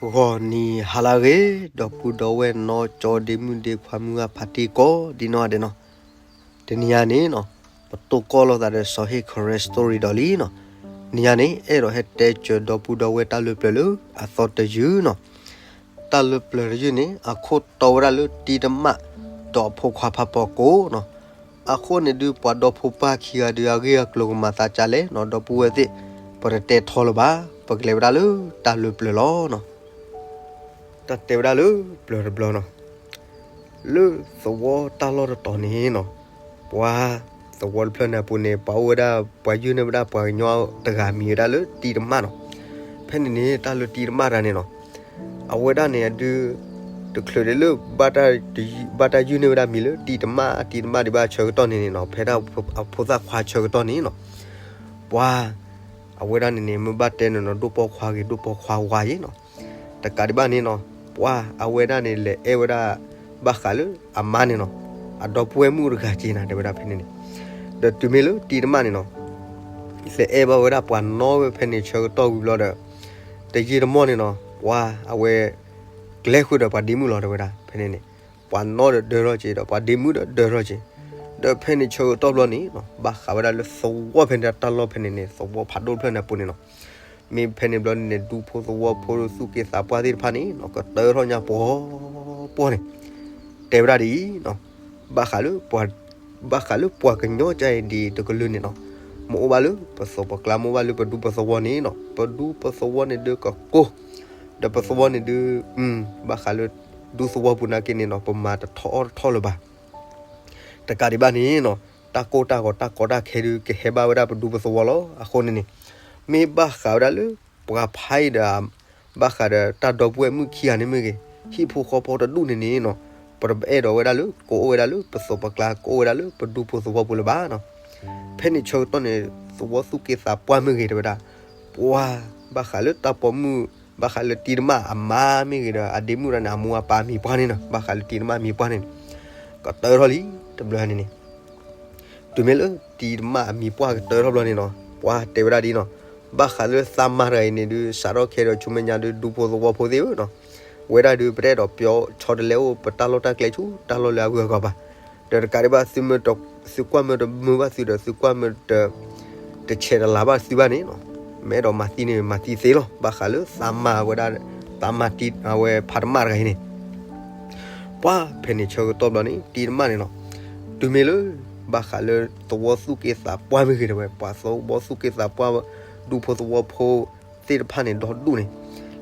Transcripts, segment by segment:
ဂီၤနံၤဟါလၢအဂ့ၤ, ဒီပုၢ်ဒီဝဲၢ်နီၢ်ကၠီဒ့မုၣ်ဒ့ခွါမုၢ်ဂၢ်ဖါတံၢ်ကိးဒ်နီၢ်ဂၤဒဲးနီၤ, တနံၤအံၤန့ၣ်နီၤ, ပတိၢ်ကီၢ်လိာ်သးဒီးစီၤဟ့ၣ် Karen story ဒီးလံနီၤ, တနံၤအံၤန့ၣ် အဲၣ်ဒိးဟဲတဲစၢၤဒီပုၢ်ဒီဝဲၢ်တၢ်လၢပျၢၤလၢအသီတယုၢ်နီၤ, တၢ်လၢပျၢၤတယုၢ်န့ၣ် အခိၣ်တီဝဲဒၣ်လၢတံၤတမၣ် ဒီးအဖိခွါဖးပီကိးနီၤ, အဃိန့ၣ်ဒုး ပှၤဒီဖိပၢ်ခံဂၤဒုး အဂ့ၢ်အကျိၤကမၤသးဒ်လဲၣ်နီၤ, ဒီပုၢ်ဝဲၢ်သ့ၣ်, ပတတဲထီလၢၤဘၣ်, ပကလဲၤဝဲဒၣ်လၢတၢ်လၢပျၢၤလီၤနီၤ. တၢ်တဲဝဲဒၣ်လၢပျၢၤတဘျီနီၤ, လၢသဝီတၢ်လီၢ်တတီၤန့ၣ်နီၤ, ပှၤသဝီတဖျၢၣ်န့ၣ်အပူၤန့ၣ် ပှၤအိၣ်ဝဲဒၣ် ပှၤယုၢ်န့ၢ်ဝဲဒၣ်ပှၤကညီတဂၤမံၤဝဲဒၣ်လၢတံၤတမၣ်နီၤ. ဖဲန့ၣ်န့ၣ် တၢ်လၢတံၤတမၣ်တဂၤန့ၣ်နီၤ, အဝဲဒၣ်န့ၣ်အဒုး တချုးဒံးလၢ ဘၣ်တၢ်ယုၢ်န့ၢ်ဝဲဒၣ်မံၤလၢတံၤတမၣ်, တံၤတမၣ်ဒံးဘၣ်ဆၢကတီၢ်န့ၣ်န့ၣ်နီၤ, ဖဲဒၣ်အဖိသၣ်ခွါဆၢကတီၢ်န့ၣ်နီၤ, ပှၤ အဝဲဒၣ်န့ၣ်န့ၣ် မ့ၢ်ဘၣ်တဲန့ၣ်နီၤ, ဒိၣ်ပိာ်ခွါဂ့ၤ ဒိၣ်ပိာ်ခွါဝါယဲနီၤ, တကးဒံးဘၣ်န့ၣ်နီၤ, ပှၤအဝဲဒၣ်န့ၣ် လဲၤအဲၣ်ဝဲဒၣ် ဘၣ်ဃးလၢအမါန့ၣ်နီၤ, အဒီပုၢ်ဝဲၢ်မုၣ်တဂၤက့ၤနၤ တဲဝဲဒၣ်ဖဲန့ၣ်န့ၣ်, ဒီးတုၤမ့ၢ်လၢတံၤတမၣ်န့ၣ်နီၤ, လဲၤအဲၣ်ဘၣ်ဝဲဒၣ်ပှၤနီၣ်ဝဲဖဲန့ၣ်ဆၢကတီၢ်ဝံၤဘျီဒီး, တယံာ်တမီၢ်န့ၣ်နီၤ, ပှၤအဝဲ ကျဲဃုာ်ဒီးပှၤဒ့မုၣ်လီၤ တဲဝဲဒၣ်ဖဲန့ၣ်န့ၣ်, ပှၤနီၣ်ဒီးဒၢထီၣ်က့ၤဒီး ပှၤဒ့မုၣ်ဒီးဒၢထီၣ်က့ၤ, ဒီးဖဲန့ၣ်ဆၢကတီၢ်ဘျီန့ၣ်နီၤ, ဘၣ်ဃးဝဲဒၣ်လၢသဝီဖဲန့ၣ် တၢ်လီၢ်ဖဲန့ၣ်န့ၣ် သဝီဖးဒိၣ်တဖျၢၣ်န့ၣ်အပူၤန့ၣ်နီၤ, မ့ၢ်ဖဲန့ၣ်ဘျီန့ၣ်န့ၣ် ဒူဖိသဝီဖိသူၣ်က့သးပှၢ်သ့ၣ်တဖၣ်န့ၣ်နီၤ, ကတၢၢ်ထီၣ်ညါပှီၤပှီၢ်န့ၣ်, တဲဝဲဒၣ်ဒ်အံၤနီၤ, ဘၣ်ဃးလၢ ဘၣ်ဃးလၢပှၤကညီကါအံၤဒ်တကလုာ်န့ၣ်နီၤ, မ့ၢ်အိၣ်ဘၣ်လၢပသိးပကျါ မ့ၢ်အိၣ်ဘၣ်လၢပဒူပသဝီန့ၣ်နီၤ, ပဒူပသဝီန့ၣ်ဒုးကကိၢ်, ဒီးပသဝီန့ၣ်ဒုး, ဘၣ်ဃးလၢ ဒူသဝီပူၤနာ်က့န့ၣ်နီၤ, ပမၤတထီအီၣ်တထီလၢၤဘၣ်. တကးဒံးဘၣ်န့ၣ်နီၤ, တၢ်ကိၢ်တၢ်ဂီၤတၢ်ကီတၢ်ခဲဒုး ကဟဲဘၣ်ဝဲဒၣ်ပဒူပသဝီလီၤ. အဃိန့ၣ်န့ၣ်, မ့ၢ်ဘၣ်ဃးဝဲဒၣ်လၢ ပှၤဖးအံၤဒီး ဘၣ်ဃးဒီးတၢ်ဒီပုၢ်ဝဲၢ်မုၣ်ခံဂၤန့ၣ်မ့ၢ်ဂ့ၤ, ဟံၣ်ဖိဃီဖိတဒူၣ်န့ၣ်န့ၣ်နီၤ, ပတအဲၣ်ဒိးဝဲဒၣ်လၢ ကအိၣ်ဝဲဒၣ်လၢပသိးပကျါ ကအိၣ်ဝဲဒၣ်လၢပဒူဖိသဝီပူၤလၢၤဘၣ်နီၤ. ဖဲန့ၣ်ဆၢကတီၢ်န့ၣ် သဝီသူၣ်က့သးပှၢ်မ့ၢ်ဂ့ၤ တဲဝဲဒၣ်, ပှၤ ဘၣ်ဃးလၢတၢ်ပိာ်မုၣ် ဘၣ်ဃးလၢတံၤတမၣ်အမါမ့ၢ်ဂ့ၤဒီး အဒ့မုၣ်တဂၤန့ၣ် အမိၢ်အပၢ်မံၤပှၢ်န့ၣ်နီၤ, ဘၣ်ဃးလၢတံၤတမၣ်မံၤပှၢ်န့ၣ် ကတၢၢ်ထီၣ်လံ တဘျီန့ၣ်န့ၣ် တုၤမ့ၢ်လၢတံၤတမၣ်အမံၤပှၢ်ကတၢၢ်ထီၣ်ဘျီန့ၣ်နီၤ, ပှၤတဲဝဲဒၣ်ဒ်နီၤ, ဘၣ်ဃးလၢသးမါတဂၤအံၤန့ၣ်ဒုး စးထီၣ်ခဲဒီးဆူမဲာ်ညါဒုး ဒူဖိသဝီဖိသ့ၣ်ဧၢနီၤ, ဝဲဒၣ်ဒုး ပတအဲၣ်ဒိးပျီဆီတလဲအိၣ် ပတၢ်လီၢ်တၢ်ကျဲဆူတၢ်လီၢ်လၢအဂုၤအဂၤဘၣ်. ဒီးတကးဒံးဘၣ် သုကွၢ်မၢတမုာ်ဘၣ်သုဒီး သုကွၢ်မၢတ တဆဲးတလၤဘၣ်သုဘၣ်န့ၣ်နီၤ, မ့ၢ်အဲၣ်ဒိးမၤသံန့ၣ် မၤသံသ့လီၤ. ဘၣ်ဃးလၢသးမါဝဲဒၣ် သးမါတံၤ အဝဲဖးတမၣ်တဂၤအံၤန့ၣ် ပှၤဖဲန့ၣ်ဆၢကတီၢ်ဘျီန့ၣ် တံၤတမၣ်န့ၣ်နီၤ, တုၤမ့ၢ်လၢ ဘၣ်ဃးလၢသဝီသူၣ်က့သးပှၢ်မ့ၢ်ဂ့ၤ တဲဝဲ ပှၤသဝီသူၣ်က့သးပှၢ် ဒူဖိသဝီဖိသ့ၣ်တဖၣ်န့ၣ် ဒီဒူၣ်န့ၣ်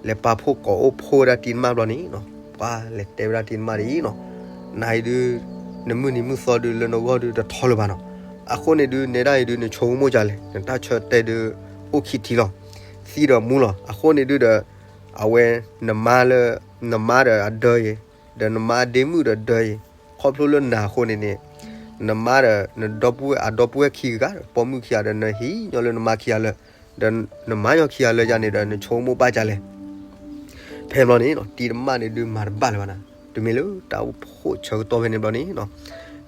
လဲၤပာ်ဖှိၣ်ကိးအိၣ်ဖှိၣ်ဝဲဒၣ်တံၤတမၣ်ဘျီန့ၣ်နီၤ, ပှၤလဲၤတဲဝဲဒၣ်တံၤတမၣ်ဒ်အံၤနီၤ, နၤအံၤဒုး နမုၢ်နံၤမုၢ်သီဒုး လၢနဂီၢ်ဒုးတထီလၢၤဘၣ်နီၤ. အဃိန့ၣ်ဒုး နဲဒၣ်အံၤဒုး နဆိကမိၣ်ဒ်လဲၣ်, နတၢ်ဆၢတဲာ်ဒုး အိၣ်ခံထံလီၤ, သံဒီးမူလီၤ. အဃိန့ၣ်ဒုးဒီး အဝဲ နမါလၢ နမါဒီးအဒၢအံၤ ဒီးနမါဒ့မုၣ်ဒီးဒၢအံၤ ခီဖျိလၢနၤအဃိန့ၣ်န့ၣ် နမါဒီး နဒီပုၢ်ဝဲၢ် အဒီပုၢ်ဝဲၢ်ခံဂၤ ပိာ်မုၣ်ခံဂၤဒီး နဟံးညီလၢနမါခံဂၤလၢ ဒီးနမါညီခံဂၤလၢယၤန့ၣ်ဒီး နဆိကမိၣ်ဘၣ်ဒ်လဲၣ်. ဖဲဘျီန့ၣ်နီၤ တံၤတမၣ်န့ၣ်ဒုးမၤတဘၣ်လၢၤဘၣ်နၤ, တုၤမ့ၢ်လၢတၢ်အိၣ်ဖှိၣ်ဆၢကတီၢ်ဖဲန့ၣ်ဘျီန့ၣ်နီၤ,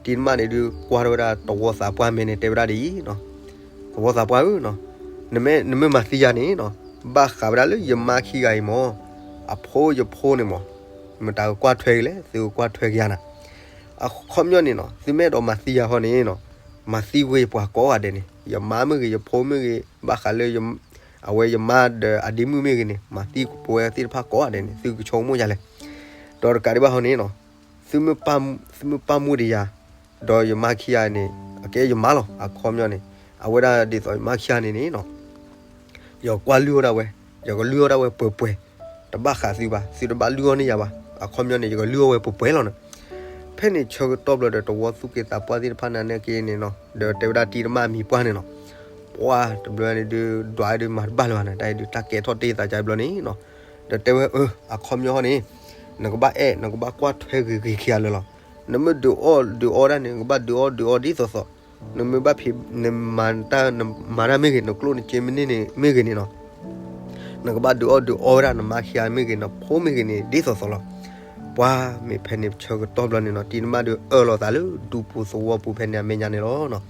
တံၤတမၣ်န့ၣ်ဒုး ကွၢ်ထီၣ်ဝဲဒၣ်သဝီသးပှၢ်မဲာ်န့ၣ် တဲဝဲဒၣ်ဒ်အံၤနီၤ, သဝီသးပှၢ်ဧၢနီၤ, နမ့ၢ် နမ့ၢ်မၤသံယၤန့ၣ်နီၤ, ဘၣ်ဃးဝဲဒၣ်လၢယမါခံဂၤအံၤမ့ၢ် အဖိယဖိန့ၣ်မ့ၢ် မတၤကကွၢ်ထွဲက့ၤလဲၣ်, သုကကွၢ်ထွဲက့ၤယၤနၤ. အခီပညီန့ၣ်နီၤ သုမ့ၢ်အဲၣ်ဒိးမၤသံယၤဃီန့ၣ်နီၤ, မၤသံဝဲယပှၤကိးဂၤဒဲးန့ၣ်, ယမါမ့ၢ်ဂ့ၤ, ယဖိမ့ၢ်ဂ့ၤ, ဘၣ်ဃးလၢ အဝဲယမါဒီးအဒ့မုၣ်မ့ၢ်ဂ့ၤန့ၣ် မၤသံပဝဲသ့ၣ်တဖၣ်ကိးဂၤဒဲးန့ၣ် သုကဆိကမိၣ်ဒ်လဲၣ်. ဒီးတကးဒံးဘၣ်ဃီန့ၣ်နီၤ, သုမ့ၢ်ပာ်မူဒံးယၤ ဒီးယမါခံဂၤန့ၣ် အကဲယမါလီၤ. အခီပညီန့ၣ် အဝဲဒၣ်ဒ်သိးယမါခံဂၤန့ၣ်န့ၣ်နီၤ ယကွၢ်လုၢ်အီၣ်ဒၣ်ဝဲ, ယကလုၢ်အီၣ်ဒၣ်ဝဲပှဲၤပှဲၤ, တဘၣ်ဃးသုဘၣ်, သုတဘၣ်လုၢ်အီၣ်န့ၢ်ယၤဘၣ်. အခီပညီန့ၣ် ယကလုၢ်အီၣ်ဝဲပှဲၤပှဲၤလီၤန့ၣ်. ဖဲန့ၣ်ဆၢကတီၢ်ဘျီဒီး သဝီသူၣ်က့သးပှၢ်သ့ၣ်တဖၣ်နာ်က့န့ၣ်နီၤ, ဒီးတဲဝဲဒၣ်တံၤတမၣ်အမံၤပှၢ်န့ၣ်နီၤ, ပှၤတဘျီန့ၣ်ဒုး ဒွးဒုးမၤတဘၣ်လၢၤဘၣ်န့ၣ်, တၢ်အံၤဒုး တၢ်ကဲထီၣ်တ့ၢ်သးကါဘျီန့ၣ်နီၤ, ဒီးတဲဝဲ အၢ အခီပညီဃီန့ၣ် နကဘၣ်အဲၣ် နကဘၣ်ကွၢ်ထွဲဂ့ၤဂ့ၤခံဂၤလၢာ်လီၤ. နမ့ၢ်ဒုးအီၣ်ဒုးအီဒၣ်န့ၣ် နကဘၣ်ဒုးအီၣ်ဒုးအီဒ်သိးသိး, နမ့ၢ်ဘၣ်ဖံး နမၤတၢ် နမၤတၢ်မ့ၢ်ဂ့ၤ, နကျိၣ်နစ့မ့ၢ်န့ၢ်န့ၣ်မ့ၢ်ဂ့ၤန့ၣ်နီၤ, နကဘၣ်ဒုးအီၣ်ဒုးအီဝဲဒၣ် နမါခံဂၤမ့ၢ်ဂ့ၤ, နဖိမ့ၢ်ဂ့ၤန့ၣ် ဒ်သိးသိးလီၤ. ပှၤမ့ၢ်ဖဲန့ၣ်ဆၢကတီၢ်ဘျီန့ၣ်နီၤ, တံၤတမၣ်ဒုးအၢၣ်လီၤသးလၢဒူပူၤသဝီပူၤဖဲန့ၣ်အမဲာ်ညါန့ၣ်လီၤ.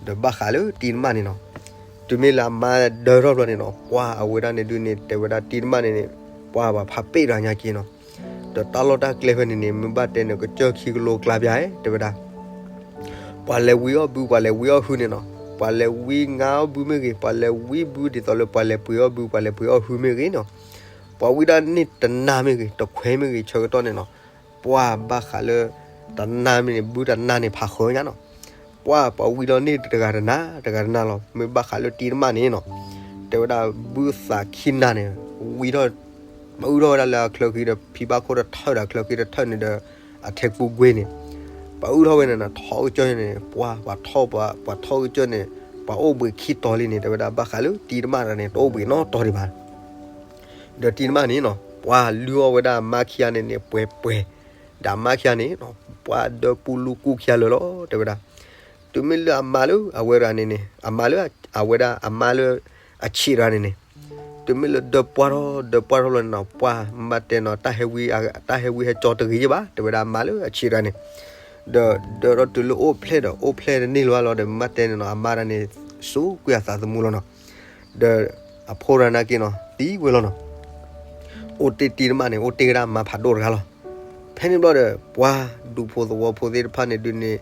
ဒီးဘၣ်ဃးလၢတံၤတမၣ်န့ၣ်နီၤ, တုၤမ့ၢ်လၢအမါဒၢထီၣ်ဘျီန့ၣ်နီၤ, ပှၤအဝဲဒၣ်န့ၣ်ဒုးန့ၣ် တဲဝဲဒၣ်တံၤတမၣ်န့ၣ်န့ၣ်, ပှၤ ပှၤဘၣ်ဖးပ့ၣ်တၢ်ညါက့ၤနီၤ. ဒီးတၢ်လီၢ်တၢ်ကျဲဖဲန့ၣ်န့ၣ် မ့ၢ်ဘၣ်တဲန့ၣ် ကစၢၢ်ခံကလိကျါပၠး တဲဝဲဒၣ် ပှၤလဲၤဝံအီၣ်ဘု ပှၤလဲၤဝံအီၣ်ဟုန့ၣ်နီၤ, ပှၤလဲၤဝံငါအီၣ်ဘုမ့ၢ်ဂ့ၤ, ပှၤလဲၤဝံဘုဒ်သိးလၢပှၤလဲၤပှ့ၤအီၣ်ဘု ပှၤလဲၤပှ့ၤအီၣ်ဟုမ့ၢ်ဂ့ၤနီၤ, ပှၤဝံဒၣ်န့ၢ်တနၤမ့ၢ်ဂ့ၤ တခွဲးမ့ၢ်ဂ့ၤ ဆၢကတီၢ်န့ၣ်နီၤ, ပှၤဘၣ်ဃးလၢ တနၤမ့ၢ်န့ၣ် ဘုတနၤန့ၣ်ဖးဃၢညါနီၤ, ပှၤ ပှၤဝံလီၤန့ၢ်တဂၤတနၤ တဂၤတနၤလီၤ. မ့ၢ်ဘၣ်ဃးလၢတံၤတမၣ်န့ၣ်နီၤ, တဲဝဲဒၣ်ဘုသးခံနၤန့ၣ် ဝံထီၣ် ပှၤအုၣ်ထီၣ်ဝဲဒၣ်လၢအချၢဃံဒီး ဖံဘၣ်ခိၣ်တထၢၣ်ဒီးအချၢဃံတထၢၣ်န့ၣ်ဒီး အထဲကူကွ့န့ၣ် ပှၤအုၣ်ထီၣ်ဝဲန့ၣ်နီၤ, ထီကစၢၢ်န့ၣ် ပှၤ ပှၤထီၣ်ပှၤ ပှၤထီကစၢၢ်န့ၣ် ပှၤအိၣ်ဘှံးခံတီၤလံန့ၣ် တဲဝဲဒၣ်ဘၣ်ဃးလၢတံၤတမၣ်တဂၤန့ၣ် တအိၣ်ဘှံးနီတီၤဒံးဘၣ်. ဒီးတံၤတမၣ်န့ၣ်နီၤ ပှၤလုၢ်အီၣ်ဝဲဒၣ်မါခံဂၤန့ၣ်န့ၣ် ပှဲၤပှဲၤ, ဒီးမါခံဂၤန့ၣ်နီၤ ပှၤဒၢပူလူကူခံဂၤလၢာ်လီၤ တဲဝဲဒၣ်. တုၤမ့ၢ်လၢအမါလၢအဝဲတဂၤန့ၣ်န့ၣ် အမါလၢအဝဲဒၣ်အမါလၢအဆံးတဂၤန့ၣ်န့ၣ် တုၤမ့ၢ်လၢဒၢပှၢ်ထီၣ် ဒၢပှၢ်ထီၣ်လီၤန့ၣ်နီၤ ပှၤမ့ၢ်ဘၣ်တဲနီၤ တၢ်ဟဲဝံ တၢ်ဟဲဝံဟဲကၠီတဂ့ၤယ့ၣ်ဘၣ် တဲဝဲဒၣ်အမါလၢအဆံးတဂၤန့ၣ် ဒီးဒၢထီၣ်တုၤလၢအိၣ်ဖျဲၣ်ဒီး အိၣ်ဖျဲၣ်တန့ၢ်လၢၤဘၣ်လီၤဒီး မ့ၢ်ဘၣ်တဲန့ၣ်နီၤ အမါတဂၤန့ၣ် စူးကွံာ်အသးသမူလီၤနီၤ. ဒီးအဖိတဂၤနာ်က့နီၤ သံဝဲလီၤနီၤ. အိၣ်တ့ၢ်တံၤတမၣ်န့ၣ် အိၣ်တ့ၢ်ဝဲဒၣ်အမါဖးဒိၣ်တဂၤလီၤ. ဖဲန့ၣ်ဘျီဒီး ပှၤဒူဖိသဝီဖိသ့ၣ်တဖၣ်န့ၣ်ဒုးန့ၣ်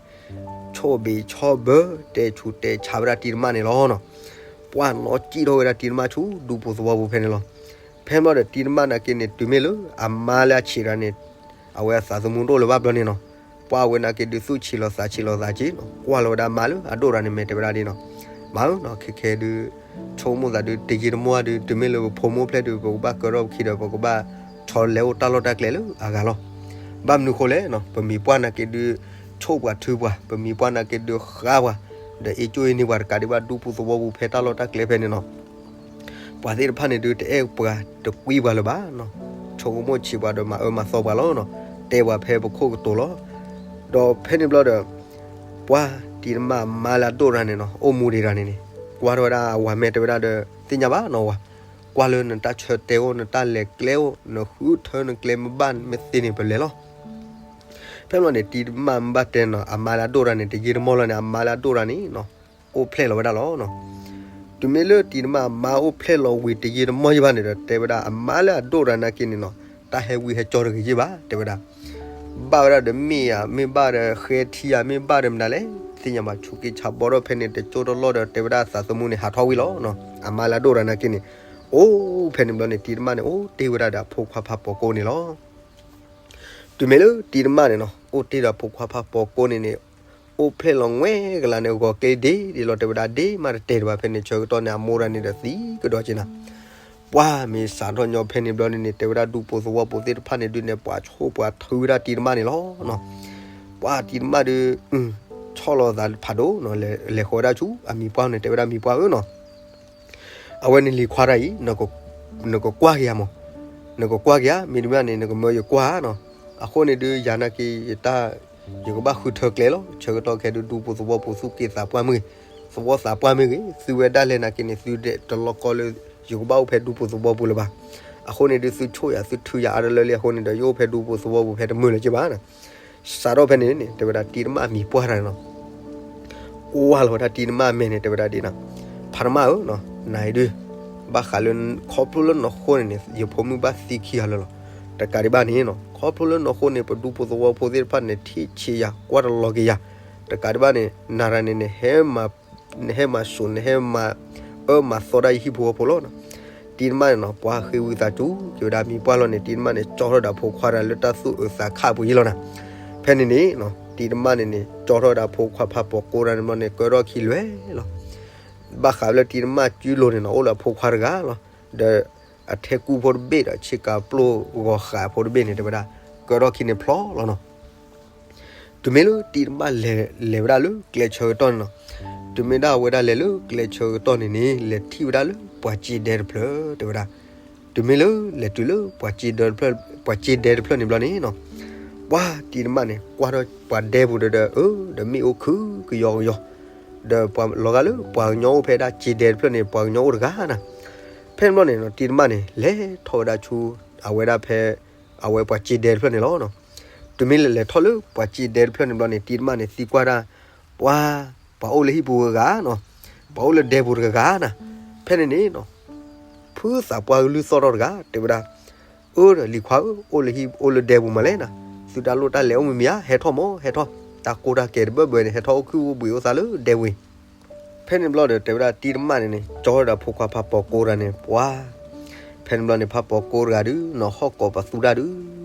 ဆီၣ်ဘံးဆီၣ်ဘၢ တဲဆူးတဲဆါဝဲဒၣ်တံၤတမၣ်န့ၣ်လီၤနီၤ. ပှၤနီၣ်စံၣ်ထီၣ်ဝဲဒၣ်တံၤတမၣ်ဆူဒူဖိသဝီဖိဖဲန့ၣ်လီၤ. ဖဲန့ၣ်ဘျီဒီးတံၤတမၣ်နာ်က့န့ၣ် တုၤမ့ၢ်လၢအမါလၢအဆံးတဂၤန့ၣ် အဝဲအသးသမူတအိၣ်လၢၤဘၣ်ဘျီန့ၣ်နီၤ ပှၤဝဲနာ်က့ဒုးသူၣ်ဆံးလီၤသးဆံးလီၤသးက့နီၤ ကွၢ်လီၤဝဲဒၣ်အမါလၢအဒိၣ်တဂၤန့ၣ် မ့ၢ်တဲဝဲဒၣ်ဒ်နီၤ, မၤဧၢနီၤ ခဲခဲဒုး ဆိကမိၣ်သးဒုး တယံာ်တမီၢ်ဒုး တုၤမ့ၢ်လၢပဖိမုၣ်အိၣ်ဖျဲၣ်ဒုး ပကဘၣ်ကၢထီၣ်ပခံဒီး ပကဘၣ်ဆီလဲၤအိၣ်တၢ်လီၢ်တၢ်ကျဲလၢအဂၤလီၤ. ဘၣ်မနုၤဃိလဲၣ်နီၤ ပမံၤပှၢ်နာ်က့ဒုး ဆိၣ်ပှၤထုပှၤ ပမံၤပှၢ်နာ်က့ဒုးဃါပှၤ ဒီးအ့ၣ်ကၠိအ့ၣ်န့ၢ်ပှၤတကးဒံးဘၣ် ဒူဖိသဝီပူၤဖဲတၢ်လီၢ်တၢ်ကျဲဖဲန့ၣ်နီၤ ပှၤသ့ၣ်တဖၣ်န့ၣ်ဒုး တအဲၣ်ပှၤတကွံပှၤလၢၤဘၣ်နီၤ, ဆိကမိၣ်ဆံးပှၤဒီးမၤအၢမၤသီပှၤလီၤနီၤ, တဲပှၤဖဲပခိၣ်ကတိၤလီၤ. ဒီးဖဲန့ၣ်ဘျီဒီး ပှၤတံၤတမၣ်အမါလၢအဒိၣ်တဂၤန့ၣ်နီၤ အိၣ်မူဒံးတဂၤန့ၣ်န့ၣ် ကွၢ်ထီၣ်ဝဲဒၣ်အဝၤမဲာ်တဲဝဲဒၣ်ဒီး သ့ၣ်ညါဘၣ်နီၤဝၤ, ကွၢ်လၢနတၢ်ဆၢတဲာ်အိၣ် နတၢ်လဲၤကျဲအိၣ် နဃုထၢနကျဲမ့ၢ်ဘၣ်မ့ၢ်သ့န့ၣ် ပလဲၤလီၤ. ဖဲန့ၣ်ဘျီန့ၣ် တံၤတမၣ်မ့ၢ်ဘၣ်တဲနီၤ အမါလၢအဒိၣ်တဂၤန့ၣ် တယံာ်တမီၢ်လီၤန့ၣ် အမါလၢအဒိၣ်တဂၤန့ၣ်နီၤ အိၣ်ဖျဲၣ်လီၤဝဲဒၣ်လီၤ. တုၤမ့ၢ်လၢတံၤတမၣ်အမါအိၣ်ဖျဲၣ်လီၤဝံၤတယံာ်တမီၢ်ယံၤဘၣ်န့ၣ်ဒီး တဲဝဲဒၣ်အမါလၢအဒိၣ်တဂၤနာ်က့န့ၣ်နီၤ တၢ်ဟဲဝံဟဲကၠီတဂ့ၤယံၤဘၣ် တဲဝဲဒၣ် ဘၣ်ဝဲဒၣ်ဒီးမ့ၢ်ဧါ မ့ၢ်ဘၣ်ဒီးဃဲထံဧါ မ့ၢ်ဘၣ်ဒီးမနုၤလဲၣ် သ့ၣ်ညါဘၣ် ဆူးက့ဆါဘီထီၣ်ဖဲန့ၣ် တကၠိတလီၢ်ဒီး တဲဝဲဒၣ်သးသမူန့ၣ် ဟးထီၣ်ဝံၤလီၤ. အမါလၢအဒိၣ်တဂၤနာ်က့န့ၣ် အိၣ်ဖဲန့ၣ်ဘျီန့ၣ် တံၤတမၣ်န့ၣ် အိၣ်တ့ၢ်ဝဲဒၣ်ဒီးအဖိခွါဖးပိာ်ကိးန့ၣ်လီၤ. တုၤမ့ၢ်လၢတံၤတမၣ်န့ၣ်နီၤ အိၣ်တ့ၢ်ဒီးအဖိခွါဖးပိာ်ကိးန့ၣ်န့ၣ် အိၣ်ဖျဲၣ်လီၤဝဲကလၤန့ၣ် ဂီၤကျဲဒ့ဒ့လီၤ တဲဝဲဒၣ်ဒ့မးတတဲာ်တဘၣ် ဖဲန့ၣ်ဆၢကတီၢ်န့ၣ် အမိၢ်တဂၤန့ၣ်ဒီးသံကဒီးက့ၤနၤ ပှၤမ့ၢ်စးထီၣ်ညီဖဲန့ၣ်ဘျီန့ၣ်န့ၣ် တဲဝဲဒၣ်ဒူဖိသဝီဖိသ့ၣ်တဖၣ်န့ၣ်ဒုးန့ၣ် ပှၤဆိၣ်ပှၤထုဝဲဒၣ်တံၤတမၣ်န့ၣ်လီၤ. ပှၤတံၤတမၣ်ဒုး ဆီၣ်လီၤသးဖးဒိၣ်နီၤ လဲၤဃီၤဝဲဒၣ်ဆူအမံၤပှၢ်န့ၣ် တဲဝဲဒၣ်မံၤပှၢ်ဧၢနီၤ အဝဲန့ၣ်လံၤခွါတၢ်အံၤ နကကွၢ်က့ၤဧါမး, နကကွၢ်က့ၤဧါ မ့တမ့ၢ်န့ၣ် နကမၢယကွၢ်ဧါနီၤ. အဃိန့ၣ်ဒုး ယၤနာ်က့ ယတၢ် ယကဘၣ်ဃုထၢကျဲလီၤ. ဆၢကတီၢ်ခဲဒုး ဒူဖိသဝီဖိသူၣ်က့သးပှၢ်မ့ၢ်ဂ့ၤ, သဝီသးပှၢ်မ့ၢ်ဂ့ၤ, သုဝဲဒၣ်လဲာ်နာ်က့န့ၣ် သုဒဲးတလီၢ်ကီလၢ ယကဘၣ်အိၣ်ဖဲဒူဖိသဝီပူၤလၢၤဘၣ်. အဃိန့ၣ်ဒုး သုဆိၣ်ယၤ သုထုးယၤအါတလၢလံ အဃိန့ၣ်ဒီး ယအိၣ်ဖဲဒူဖိသဝီပူၤဖဲတမုာ်လၢၤက့ဘၣ်နီၤ. စးထီၣ်ဖဲန့ၣ်န့ၣ် တဲဝဲဒၣ်တံၤတမၣ်အမံၤပှၢ်တၢ်န့ၣ်နီၤ ကွၢ်လီၤဝဲဒၣ်တံၤတမၣ်အမဲာ်န့ၣ် တဲဝဲဒၣ်ဒ်နီၤ, ဖးတမၣ်ဧၢနီၤ, နၤအံၤဒုး ဘၣ်ဃးလၢ ခီဖျိလၢနဃိန့ၣ်န့ၣ် ယဖိမုၣ်ဘၣ်သံခံဂၤလၢာ်လီၤ. တကးဒံးဘၣ်န့ၣ်နီၤ ခီဖျိလၢနဃိန့ၣ် ပဒူဖိသဝီဖိသ့ၣ်တဖၣ်န့ၣ် ထံၣ်ဆံးယၤ ကွၢ်တလီၤက့ၤယၤ, တကးဒံးဘၣ်န့ၣ် နၤတဂၤန့ၣ်န့ၣ် ဟဲမၤ နဟဲမၤစိာ် နဟဲမၤအၢမၤသီတၢ်ယဟံၣ်ဖိဃီဖိလီၤ. တံၤတမၣ်န့ၣ်နီၤ ပှၤဃ့ဝံသးစူၤက့ၤဝဲဒၣ်မံၤပှၢ်လီၤန့ၣ် တံၤတမၣ်န့ၣ် ကၠီထီၣ်ဒၣ်ဖိခွါတဂၤလၢတၢ်သူၣ်အုးသးခးပူၤယံၤလီၤနၤ. ဖဲန့ၣ်န့ၣ်နီၤ တံၤတမၣ်န့ၣ်န့ၣ် ကၠီထီၣ်ဒၣ်ဖိခွါဖးပိာ်ကိးတၢ်န့ၣ်ဘျီန့ၣ် ကၢထီၣ်ခံလွဲၢ်လီၤ. ဘၣ်ဃးလၢတံၤတမၣ်စုလိၤန့ၣ်နီၤ အိၣ်လၢအဖိခွါတဂၤလီၤ. ဒီးအထဲကူဖိတဘ့ၣ်ဒီး ဆ့ကၤပျိၢ်ဂီၤဃးဖိတဘ့ၣ်န့ၣ် တဲဝဲဒၣ် ကၢထီၣ်ခံန့ၣ်ဖျီလီၤနီၤ. တုၤမ့ၢ်လၢတံၤတမၣ်လဲၤဝဲဒၣ်လၢကျဲဆၢကတီၢ်န့ၣ်နီၤ, တုၤမ့ၢ်ဒၣ်ဝဲဒၣ်လဲၤလၢကျဲဆၢကတီၢ်န့ၣ်န့ၣ် လဲၤထံၣ်ဝဲဒၣ်လၢပှၤစ့ဒဲတဖျၢၣ် တဲဝဲဒၣ်, တုၤမ့ၢ်လၢလဲၤတုၤလၢပှၤစ့ဒဲတဖျၢၣ်, ပှၤစ့ဒဲတဖျၢၣ်န့ၣ်ဘျီန့ၣ်နီၤ, ပှၤတံၤတမၣ်န့ၣ် ကွၢ်ထီၣ်ပှၤဒဲပူၤဒီး အၢ ဒီးမ့ၣ်အူခုကယီကယီ, ဒီးပှၤလီၤဂာ်လၢပှၤကညီအိၣ်ဖဲဒၣ်စ့ဒဲတဖျၢၣ်န့ၣ် ပှၤကညီအိၣ်တဂၤနၤ. ဖဲန့ၣ်ဘျီန့ၣ်နီၤ တံၤတမၣ်န့ၣ် လဲၤထီၣ်ဝဲဒၣ်ဆူ အဝဲဒၣ်ဖဲ အဝဲပှၤစ့ဒဲတဖျၢၣ်န့ၣ်လီၤ. တုၤမ့ၢ်လဲၤထီၣ်လၢပှၤစ့ဒဲတဖျၢၣ်န့ၣ်ဘျီန့ၣ် တံၤတမၣ်န့ၣ် သံကွၢ်ဒၣ် ပှၤ ပှၤအိၣ်လၢဟံၣ်ပူၤတဂၤနီၤ, ပှၤအိၣ်လၢဒဲပူၤတဂၤနၤ. ဖဲန့ၣ်န့ၣ်နီၤ ဖုသးပှၢ်ကလုၢ်သီၣ်ထီၣ်တဂၤ တဲဝဲဒၣ်, အ အၢ ဒီးလံၤခွါဧၢ, အိၣ်လၢဟံၣ်အိၣ်လၢဒဲပူၤမးလဲၣ်နီၤ, သုတၢ်လိၣ်တၢ်လဲၤအိၣ်မံၤမံၤဧါ, ဟဲထီၣ်မး ဟဲထီၣ်, တၢ်ကိၢ်တၢ်ကဲၤတဘၢၣ်ဘၢန့ၣ် ဟဲထီၣ်အိၣ်ခုၣ်အိၣ်ဘှံးအိၣ်သးလၢဒဲပူၤအံၤ. ဖဲန့ၣ်ဘျီဒီးတဲဝဲဒၣ်တံၤတမၣ်န့ၣ်န့ၣ် ကၠီဒီးဖိခွါဖးပိာ်ကိးတဂၤန့ၣ် ပှၤ ဖဲန့ၣ်ဘျီန့ၣ် ဖးပိာ်ကိးတဂၤဒုးနီၤ ဟီၣ်ကိးပသူတၢ်ဒုး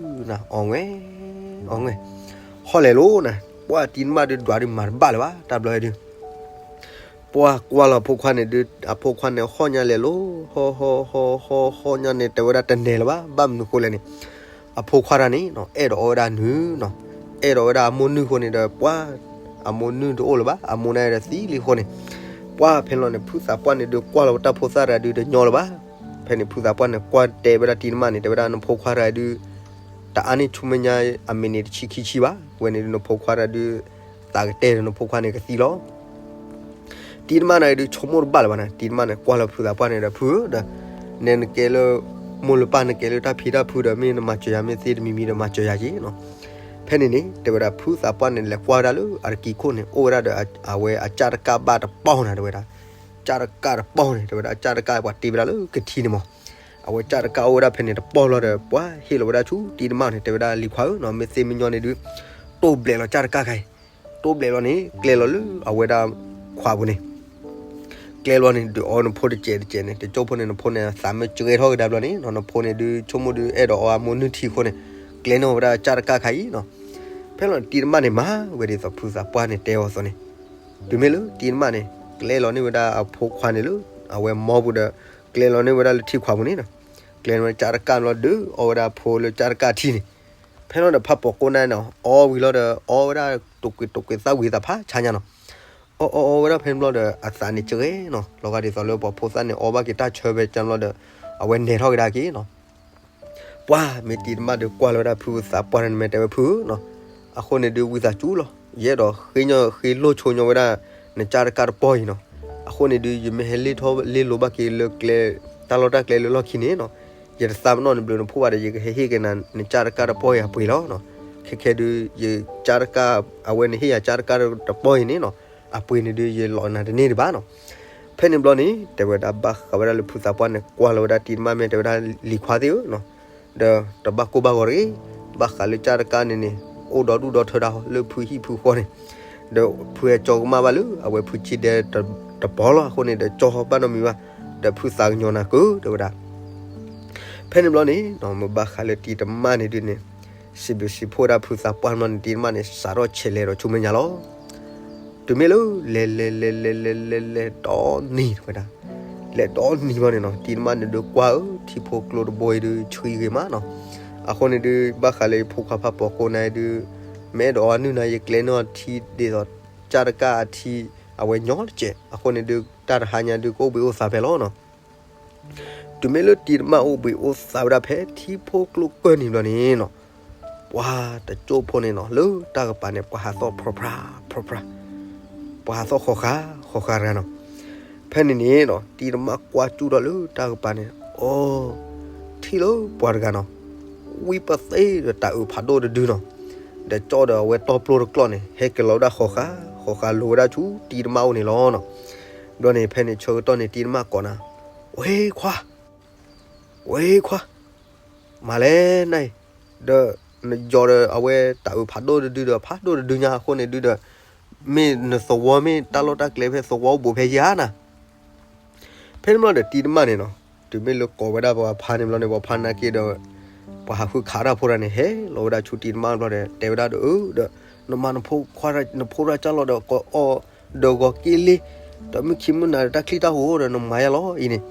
နၤ အီၣ်ငဲၢ် အီၣ်ငဲၢ် ဟီၣ်လဲၤလိၤနၤ, ပှၤတံၤတမၣ်ဒုးဒွးဒုးမၤတဘၣ်လၢၤဘၣ် တၢ်ဘျီဒုး ပှၤကွၢ်လီၤအဖိခွါန့ၣ်ဒုး အဖိခွါန့ၣ်ဟီၣ်ညါလဲၤလိၤ ဟီၣ်ဟီၣ်ဟီၣ်ဟီၣ်ဟီၣ်ညါန့ၣ် တဲဝဲဒၣ်တနဲၤလၢၤဘၣ် ဘၣ်မနုၤဃိလဲၣ်န့ၣ် အဖိခွါတဂၤန့ၣ်နီၤ အဲၣ်ဒိးအီဝဲဒၣ်နုၢ်နီၤ, အဲၣ်ဒိးဝဲဒၣ်အမိၢ်နုၢ်အဃိန့ၣ်ဒီး ပှၤ အမိၢ်နုၢ်တအိၣ်လၢၤဘၣ် အမိၢ်န့ၣ်ဒီးသံလံအဃိန့ၣ် ပှၤဖဲန့ၣ်ဘျီန့ၣ် ဖုသးပှၢ်န့ၣ်ဒုးကွၢ်လီၤဝဲတၢ်ဖိသၣ်တဂၤဒုးတညီလၢၤဘၣ်. ဖဲန့ၣ်ဖုသးပှၢ်န့ၣ်ကွၢ်တဲဝဲဒၣ်တံၤတမၣ်န့ၣ် တဲဝဲဒၣ်နဖိခွါတဂၤဒုး တအါန့ၢ်ဆူမဲာ်ညါအမံးနံးတဆံခံဆံဘၣ်, ဝဲန့ၣ်ဒုး နဖိခွါတဂၤဒုး သးကတဲာ်ဒီးနဖိခွါန့ၣ်ကသံလီၤ. တံၤတမၣ်န့ၣ်ဒုးဆိကမိၣ်တဘၣ်လၢၤဘၣ်န့ၣ် တံၤတမၣ်န့ၣ်ကွၢ်လၢဖုသးပှၢ်န့ၣ်ဒီး ဖုဧၢဒီး နဲနကဲလၢ မိၢ်လၢပၢ် နကဲလၢတၢ်ဖံးတၢ်ဖုဒီး မ့ၢ်နမၤစၢၤယၤ မ့ၢ်သ့တမံၤမံၤဒီးမၤစၢၤယၤက့ၤနီၤ. ဖဲန့ၣ်န့ၣ် တဲဝဲဒၣ်ဖုသးပှၢ်န့ၣ် လဲၤကွၢ်ဝဲဒၣ်လၢအတကံၤခိၣ်န့ၣ် အိၣ်ဝဲဒၣ်ဒီးအဝဲအကၢ်တကၢ်ဘၣ်တပီၢ်နၤ တဲဝဲဒၣ် ကၢ်တကၢ်တပီၢ်န့ၣ် တဲဝဲဒၣ်ကၢ်တကၢ်ပှၤတ့ဝဲဒၣ်လၢကထံန့ၣ်မး, အဝဲကၢ်တကၢ်အိၣ်ဝဲဒၣ်ဖဲန့ၣ်တပီၢ်လီၤဒီး ပှၤဟ့ၣ်လီၤဝဲဒၣ်ဆူတံၤတမၣ်န့ၣ် တဲဝဲဒၣ်လံၤခွါဧၢနီၤ မ့ၢ်သ့မ့ၢ်ညီန့ၣ်ဒုး တိၢ်ဘျဲးလီၤကၢ်တကၢ်ခါအံၤ, တိၢ်ဘျဲးလီၤန့ၣ် ကျဲလီၤလၢအဝဲဒၣ်ခွးပူၤန့ၣ် ကျဲလီၤန့ၣ် ဒုးအီနဖိတစဲးတစဲးန့ၣ် တကၠိဖိန့ၣ် နဖိန့ၣ် သးမ့ၢ်ကရဲထီၣ်ကဒါဘျီန့ၣ်နီၤ နဖိန့ၣ်ဒုး ဆိကမိၣ်ဒုး အဲၣ်ဒိးအီအမိၢ်နုၢ်ထံအဃိန့ၣ် ကျဲန့ၢ်ဝဲဒၣ်ကၢ်တကၢ်ခါအံၤနီၤ. ဖဲလီၤန့ၣ် တံၤတမၣ်န့ၣ် မၤဝဲဒ်သိးဖုသးပှၢ်န့ၣ်တဲအီၤအသိးန့ၣ် တုၤမ့ၢ်လၢတံၤတမၣ်န့ၣ် ကျဲလီၤန့ၢ်ဝဲဒၣ်အဖိခွါန့ၣ်လၢ အဝဲမီပူၤဒီး ကျဲလီၤန့ၢ်ဝဲဒၣ်လၢထံခွးပူၤန့ၣ်နီၤ ကျဲန့ၢ်ဝဲဒၣ်ကၢ်တကၢ်ဘျီဒုး အီဝဲဒၣ်ဖိလၢကၢ်တကၢ်ထံန့ၣ် ဖဲလီၤဒီးဖးပိာ်ကိးန့ၣ်နီၤ အီဝံၤလီၤဒီး အီဝဲဒၣ်တိာ်ကွံာ်တိာ်ကွံာ်သၣ်ဝံၤသးဖးဆါညါနီၤ အီအီအီဝဲဒၣ်ဖဲန့ၣ်ဘျီဒီး အသးန့ၣ်ကရဲနီၤ လီၤဂာ်ဒ်သိးလၢပှၤဖိသၣ်န့ၣ် အီဘၣ်က့ၤတၢ်ဆၢဖဲကၢ်ဘျီဒီး အဝဲနဲၣ်ထီၣ်ကဒါက့ၤနီၤ ပှၤမ့ၢ်တံၤတမၣ်ဒုးကွၢ်လီၤဝဲဒၣ်ဖုသးပှၢ်န့ၣ် မ့ၢ်တဲဝဲဖုနီၤ အဃိန့ၣ်ဒုးဝံသးစူၤလီၤ ယအဲၣ်ဒိးဃ့ညီဃ့လိၢ်ဆိညီဝဲဒၣ် နကၢ်တကၢ်တပီၢ်အံၤနီၤ အဃိန့ၣ်ဒုး ယမ့ၢ်ဟဲလ့ၢ်ထီၣ်လ့ၢ်လိၤဘၣ်က့ၤလၢကျဲ တၢ်လီၢ်တၢ်ကျဲလၢလီၢ်ခံန့ၣ်နီၤ ယတသးပနီၣ်နဘျုးနဖှိၣ်ဘၣ်ဒီး ယကဟဲဟ့ၣ်က့ၤနၤ နကၢ်တကၢ်တပီၢ်အံၤအပှ့ၤလီၤနီၤ ခဲခဲဒုး ယကၢ်တကၢ် အဝဲန့ၣ်ဟ့ၣ်ယၤကၢ်တကၢ်တပီၢ်အံၤန့ၣ်နီၤ အပှ့ၤန့ၣ်ဒုး ယလီၤနၤတန့ၢ်ဒံးဘၣ်နီၤ ဖဲန့ၣ်ဘျီန့ၣ် တဲဝဲဒၣ်ဘၣ်ဃးဝဲဒၣ်လၢဖုသးပှၢ်န့ၣ် ကွၢ်လီၤဝဲဒၣ်တံၤတမၣ်မ့ၢ်တဲဝဲဒၣ်လံၤခွါသ့ၣ်ဧၢနီၤ ဒီးတဘၣ်ကိၢ်ဘၣ်ဂီၤတဂ့ၤ ဘၣ်ဃးလၢကၢ်တကၢ်န့ၣ်န့ၣ် အိၣ်ဒီဒူၣ်ဒီထၢဒၣ်လၢဖုဟံၣ်ဖုဃီန့ၣ် ဒီးဖုဟဲကၠီကမၣ်ဘၣ်လၢအဝဲဖုက့ဒဲတပီၢ်လီၤ အဃိန့ၣ်ဒီးကၠီဘၣ်နီတမံၤဘၣ် ဒီးဖုသးကညီၤနၤကၢၢ် တဲဝဲဒၣ် ဖဲန့ၣ်ဘျီန့ၣ် မ့ၢ်ဘၣ်ဃးလၢတံၤတမၣ်န့ၣ်ဒုးန့ၣ် စံးဘျုးစံးဖှိၣ်ဝဲဒၣ်ဖုသးပှၢ်န့ၣ်ဘျီန့ၣ် တံၤတမၣ်န့ၣ် စးထီၣ်ဆဲးလဲၤဒီးဆူမဲာ်ညါလီၤ တုၤမ့ၢ်လၢ လဲၤလဲၤလဲၤလဲၤလဲၤလဲၤလဲၤဒီနံၤတဝဲဒၣ် လဲၤဒီနံၤဘျီန့ၣ်နီၤ တံၤတမၣ်န့ၣ်ဒုးကွၢ်ဧၢ ထံဖိကျိတဘိအံၤဒုး ဆှံဂ့ၤမးနီၤ အဃိန့ၣ်ဒုး ဘၣ်ဃးလၢယဖိခွါဖးပိာ်ကိးနၤအံၤဒုး မ့ၢ်အဲၣ်ဒိးအီနုၢ်နၤ ယကျဲန့ၢ်အီၤထံဒ်သိး ကၢ်တကၢ်အထံ အဝဲညီတစဲး အဃိန့ၣ်ဒုး တၢ်တဟါညါဒုး ကအိၣ်ဘှံးအိၣ်သါဖဲလီၤနီၤ တုၤမ့ၢ်လၢတံၤတမၣ်အိၣ်ဘှံးအိၣ်သါဝဲဒၣ်ဖဲထံဖိကျိကၢၢ်နံၤဘျီန့ၣ်နီၤ ပှၤတကၠိဖိန့ၣ်နီၤ လၢတၢ်ကပၤန့ၣ် ပှၤဟးသီၣ်ဖြီဖြါ ဖြီဖြါ ပှၤဟးသီၣ်ဃီၤဃာ် ဃီၤဃာ်တဂၤနီၤ ဖဲန့ၣ်န့ၣ်နီၤ တံၤတမၣ်ကွၢ်ကၠူၣ်ထီၣ်လၢတၢ်ကပၤန့ၣ် အိ ထံၣ်လၢပှၤတဂၤနီၤ ဝံပသ့ဒီးတၤအုးဖးဒိၣ်တဒုနီၤ ဒီးကၠီဒီးအဝဲတီပျိတကျီၢ်န့ၣ် ဟဲက့ၤလီၤဝဲဒၣ်ဃီၤဃာ် ဃီၤဃာ်လိၤဝဲဒၣ်ဆူတံၤတမၣ်အိၣ်န့ၣ်လီၤနီၤ ဘျီန့ၣ် ဖဲန့ၣ်ဆၢကတီၢ်န့ၣ် တံၤတမၣ်ကိးနၤ ဝဲခွါ ဝဲခွါ မၤလဲၣ်နၤအံၤ ဒီးနယီၤဒီးအဝဲတၤအုးဖးဒိၣ်တဒုဒီး ဖးဒိၣ်တဒုညါအဃိန့ၣ်ဒုဒီး မ့ၢ်နသဝီမ့ၢ်တၢ်လီၢ်တၢ်ကျဲဖဲသဝီအိၣ်ဘူးဖဲယၤနၤ ဖဲန့ၣ်ဘျီဒီးတံၤတမၣ်န့ၣ်နီၤ တုၤမ့ၢ်လၢကိးဝဲဒၣ်ပှၤဖါန့ၣ်ဘျီန့ၣ် ပှၤဖါနာ်က့ဒီး ပှၤဟးဃုခးတၢ်ဖိတဂၤန့ၣ် ဟဲလီၤဝဲဒၣ်ဆူတံၤတမၣ်ဘျီဒီး တဲဝဲဒၣ်ဒီး အၢ ဒီး နမၤနဖိခွါ နဖိတၢ်ကၢ်လီၤဒီး ကိးအီၤဒီးဂီၤက့လ့ ဒီးမုၢ်ခံမုၢ်နၤဒီးတၢ်ချံတၢ်ဟိၣ်ဒီးနမၤယါလီၤအံၤန့ၣ်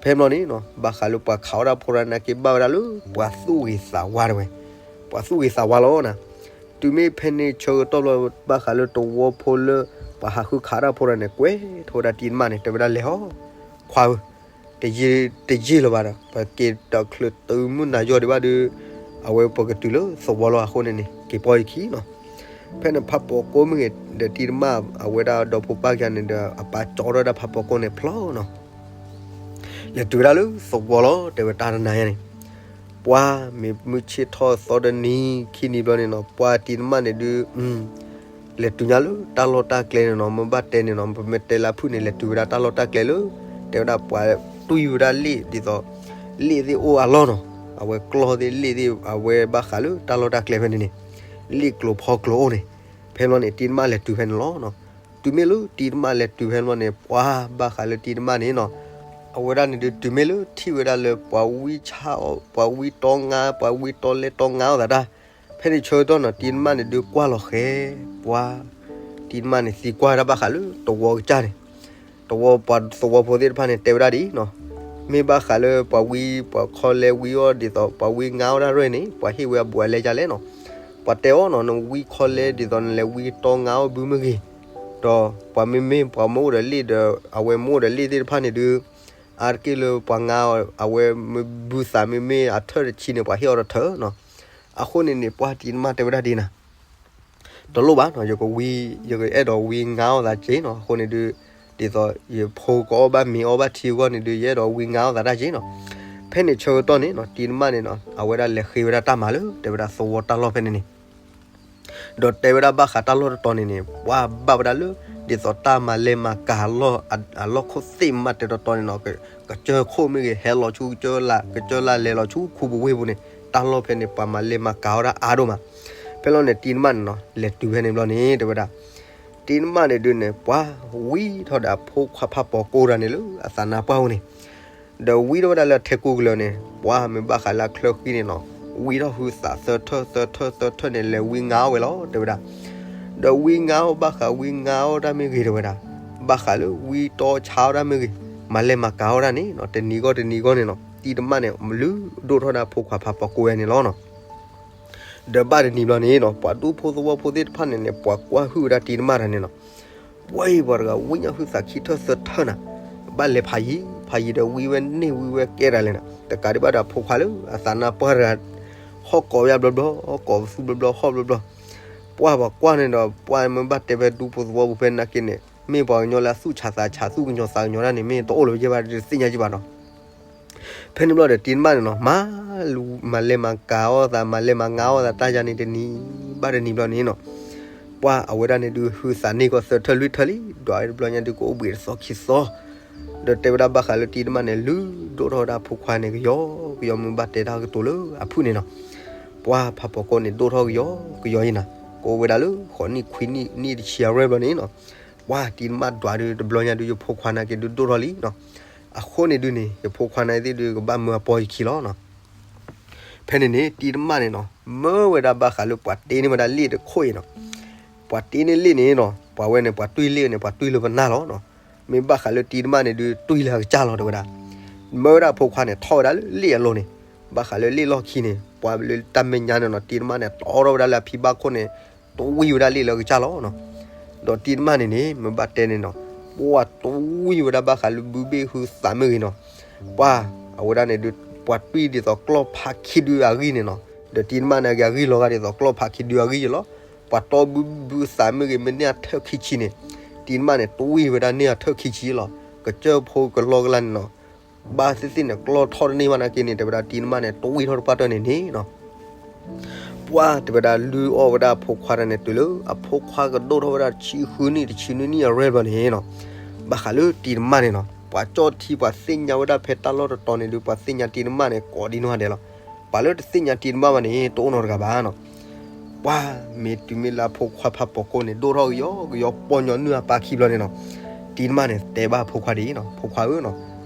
ဖဲဘျီန့ၣ်နီၤ ဘၣ်ဃးလၢပှၤခးဝဲဒၣ်ဖိတဂၤနာ်က့ ဘၣ်ဝဲဒၣ်လၢပှၤသူၣ်ဂ့ၤသးဝါတဝဲ ပှၤသူၣ်ဂ့ၤသးဝါလီၤနၤ တုၤမ့ၢ်ဖဲန့ၣ်ဆၢကတီၢ်ဘျီ ဘၣ်ဃးလၢတဝီဖိလၢ ပှၤဟးဃုခးတၢ်ဖိတဂၤန့ၣ် ကွဲးထီၣ်ဝဲဒၣ်တံၤတမၣ်န့ၣ် တဲဝဲဒၣ်လဲၤဟီ ခွါဧၢ တယံာ်လၢၤဘၣ်ဒီး ပက့ၤဒီးချုးတုၤမုၢ်နၤယီၢ်ဒံးဘၣ်ဒီး အဝဲပကတုၤလၢသဝီလီၤအဃိန့ၣ်န့ၣ် က့ၤပီၢ်ယခံနီၤ ဖဲန့ၣ်ဖးပိာ်ကိးမ့ၢ်ဂ့ၤဒီးတံၤတမၣ် အဝဲဒၣ်ဒီဖိပၢ်ခံဂၤန့ၣ်ဒီး အပၢ်ကၠီထီၣ်ဝဲဒၣ်ဖးပိာ်ကိးန့ၣ်ဖျီနီၤ လဲၤတုၤဝဲဒၣ်လၢသဝီလီၤ တဲဝဲတၢ်တနၤညါန့ၣ် ပှၤမ့ၢ်မုၢ်ဆ့ၣ်ထီၣ်သီတနံၤခံနံၤဘျီန့ၣ်နီၤ ပှၤတံၤတမၣ်န့ၣ်ဒုး လဲၤတုၤညါလၢတၢ်လီၢ်တၢ်ကျဲန့ၣ်နီၤ မ့ၢ်ဘၣ်တဲန့ၣ်နီၤ ပမ့ၢ်တဲလၢဖုၣ်န့ၣ် လဲၤတုၤဝဲဒၣ်တၢ်လီၢ်တၢ်ကျဲလၢ တဲဝဲဒၣ်ပှၤတွံၢ်ဝဲဒၣ်လ့ၣ်ဒ်သိး လ့ၣ်သ့ၣ်အိၣ်အလီၢ်နီၤ အဝဲကျီၢ်သ့ၣ်လ့ၣ်သ့ၣ် အဝဲဘၣ်ဃးလၢတၢ်လီၢ်တၢ်ကျဲဖဲန့ၣ်န့ၣ် လ့ၣ်ကျိၤဖီကျိၤအိၣ်န့ၣ်, ဖဲန့ၣ်ဘျီန့ၣ် တံၤတမၣ်လဲၤတုၤဖဲန့ၣ်လီၤ. တုၤမ့ၢ်လၢတံၤတမၣ်လဲၤတုၤဖဲန့ၣ်ဘျီန့ၣ် ပှၤဘၣ်ဃးလၢတံၤတမၣ်န့ၣ်နီၤ, အဝဲဒၣ်န့ၣ်ဒုးတုၤမ့ၢ်လၢထံၣ်ဝဲဒၣ်လၢပှၤဝံဆါအီၣ် ပှၤဝံတီငါ ပှၤဝံတီလဲတီငါအီၣ်သးတၢ်, ဖဲန့ၣ်ဆၢကတီၢ်နီၤ တံၤတမၣ်န့ၣ်ဒုးကွၢ်လီၤဃဲၤ, ပှၤ တံၤတမၣ်န့ၣ်သံကွၢ်ဝဲဒၣ်ဘၣ်ဃးလၢသဝီကစၢ်န့ၣ်, သဝီပှၤသဝီဖိသ့ၣ်တဖၣ်န့ၣ် တဲဝဲဒၣ်ဒ်အံၤနီၤ, မ့ၢ်ဘၣ်ဃးလၢပှၤဝံပှၤခီလဲဝံအီၣ်ဒ်သိးပှၤဝံငါအီၣ်တၢ်ရဲၣ်န့ၣ် ပှၤဟ့ၣ်ဝဲအဘူးအလဲဒ်လဲၣ်နီၤ, ပှၤတဲအီၤနီၤ နဝံခီလဲဒ်သိးနလဲၤဝံတီငါအီၣ်ဘုမ့ၢ်ဂ့ၤ, ဒီးပှၤမ့မ့ၢ်ပှၤမ့ၢ်အိၣ်ဒီးလ့ၣ်ဒီး အဝဲမ့ၢ်အိၣ်ဒီးလ့ၣ်သ့ၣ်တဖၣ်န့ၣ်ဒုး အါတက့ၢ်လၢပှၤငါအီၣ် အဝဲမ့ၢ်ဘုသးမ့မ့ၢ်အထၢၣ်တဆံန့ၣ် ပှၤဟ့ၣ်အီၤတထၢၣ်နီၤ, အဃိန့ၣ်န့ၣ် ပှၤတံၤတမၣ်တဲဝဲဒၣ်ဒ်နၤ တလိၣ်ဘၣ်နီၤ, ယကဝံ, ယကအဲၣ်ဒိးဝံငါအီၣ်သးက့နီၤ, အဃိန့ၣ်ဒုး ဒ်သိးယဖိကအီၣ်ဘၣ်မ့ၤအီၣ်ဘၣ်ထံအဂီၢ်န့ၣ်ဒုး ယအဲၣ်ဒိးဝံငါအီၣ်သးတၢ်က့နီၤ, ဖဲန့ၣ်ဆၢကတီၢ်န့ၣ်နီၤ တံၤတမၣ်န့ၣ်နီၤ အဝဲဒၣ်လဲၤဃ့ဝဲဒၣ်တၢ်မၤလၢ တဲဝဲဒၣ်သဝီတၢ်လီၢ်ဖဲန့ၣ်န့ၣ် ဒီးတဲဝဲဒၣ်ဘၣ်ဃးတၢ်လီၢ်တတီၤန့ၣ်န့ၣ် ပှၤဘၣ်ဝဲဒၣ်လၢ ဒ်သိးတၢ်မၤလဲၤမၤကၤအလီၢ် အလီၢ်ခိၣ်သ့ၣ်မးတဲတတီၤန့ၣ်နီၤ, ကစၢၢ်ခိၣ်မ့ၢ်ဂ့ၤ ဟဲလီၤဆူကစၢၢ်လၢ် ကစၢၢ်လၢ်လဲၤလီၤဆူခူပူၤဝ့ၢ်ပူၤန့ၣ် တၢ်လီၢ်ဖဲန့ၣ် ပှၤမၤလဲၤမၤကၤအီၣ်ဒၣ်အါဒိၣ်မး, ဖဲလီၤန့ၣ်တံၤတမၣ်န့ၣ်နီၤ လဲၤတုၤဖဲန့ၣ်ဘျီန့ၣ် တဲဝဲဒၣ် တံၤတမၣ်န့ၣ်ဒုးန့ၣ် ပှၤဝံထီၣ်ဒီးအဖိခွါဖးပိာ်ကိၢ်တဂၤန့ၣ်လၢအသးနါပှၢ်အိၣ်န့ၣ် ဒီးဝံထီၣ်ဝဲဒၣ်လၢအထဲကိးကလၢာ်န့ၣ် ပှၤမ့ၢ်ဘၣ်ဃးလၢအချၢဃံန့ၣ်နီၤ ဝံထီၣ်ဟုသးသၢထၢၣ်သၢထၢၣ်သၢထၢၣ်န့ၣ် လဲၤဝံငါအီၣ်ဝဲလီၤ တဲဝဲဒၣ်, ဒီးဝံငါအီၣ်ဘၣ်ဃးဝံငါအီၣ်တၢ်မ့ၢ်ဂ့ၤတဲဝဲဒၣ်, ဘၣ်ဃးလၢဝံတီဆါအီၣ်တၢ်မ့ၢ်ဂ့ၤ, မၤလဲၤမၤကၤအီၣ်တၢ်န့ၣ်နီၤ တနံၤဂီၢ်တနံၤဂီၢ်န့ၣ်နီၤ တံၤတမၣ်န့ၣ် မၤလုၢ်ဒိၣ်ထီၣ်ဒၣ်ဖိခွါဖးပိာ်ကိၢ်ဝဲန့ၣ်လီၤနီၤ ဒီးဘၣ်တနံၤဘျီန့ၣ်နီၤ ပှၤဒူဖိသဝီဖိသ့ၣ်တဖၣ်န့ၣ်န့ၣ် ပှၤကွၢ်ဟုၣ်ဝဲဒၣ်တံၤတမၣ်တဂၤန့ၣ်နီၤ, ပှၤအံၤပှၤတဂၤဝံညါဟုသးခံထၢၣ်သၢထၢၣ်နၤ, ဘၣ်လဲၤဖးယံၤ ဖးယံၤဒီးဝံဝဲန့ၢ်ဝံဝဲကဲတၢ်လဲၣ်နၤ, တကးဒံးဘၣ်ဒီးဖိခွါလၢအသးနါပှၢ်တဂၤ ဟီၣ်ကိးဝဲဒၣ်ဘျီဘျီ ဟီၣ်ကိးသူဘျီဘျီ ဟီၣ်ဘျီဘျီ, ပှၤပှၤကွၢ်န့ၣ်ဒီး ပှၤမ့ၢ်ဘၣ်တဲဖဲဒူဖိသဝီပူၤဖဲနာ်က့န့ၣ် မ့ၢ်ပှၤကညီလၢအသူၣ်ဆးသးဆး သူၣ်ကညီၤသးကညီၤတၢ်န့ၣ် မ့ၢ်တအိၣ်လၢၤဘၣ် တသ့ၣ်ညါက့ဘၣ်နီၤ ဖဲန့ၣ်ဘျီဒီးတံၤတမၣ်န့ၣ်နီၤ မၤ, မၤလဲၤမၤကၤအီၣ်သး မၤလဲၤမၤငါအီၣ်သးတၢ်ယါန့ၣ်တနံၤဘၣ်တနံၤဘျီန့ၣ်နီၤ, ပှၤအဝဲဒၣ်န့ၣ်ဒုးဟုသးန့ၢ်ကီၢ်သၢထၢၣ်လွံၢ်ထၢၣ်လံ ဒွးဝဲတဘျီညါဒုးကအိၣ်ဘှံးတသီခံသီ, ဒီးတဲဝဲဒၣ်ဘၣ်ဃးလၢတံၤတမၣ်န့ၣ် လုၢ်ဒိၣ်ထီၣ်ဝဲဒၣ်ဖိခွါန့ၣ် ကယီကယီ မ့ၢ်ဘၣ်တဲတၢ်ကတိၤလၢအဖုၣ်န့ၣ်နီၤ, ပှၤဖးပိာ်ကိၢ်န့ၣ်ဒိၣ်ထီၣ်ကယီကယီအံၤနၤ, ကအိၣ်ဝဲဒၣ်လၢဃိးနံၣ်ခွံနံၣ်နံၣ်တဆံအရ့ၣ်ဘျီန့ၣ်နီၤ, ပှၤတံၤတမၣ်ဒွးဒုးတဘျီညါဒုး ယဖိခွါနာ်က့ဒုးဒိၣ်ထီၣ်လံနီၤ, အဃိန့ၣ်ဒုးန့ၣ် ယဖိခွါနာ်က့သ့ၣ်ဒုးကဘၣ်မၢအပီယခံလီၤနီၤ ဖဲန့ၣ်န့ၣ် တံၤတမၣ်န့ၣ်နီၤ မၢဝဲဒၣ်ဘၣ်ဃးလၢပှၤတ့န့ၢ်ဝဲဒၣ်လ့ၣ်တခိၣ်အံၤနီၤ, ပှၤတ့န့ၢ်လ့ၣ်န့ၣ်နီၤ ပှၤဝဲန့ၣ် ပှၤတွံၢ်လ့ၣ်န့ၣ် ပှၤတွံၢ်လၢပနၢ်လီၤနီၤ, မ့ၢ်ဘၣ်ဃးလၢတံၤတမၣ်န့ၣ်ဒုး တွံၢ်လၢအကစၢ်လီၤတဲဝဲဒၣ်, မၢဝဲဒၣ်ဖိခွါန့ၣ် ထီၣ်ဝဲဒၣ်လၢလ့ၣ်အလိၤန့ၣ်, ဘၣ်ဃးလၢလ့ၣ်လီၢ်ခံန့ၣ် ပှၤလၢတၢ်မဲာ်ညါန့ၣ်နီၤ တံၤတမၣ်န့ၣ် တီထီၣ်ဝဲဒၣ်လၢအဖံဘၣ်ခိၣ်န့ၣ် တွံၢ်ဝဲဒၣ်လ့ၣ်လၢအကစၢ်လီၤနီၤ ဒီးတံၤတမၣ်န့ၣ်န့ၣ် မ့ၢ်ဘၣ်တဲန့ၣ်နီၤ, ပှၤတွံၢ်ဝဲဒၣ်ဘၣ်ဃးလၢဘုဘ့ၣ်ဟုသးမ့ၢ်ဂ့ၤနီၤ, ပှၤအဝဲဒၣ်န့ၣ်ဒုး ပှၤတွံၢ်ဒ်သိးကျီၢ်ဖးခံဒုအဂံၢ်န့ၣ်နီၤ, ဒီးတံၤတမၣ်န့ၣ်က့ၤအဂံၢ်လီၤဂာ်ဒ်သိးကျီၢ်ဖးခံဒုအဂံၢ်ယလီၤ, ပှၤတီဘုဘုသးမ့ၢ်ဂ့ၤ မ့ၢ်န့ၢ်အထၢၣ်ခံဆံန့ၣ်, တံၤတမၣ်န့ၣ် တွံၢ်ဝဲဒၣ်န့ၢ်အထၢၣ်ခံဆံလီၤ, ကစၢၢ်ဖိကလီကလါန့ၣ်နီၤ ဘၣ်သ့ၣ်သ့ၣ်န့ၣ် ကျီၢ်ထီၣ်တန့ၢ်ဘၣ်နာ်က့န့ၣ် တဲဝဲဒၣ်တံၤတမၣ်န့ၣ် တွံၢ်ထီၣ်တပှၢ်တၢၢ်န့ၣ်န့ၣ်နီၤ, ပှၤတဲဝဲဒၣ်လုၢ်အီၣ်ဝဲဒၣ်အဖိခွါတဂၤန့ၣ် တုၤလၢအဖိခွါကဒိၣ်ထီၣ်ဝဲဒၣ်တဆံဃုနံၣ်တဆံနွံနံၣ်အရ့ၣ်ဘျီန့ၣ်နီၤ, ဘၣ်ဃးလၢတံၤတမၣ်န့ၣ်နီၤ ပှၤကၠီၣ်ထံပှၤသ့ၣ်ညါဝဲဒၣ်ဖဲတၢ်လီၢ်တတီၤန့ၣ်ဒုး ပှၤသ့ၣ်ညါတံၤတမၣ်န့ၣ် ကိးဒံနီၢ်ဂၤဒဲးလီၤ, ပှၤလၢတသ့ၣ်ညါတံၤတမၣ်ဘၣ်န့ၣ် တအိၣ်နီတဂၤဘၣ်နီၤ ပှၤမ့ၢ်တုၤမ့ၢ်လၢအဖိခွါဖးပိာ်ကိၢ်န့ၣ် ဒိၣ်ထီၣ်ကယီကယီ ပီၢ်ညီနုၢ်အပၢ်ခံဘျီန့ၣ်နီၤ, တံၤတမၣ်န့ၣ် တဲဘၣ်အဖိခွါဒ်အံၤနီၤ, ဖိခွါဧၢနီၤ,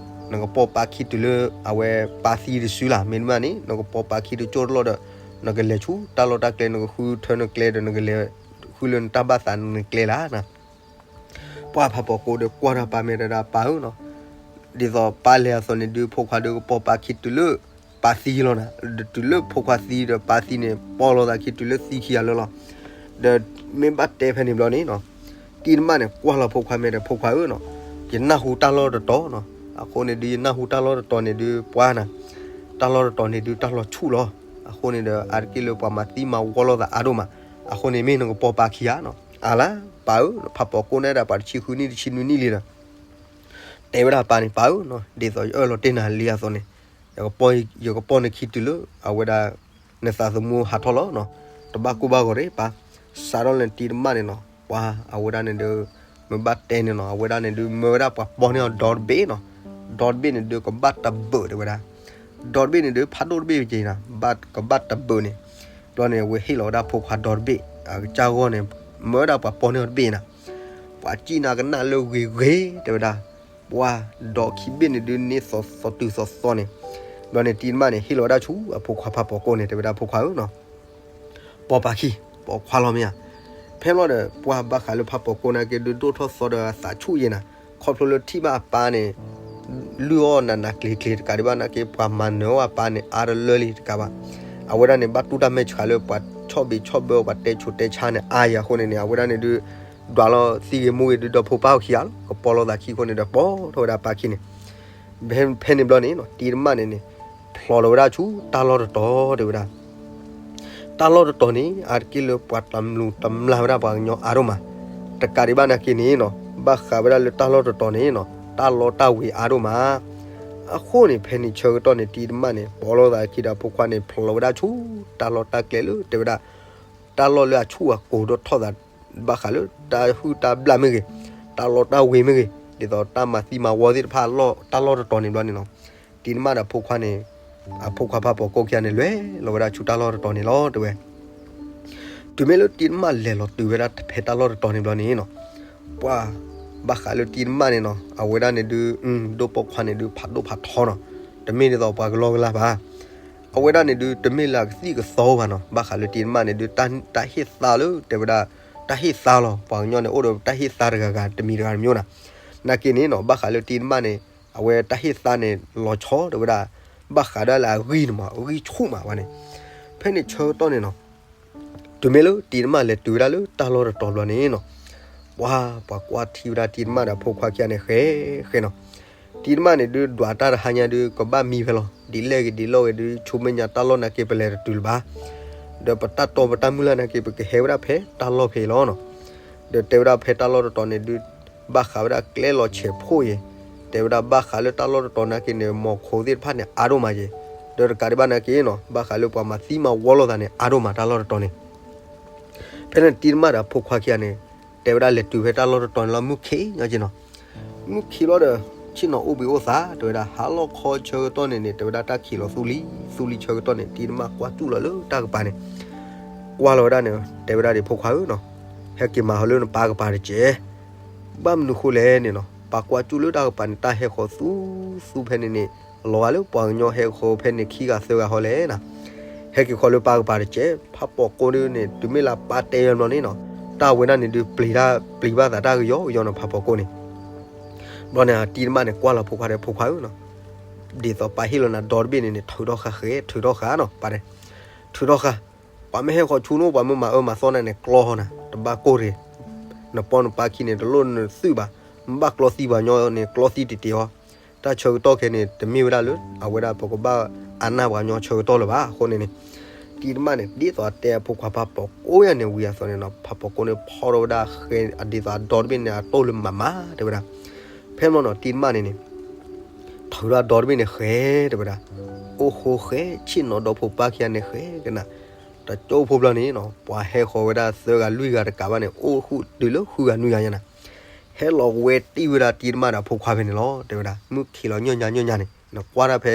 နကပိာ်ပၢ်ခံတုၤလၢအဝဲပၢ်သံတစုလၢ်, မ့တမ့ၢ်န့ၣ် နကပိာ်ပၢ်ခံတကၠိၢ်တလီၢ်ဒီး နကလဲၤဆူတၢ်လီၢ်တၢ်ကျဲ နကဃုထၢနကျဲဒီး နကလဲၤဃုလၢနတၢ်ဘၣ်သးနကျဲလၢ်နီၤ ပှၤဖးပိာ်ကိၢ်ဒီးကွၢ်ထီၣ်ပၢ်မဲာ်တၢ်ဒီး ပၢ်ဧၢနီၤ, ဒ်သိးပၢ်လဲၤအသိးန့ၣ်ဒုး ဖိခွါဒုးကပိာ်ပၢ်ခံတုၤလၢပၢ်သံလီၤနီၤ, ဒီးတုၤလၢဖိခွါသံဒီးပၢ်သံန့ၣ် ပိာ်လိာ်သးခံတုၤလၢသံခံဂၤလၢာ်လီၤ, ဒီးမ့ၢ်ဘၣ်တဲဖဲန့ၣ်ဘျီန့ၣ်နီၤ, တံၤတမၣ်န့ၣ် ကွၢ်လီၤဖိခွါမဲာ်ဒီး ဖိခွါဧၢနီၤ, ယနၢ်ဟူတၢ်လီၢ်တတီၤနီၤ, အဃိန့ၣ်ဒုး ယနၢ်ဟူတၢ်လီၢ်တတီၤန့ၣ်ဒုး ပှၤနၤ, တၢ်လီၢ်တတီၤန့ၣ်ဒုး တၢ်လီၢ်ဆူၣ်လီၤ, အဃိန့ၣ်ဒီး အါတက့ၢ်လၢပှၤမၤသံမၤဝီလိာ်သးအါဒိၣ်မး, အဃိန့ၣ်မ့ၢ်နကပိာ်ပၢ်ခံဧါနီၤ, အါလၢ် ပၢ်ဧၢ, ဖးပိာ်ကိၢ်န့ၣ်ဒၣ်ပှၤတဆံဃုနံၣ်တဆံနွံနံၣ်လံဒီး တဲဝဲဒၣ်ပၢ်န့ၣ် ပၢ်ဧၢနီၤ, ဒ်သိးယအၢၣ်လီၤတ့ၢ်နၤလံအသိးန့ၣ်, ယကပိာ်နခံတုၤလၢ အဝဲဒၣ် နသးသမူဟးထီၣ်လီၤနီၤ, တဘၣ်ကိၢ်ဘၣ်ဂီၤတ့ၢ်ပၢ်, စးထီၣ်လၢတံၤတမၣ်န့ၣ်နီၤ, ပှၤအဝဲဒၣ်န့ၣ်ဒုး မ့ၢ်ဘၣ်တဲန့ၣ်နီၤ, အဝဲဒၣ်န့ၣ်ဒုး မၢဝဲဒၣ်ပှၤပိာ်န့ၢ်အီၤဒီတဘ့ၣ်နီၤ, ဒီတဘ့ၣ်န့ၣ်ဒုး ကဘၣ်တဘၢၣ်တဲဝဲဒၣ် ဒီတဘ့ၣ်န့ၣ်ဒုး ဖးဒိၣ်တဘ့ၣ်က့ၤနၤ, ဘၣ်ကဘၣ်တဘုးန့ၣ်, ဘျီန့ၣ် အဝဲဟ့ၣ်လီၤဝဲဒၣ်ဖိခွါဒီတဘ့ၣ်, အကစၢ်ဂီၢ်န့ၣ်, မၢဝဲဒၣ်ပှၤပိာ်န့ၢ်အီၤတဘ့ၣ်နၤ, ပှၤစံၣ်နၤကနၣ်လၢဂ့ၤဂ့ၤ တဲဝဲဒၣ်, ပှၤဒီခံဘ့ၣ်န့ၣ်ဒုးန့ၢ်သီသီတုၤသီသီန့ၣ်, ဘျီန့ၣ်တံၤတမၣ်န့ၣ် ဟ့ၣ်လီၤဝဲဒၣ်ဆူအဖိခွါဖးပိာ်ကိၢ်န့ၣ် တဲဝဲဒၣ်ဖိခွါဧၢနီၤ ပိာ်ပာ်ခံ, ပိာ်ခွါလီၤမ့ၢ်ဧါ. ဖဲဘျီဒီး ပှၤဘၣ်ဃးလၢဖးပိာ်ကိၢ်နာ်က့ဒုးဒိၣ်ထီၣ်သီဒီးအသးဆူၣ်ယဲနၤ, ခီဖျိလၢထံၣ်ဘၣ်အပၢ်န့ၣ် လုၢ်အီၣ်နးနးကျ့ၤကျ့ၤတကးဒံးဘၣ်နာ်က့ ပှၤမၤနၢၤအီၣ်အပၢ်န့ၣ် အါတလၢလံတကးဘၣ်. အဝဲဒၣ်န့ၣ် ဘၣ်တူၢ်တၢ်မဲာ်ဆှးလၢပှၤဆီၣ်ဘံးဆီၣ်ဘၢအီၤ ပှၤတဲဆိတဲဆါန့ၣ် အါယၤအဃိန့ၣ်န့ၣ် အဝဲဒၣ်န့ၣ်ဒုး ဒွးလီၤသံဂ့ၤမူဂ့ၤဒုးဒီးဖိပၢ်အခံဂၤလီၤ, ကပီၤလိာ်သးခံအဃိန့ၣ်ဒီး ပိာ်ထီၣ်ဝဲဒၣ်ပၢ်ခံန့ၣ်. ဖဲန့ၣ်ဘျီန့ၣ်နီၤ တံၤတမၣ်န့ၣ်န့ၣ် ဖျိးလီၤဝဲဒၣ်ဆူတၢ်လီၢ်တတီၤတဲဝဲဒၣ် တၢ်လီၢ်တတီၤန့ၣ် အါတက့ၢ်လၢပှၤတမျူးတမျၢ်ဝဲဒၣ်ပှၤကညီအါဒိၣ်မး, တကးဒံးဘၣ်နာ်က့န့ၣ်နီၤ ဘၣ်ဃးဝဲဒၣ်လၢတၢ်လီၢ်တတီၤန့ၣ်နီၤ တၢ်လီတၢ်ဝ့ၤအါဒိၣ်မး. အဃိန့ၣ် ဖဲန့ၣ်ဆၢကတီၢ်န့ၣ် တံၤတမၣ်န့ၣ် ပိာ်လိာ်သးခံဒီးဖိခွါန့ၣ် ဖျိးလီၤဝဲဒၣ်ဆူတၢ်လီၢ်တၢ်ကျဲလၢတဲဝဲဒၣ် တၢ်လီၢ်လၢအဆူၣ်အကိၤဒီးထီၣ်သး ဘၣ်ဃးလၢတၢ်ဟုၣ်တၢ်ဘျၣ်မ့ၢ်ဂ့ၤ, တၢ်လီတၢ်ဝ့ၤမ့ၢ်ဂ့ၤ, ဒ်သိးတၢ်မၤသံမၤဝီသ့ၣ်တဖၣ် တၢ်လီၢ်တတီၤန့ၣ်ဘျီန့ၣ်နီၤ တံၤတမၣ်ဒီးဖိခွါန့ၣ် အဖိခွါဖးပိာ်ကိၢ်ခံဂၤန့ၣ် လဲၤလီၤဝဲဒၣ်ဆူတၢ်လီၢ်တတီၤန့ၣ်လီၤတဲဝဲ. တုၤမ့ၢ်လၢတံၤတမၣ်လဲၤလီၤတုၤဝဲဒၣ်ဖဲတၢ်လီၢ်တတီၤန့ၣ်ဘျီန့ၣ်နီၤ ပှၤဘၣ်ဃးလၢတံၤတမၣ်န့ၣ်နီၤ အဝဲဒၣ်န့ၣ်ဒုး ဒိၣ်ပိာ်ခွါန့ၣ်ဒုး ဖးဒိၣ်ဖးထီနီၤ, တမ့ၢ်ဒ်သိးပှၤကလီကလီဘၣ်. အဝဲဒၣ်န့ၣ်ဒုး တမ့ၢ်လၢအကသံၣ်ကသီဘၣ်နီၤ, ဘၣ်ဃးလၢတံၤတမၣ်န့ၣ်ဒုး တၢ်ဟ့ၣ်သါလၢတဲဝဲဒၣ် တၢ်ဟ့ၣ်သါလီၤ. ပှၤကညီန့ၣ် အိၣ်ဒီးတၢ်ဟ့ၣ်သါတဂၤဂၤတမံၤတဂၤတမံၤနီၤ. နာ်က့န့ၣ်နီၤ ဘၣ်ဃးလၢတံၤတမၣ်န့ၣ် အဝဲတၢ်ဟ့ၣ်သါန့ၣ် လီၤဆီတဲဝဲဒၣ် ဘၣ်ဃးဒၣ်လၢအဂံၢ်န့ၣ်မး အဂံၢ်ဆူၣ်မးဝဲန့ၣ်. ဖဲန့ၣ်ဆၢကတီၢ်န့ၣ်နီၤ တုၤမ့ၢ်လၢတံၤတမၣ်လဲၤတုၤဝဲဒၣ်လၢတၢ်လီၢ်တတီၤဘျီန့ၣ်နီၤ ပှၤ ပှၤကွၢ်ထံဝဲဒၣ်တံၤတမၣ်ဒီးဖိခွါခံဂၤန့ၣ် ဃဲဃဲနီၤ. တံၤတမၣ်န့ၣ်ဒုး ဒွးတၢ်တဟါညါဒုး ကဘၣ်မံဖဲလီၤ. ဒ်လဲၣ်ဂ့ၤဒ်လဲၣ်ဂ့ၤဒုး ဆူမဲာ်ညါတၢ်လီၢ်နာ်က့ ပလဲၤတတုၤလၢၤဘၣ်. ဒီးပတၢ်တီပတၢ်မုၢ်လၢ်နာ်က့ ပကဟဲဝဲဒၣ်ဖဲတၢ်လီၢ်ဖဲအံၤလီၤနီၤ. ဒီးတဲဝဲဒၣ်ဖဲတၢ်လီၢ်တတီၤန့ၣ်ဒုး ဘၣ်ဃးဝဲဒၣ်ကျဲလီၤဆဲးဖှိၣ်ယဲၤ, တဲဝဲဒၣ်ဘၣ်ဃးလၢတၢ်လီၢ်တတီၤနာ်က့န့ၣ် မီၤခိသ့ၣ်တဖၣ်န့ၣ် အါဒိၣ်မးယဲၤ, ဒီးတကးဒံးဘၣ်နာ်က့နီၤ ဘၣ်ဃးလၢပှၤမၤသံမၤဝီလိာ်သးန့ၣ် အါဒိၣ်မးတၢ်လီၢ်တတီၤန့ၣ်. ဖဲန့ၣ်တံၤတမၣ်ဒီးဖိခွါခံဂၤန့ၣ် တဲဝဲဒၣ်လဲၤတုၤဖဲတၢ်လီၢ်တတီၤန့ၣ်လီၤ မုၢ်ခံးညီက့နီၤ. မုၢ်ခံးလီၤဒီး ဆ့ၣ်နီၤအိၣ်ဘှံးအိၣ်သါ တဲဝဲဒၣ် ဟါလီၤခီဆၢကတီၢ်န့ၣ်န့ၣ် တဲဝဲဒၣ်တၢ်ခံးလီၤသူလံ, သူလံဆၢကတီၢ်န့ၣ် တံၤတမၣ်ကွၢ်စူၣ်လီၤလၢတၢ်ကပၤန့ၣ် ကွၢ်လီၤဝဲဒၣ်န့ၣ် တဲဝဲဒၣ်ဒ်ဖိခွါဧၢနီၤ, ဟဲက့ၤမၤဟီလၢနပၢ်ကပၤတက့ၢ်. ဘၣ်မနုၤဃိလဲၣ်န့ၣ်နီၤ ပၢ်ကွၢ်စူၣ်လၢတၢ်ကပၤန့ၣ် တၢ်ဟဲဃီၤသူသူဖဲန့ၣ်န့ၣ် လီၤဂာ်လၢပှၤကညီဟဲဃီၤဖဲန့ၣ်ခံဂၤသၢဂၤဃီလဲၣ်နီၤ. ဟဲက့ၤဃီၤလၢပၢ်ကပၤတက့ၢ်. ဖးပိာ်ကိၢ်ဒုးန့ၣ် တုၤမ့ၢ်လၢပၢ်တဲဝဲဘျီန့ၣ်နီၤ တၢ်ဝဲဒၣ်န့ၣ်ဒုး ပျံၤတၢ်ပျံၤဘၣ်သးတၢ်ကယီကယီနီၤ ဖးပိာ်ကိၢ်န့ၣ် ဘျီန့ၣ် တံၤတမၣ်န့ၣ် ကွၢ်လီၤဖိခွါဒီးဖိခွါဧၢနီၤ, ဒ်သိးပၢ်ဟ့ၣ်လီၤနၤဒီတဘ့ၣ်န့ၣ်န့ၣ် ထုးထီၣ်ဃာ်ဃဲ ထုးထီၣ်ဃာ်နီၤ ပၢ်န့ၣ်, ထုးထီၣ်ဃာ်, ပှၤမ့ၢ်ဟဲဃီၤဆူနအိၣ် ပှၤမ့ၢ်မၤအၢမၤသီနၤန့ၣ် ကျီဟီနၤ တဘၣ်ကိၢ်တဂ့ၤ, နပီနပၢ်ခံန့ၣ် တလိၣ်နသုးဘၣ်, မ့ၢ်ဘၣ်ကျီသံပှၤကညီန့ၣ် ကျီသံတ့ၢ်တ့ၢ်အီၤ, တၢ်ဆၢကတီၢ်ခဲန့ၣ် တမ့ၢ်ဝဲဒၣ်လၢ အဝဲဒၣ်ပကဘၣ်အါနၢ်ပှၤကညီဆၢကတီၢ်လၢၤဘၣ်. အဃိန့ၣ်န့ၣ် တံၤတမၣ်န့ၣ် ဒ်သိးအတဲအဖိခွါဖးပိာ်ကိၢ်ယၤန့ၣ်ဝံၤအသိးန့ၣ်နီၤ ဖးပိာ်ကိၢ်န့ၣ် ဖီၣ်ထီၣ်ဝဲဒၣ်ဃဲ အဒ်သိးအဒီတဘ့ၣ်န့ၣ် အတိၢ်လၢမၤမၤတဲဝဲဒၣ်, ဖဲမနီၤ တံၤတမၣ်န့ၣ်န့ၣ် ထုးဒီးဒီတဘ့ၣ်န့ၣ်ဃဲတဲဝဲဒၣ်, အိၣ်ဃိဃဲ ဆ့ၣ်နီၤဒီဖိပၢ်ခံဂၤန့ၣ်ဃဲကနၣ်, တကၠိဖိဘျီန့ၣ်နီၤ ပှၤဟဲဃီၤဝဲဒၣ်သၢဂၤလွံၢ်ဂၤတကးဘၣ်န့ၣ် အိၣ်ဃုတုၤလၢဃုဂၤနွံဂၤညါနၤ, ဟဲလီၤဝဲတံၢ်ဝဲဒၣ်တံၤတမၣ်ဒီးဖိခွါဖဲန့ၣ်လီၤ တဲဝဲဒၣ်, မုၢ်ခံးလီၤညီညါညီညါန့ၣ် နကွၢ်ဒၣ်ဖဲ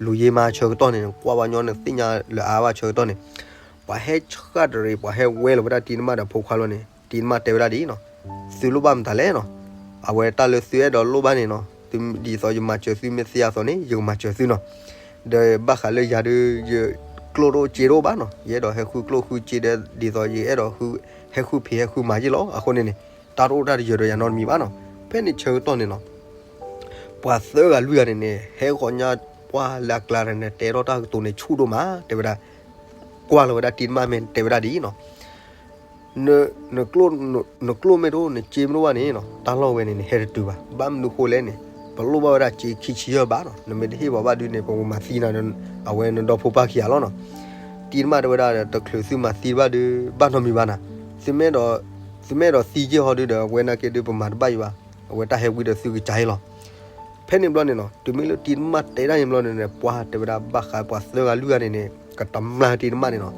လူၤယ့မါဆၢကတီၢ်န့ၣ် နကွၢ်ဘၣ်ညီနသ့ၣ်ညါလၢအါဘၣ်ဆၢကတီၢ်န့ၣ်, ပှၤဟဲဆှၣ်တရံး ပှၤဟဲဝဲလီၤဝဲဒၣ်တံၤတမၣ်ဒီးဖိခွါလီၤန့ၣ် တံၤတမၣ်တဲဝဲဒၣ်ဒ်အံၤနီၤ, သုလိၣ်ဘၣ်မတၤလဲၣ်နီၤ, အဝဲတၢ်လၢသုအဲၣ်ဒိးလိၣ်ဘၣ်န့ၣ်နီၤ ဒ်သိးယမၤစၢၤသုမ့ၢ်သ့အသိးန့ၣ် ယကမၤစၢၤသုနီၤ, ဒီးဘၣ်ဃးလၢယၤဒုး ယကျိၣ်တအိၣ်စ့တအိၣ်ဘၣ်နီၤ, ယအဲၣ်ဒိးဟဲဃုကျိၣ်ဃုစ့ဒီး ဒ်သိးယအဲၣ်ဒိးဟဲဃုဖံးဟဲဃုမၤယ့ၢ်လီၤ. အဃိန့ၣ်န့ၣ် တၢ်တအိၣ်တၢ်တယၢၤဒီးယၤနီတမံၤဘၣ်နီၤ, ဖဲန့ၣ်ဆၢကတီၢ်န့ၣ်နီၤ ပှၤသၢဂၤလွံၢ်ဂၤန့ၣ်န့ၣ် ဟဲဃီၤညါပှၢ်လၢအကျါန့ၣ် တဲထီၣ်တၢ်ကတိၤန့ၣ်ဆူၣ်ဒိၣ်မး တဲဝဲဒၣ်, ကွၢ်လီၤဝဲဒၣ်တံၤတမၣ်မ့ၢ်တဲဝဲဒၣ်ဒ်အံၤနီၤ, နကျိၣ်မ့ၢ်တအိၣ် နစ့မ့ၢ်တအိၣ်ဘၣ်န့ၣ်နီၤ တၢ်လီၢ်ဝဲန့ၣ်န့ၣ် ဟဲတတုၤဘၣ်. ဘၣ်မနုၤဃိလဲၣ်န့ၣ် ပလိၣ်ဘၣ်ဝဲဒၣ်စ့ခံဆံယဲၢ်ဘးနီၤ, နမ့ၢ်တဟ့ၣ်ပှၤဘၣ်ဒုးန့ၣ် ပကမၤသံနၤဒီး အဝဲနဒီဖိပၢ်ခံဂၤလီၤနီၤ. တံၤတမၣ်တဲဝဲဒၣ် တချုးသုမၤသံဘၣ်ဒုး ဘၣ်နီတမံၤဘၣ်နၤ, သုမ့ၢ်အဲၣ်ဒိးသံက့ၢ်ဟီဒုးဒီး အဝဲနာ်က့ဒုး ပမၤတဘၣ်ယံၤဘၣ်, အဝဲတၢ်ဟဲဝံၤဒီးသုကစၢ်အံၤလီၤ. ဖဲန့ၣ်ဘျီန့ၣ်နီၤ တုၤမ့ၢ်လၢတံၤတမၣ်တဲဒၣ်န့ၣ်ဘျီန့ၣ်န့ၣ် ပှၤတဲဝဲဒၣ်ဘၣ်ဃးပှၤသၢဂၤလွံၢ်ဂၤန့ၣ်န့ၣ် ကတမျၢ်တံၤတမၣ်န့ၣ်နီၤ,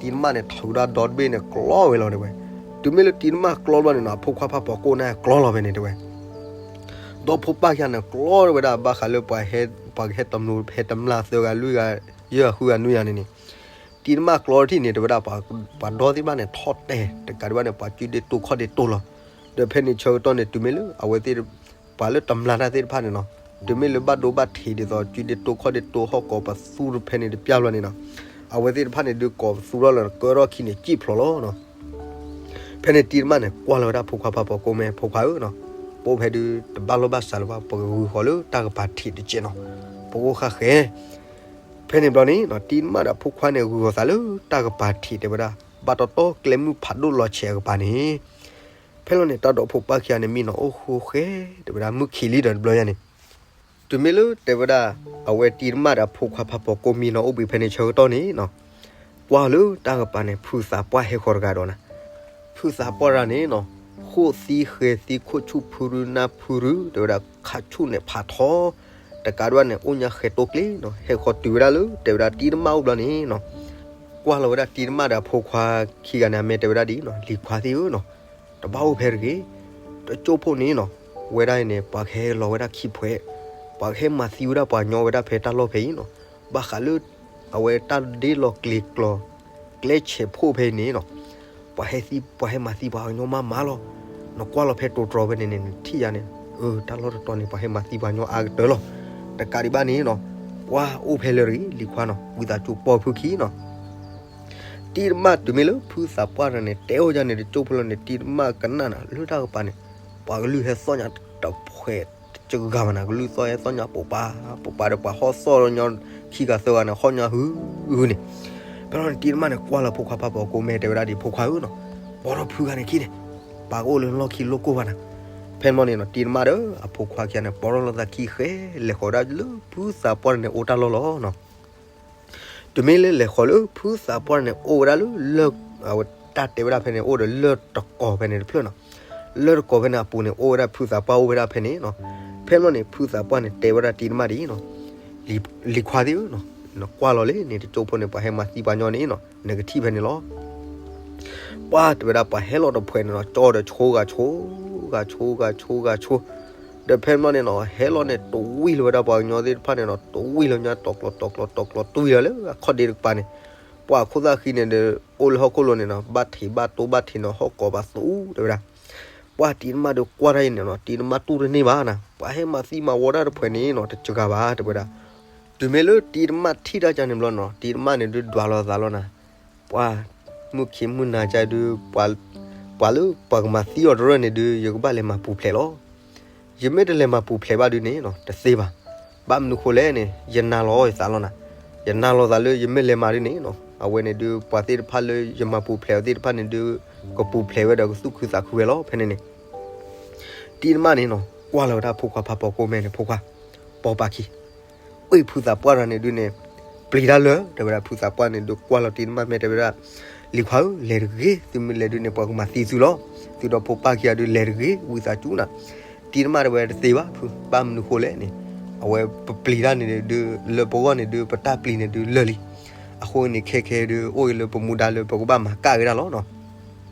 တံၤတမၣ်န့ၣ် ထုးဒီးဒီတဘ့ၣ်န့ၣ် ကျီဝဲလီၤတဲဝဲ, တုၤမ့ၢ်လၢတံၤတမၣ်ကျီဘျီန့ၣ်နီၤ အဖိခွါဖးပိာ်ကိၢ်န့ၣ်ကျီလီၤဖဲန့ၣ်တဲဝဲ, ဒီဖိပၢ်ခံဂၤန့ၣ် ကျီဝဲဒၣ်ဘၣ်ဃးလၢပှၤဟဲ ပှၤကဟဲတမျိး ဟဲတမျာ်သၢဂၤလွံၢ်ဂၤ ယဲၢ်ဂၤဃုဂၤနွံဂၤန့ၣ်န့ၣ်, တံၤတမၣ်ကျီထံၣ်န့ၣ် တဲဝဲဒၣ် ပှၤဒီသ့ၣ်တဖၣ်န့ၣ် ထီၣ်တဲာ်တကးဒံးဘၣ်န့ၣ် ပှၤစုဒ့တိခီၣ်ဒ့တိလီၤ. ဒီးဖဲန့ၣ်ဆၢကတီၢ်န့ၣ် တုၤမ့ၢ်လၢအဝဲသ့ၣ် ပှၤလၢတမျာ်တၢ်သ့ၣ်တဖၣ်န့ၣ်နီၤ, တုၤမ့ၢ်လၢဘၣ်ဒိဘၣ်ထံးဒ်သိး စုဒ့တိခီၣ်ဒ့တိ ဟီၣ်ကိးပသူတဖဲန့ၣ်တပျၢ်ဘျီန့ၣ်နီၤ, အဝဲသ့ၣ်တဖၣ်န့ၣ်ဒုးကိးပသူထီၣ်လၢကၢထီၣ်ခံန့ၣ် စံၣ်ဖျိးလီၤနီၤ. ဖဲန့ၣ်တံၤတမၣ်န့ၣ် ကွၢ်လီၤဝဲဒၣ်ဖိခွါဖးပိာ်ကိးမ့ၢ် ဖိခွါဧၢနီၤ, ပအိၣ်ဖဲဒုးတဘၣ်လိာ်ဘၣ်စးလၢၤဘၣ်, ပကဂုာ်ဃီၤလၢတၢ်ကပၤထံးတကဲးနီၤ, ပကအိၣ်ဃၣ်ဃဲ ဖဲန့ၣ်ဘျီန့ၣ်နီၤ တံၤတမၣ်ဒီးဖိခွါန့ၣ် ဂုာ်ဃီၤသးလၢတၢ်ကပၤထံးတဲဝဲဒၣ်, ဘၣ်တီတီကျဲမုၢ်ဖးဒိၣ်လီၤဆဲးအကပၤန့ၣ်, ဖဲလီၤန့ၣ် တၢ်ဒီးဖိပၢ်ခံဂၤန့ၣ် မံနီၤအိၣ်ဃိဃဲ တဲဝဲဒၣ် မုၢ်ခံလံဒီးတဘျီယါန့ၣ်, တုၤမ့ၢ်လၢတဲဝဲဒၣ် အဝဲတံၤတမၣ်ဒီးဖိခွါဖးပိာ်ကိးမံနီၤအိၣ်ဘှံးဖဲန့ၣ်ဆၢကတီၢ်န့ၣ်နီၤ, ကွၢ်လၢတၢ်ကပၤန့ၣ် ဖုသးပှၢ်ဟဲဃီၤတဂၤဒီးနၤ, ဖုသးပှၢ်တဂၤန့ၣ်နီၤ, ဃိၣ်သံဃဲၤသံခိၣ်ဆူၣ်ဖုရူနၢ်ဖုရူ တဲဝဲဒၣ် ခးဆူၣ်န့ၣ်ဖးထီ တကးဒံးဘၣ်န့ၣ် အိၣ်ညါဃဲၤတိကျ့နီၤ, ဟဲဃီၤတုၤဝဲဒၣ်လၢတဲဝဲဒၣ်တံၤတမၣ်အိၣ်ဘျီန့ၣ်နီၤ, ကွၢ်လီၤဝဲဒၣ်တံၤတမၣ်ဒီးဖိခွါခံဂၤန့ၣ် အမ့ၢ်တဲဝဲဒၣ်ဒ်အံၤနီၤ, လံၤခွါသ့ၣ်ဧၢနီၤ, တဘၣ်အိၣ်ဖဲတဂ့ၤ, တကၠိၢ်ဖိန့ၣ်နီၤ, ဝဲဒၣ်အံၤန့ၣ် ပှၤကဟဲလီၤဝဲဒၣ်ခံဖှဲး, ပှၤကဟဲမၤသံဝဲဒၣ်ပှၤကညီဝဲဒၣ်ဖဲတၢ်လီၢ်ဖဲအံၤနီၤ, ဘၣ်ဃးလၢ အဝဲတၢ်ဒ့လီၤကျဲၤကျီၤ ကျဲဆဲးဖိၣ်ဖဲအံၤန့ၣ်နီၤ, ပှၤဟဲသံ ပှၤဟဲမၤသံပှၤကညီမးမးလီၤ, နကွၢ်လီၤဖဲတိၤတြီၤဖဲန့ၣ်န့ၣ် နထံၣ်ယါန့ၣ်, အၢ တၢ်လီၢ်တတီၤန့ၣ် ပှၤဟဲမၤသံပှၤကညီအါကတၢၢ်လီၤ, တကးဒံးဘၣ်န့ၣ်နီၤ, ကွၢ်အိၣ်ဖဲလၢတဂ့ၤ လံၤခွါနီၤ, ဝံသးစူၤပိာ်ဖုခံနီၤ တံၤတမၣ်တုၤမ့ၢ်လၢဖုသးပှၢ်တဂၤန့ၣ် တဲအိၣ်ယါန့ၣ် တကၠိၢ်ဖိလီၤန့ၣ် တံၤတမၣ်ကနၣ်နၤ လၢတၢ်ကပၤန့ၣ် ပှၤကလုၢ်ဟဲသီၣ်ညါတဖှဲးတစှၤဘၣ်နၤ, ကလုၢ်သီၣ်ဟဲသီၣ်ညါပိာ်ပၤ, ပိာ်ပၤဒီးပှၤဟီၣ်သီၣ်ညီခံဂၤသၢဂၤန့ၣ် ဟီၣ်ညီဟုဟုန့ၣ်, ဖဲလီၤန့ၣ် တံၤတမၣ်န့ၣ် ကွၢ်လီၤဖိခွါဖးပိာ်ကိးမ့ၢ်တဲဝဲဒၣ်ဒ် ဖိခွါဧၢနီၤ, ပိာ်ထီၣ်ဖုဂၤန့ၣ်ခံန့ၣ်, ပှၤကအိၣ်လၢလီၢ်ခံလိၣ်ကိၢ်ဘၣ်နၤ, ဖဲန့ၣ်ဘျီန့ၣ်နီၤ တံၤတမၣ်ဒီး အဖိခွါခံဂၤန့ၣ် ပိာ်ထီၣ်လိာ်သးခံဃဲ လဲၤဃီၤဒၣ်လၢဖုသးပှၢ်န့ၣ်အိၣ်တၢ်လီၢ်လီၤနီၤ တုၤမ့ၢ်လၢလဲၤဃီၤလၢဖုသးပှၢ်န့ၣ် အိၣ်ဝဲဒၣ်လၢ လၢ အဝဲတၢ်တဲဝဲဒၣ်ဖဲန့ၣ် အိၣ်ဒီးလၢၢ်တကိးဖဲန့ၣ်တဖျၢၣ်နီၤ, လၢၢ်တကိးဖဲန့ၣ်အပူၤန့ၣ် အိၣ်ဝဲဒၣ်ဖုသးပှၢ်အိၣ်ဝဲဒၣ်ဖဲန့ၣ်နီၤ, ဖဲန့ၣ်ဘျီန့ၣ် ဖုသးပှၢ်န့ၣ် တဲဝဲဒၣ်တံၤတမၣ်ဒ်အံၤနီၤ, လံၤခွါသ့ၣ်ဧၢနီၤ, နကွၢ်လီၤလံန့ၣ် တကၠိၢ်ဖိန့ၣ် ပှၤဟဲမၤသံပှၤညီန့ၣ်နီၤ နကထံၣ်ဖဲန့ၣ်လီၤ ပှၢ်တဲဝဲဒၣ်ပှၤဟဲလီၤတဖှဲးန့ၣ်နီၤ ကၠီဒီးဆိဂၤဆိ ဂၤဆိ ဂၤဆိ ဂၤဆိ, ဒီးဖဲန့ၣ်ဘျီန့ၣ်နီၤ ဟဲလီၤန့ၣ် တဝံၢ်လီၤဝဲဒၣ်ပှၤကညီသ့ၣ်တဖၣ်န့ၣ်နီၤ တဝံၢ်လီၤညါ တီၤကျီၤ တီၤကျီၤ တီၤကျီၤ တဝံၢ်လီၤလၢအခီၣ်ဒ့တကပၤန့ၣ်, ပှၢ်ခိၣ်သၣ်ဃံန့ၣ်ဒီး အိၣ်လၢဟီၣ်ခိၣ်လိၤန့ၣ်နီၤ ဘၣ်ထံးဘၣ်တိဘၣ်ထံးန့ၣ် ဟီၣ်ကိးပသူတဲဝဲဒၣ်, ပှၢ်တံၤတမၣ်ဒီးကွၢ်တၢ်အံၤန့ၣ်နီၤ တံၤတမၣ်တူၢ်တန့ၢ်ဘၣ်နၤ ပှၤဟဲမၤသံမၤဝီတၢ်တဖှဲးန့ၣ်နီၤ တစှၤဘၣ်တဲဝဲဒၣ်, တုၤမ့ၢ်လၢတံၤတမၣ်ထံၣ်တၢ်ကန့ၣ်ဘျီနီၤ တံၤတမၣ်န့ၣ်ဒုးဒွးလီၤသးလီၤနၤ, ပှၢ် မုၢ်ခံမုၢ်နၤကဒီး ပှၤလၢပှၤကမၤသံအီၤတရၢၣ်န့ၣ်ဒုး ယကဘၣ်လဲၤမၤပူၤဖျဲးလီၤ. ယမ့ၢ်တလဲၤမၤပူၤဖျဲးဘၣ်ဒုးန့ၣ်နီၤ တသ့ဘၣ်. ဘၣ်မနုၤဃိလဲၣ်န့ၣ် ယနာ်လီၤယသးလီၤနၤ. ယနာ်လီၤသးလၢယမ့ၢ်လဲၤမၤဒုးန့ၣ်နီၤ အဝဲန့ၣ်ဒုး ပှၤသ့ၣ်တဖၣ်လၢယမၤပူၤဖျဲးအီၤသ့ၣ်တဖၣ်န့ၣ်ဒုး ကပူၤဖျဲးဝဲဒီးကသူၣ်ခုသးခုဝဲလီၤ. ဖဲန့ၣ်န့ၣ် တံၤတမၣ်န့ၣ်နီၤ ကွၢ်လီၤဝဲဒၣ်ဖိခွါဖးပိာ်ကိးမ့ၢ်န့ၣ် ဖိခွါ ပိာ်ပာ်ခံ ပှ့ၢ်ဖုသးပှၢ်တဂၤန့ၣ်ဒုးန့ၣ် ပျံၤတၢ်လၢာ် တဲဝဲဒၣ်ဖုသးပှၢ်န့ၣ်ဒုး ကွၢ်လီၤတံၤတမၣ်မ့ၢ်တဲဝဲဒၣ် လံၤခွါဧၢ လဲၤတဂ့ၤ သုမ့ၢ်လဲၤဒုးန့ၣ် ပှၤကမၤသံသုလီၤ. သုဒီးဖိပၢ်ခံဂၤဒုးလဲၤတဂ့ၤ ဝံသးစူၤနၤ. တံၤတမၣ်တဲဝဲတသ့ဘၣ်ဖု ဘၣ်မနုၤဃိလဲၣ်န့ၣ် အဝဲပပျံၤတၢ်န့ၣ်ဒုး လၢပဂီၢ်န့ၣ်ဒုး ပတၢ်ပျံၤန့ၣ်ဒုးလၢာ်လံ. အဃိန့ၣ်ခဲခဲဒုး အိၣ်ဂ့ၤလၢပမူဒါလၢပကဘၣ်မၤကၣ်က့ၤတၢ်လီၤနီၤ.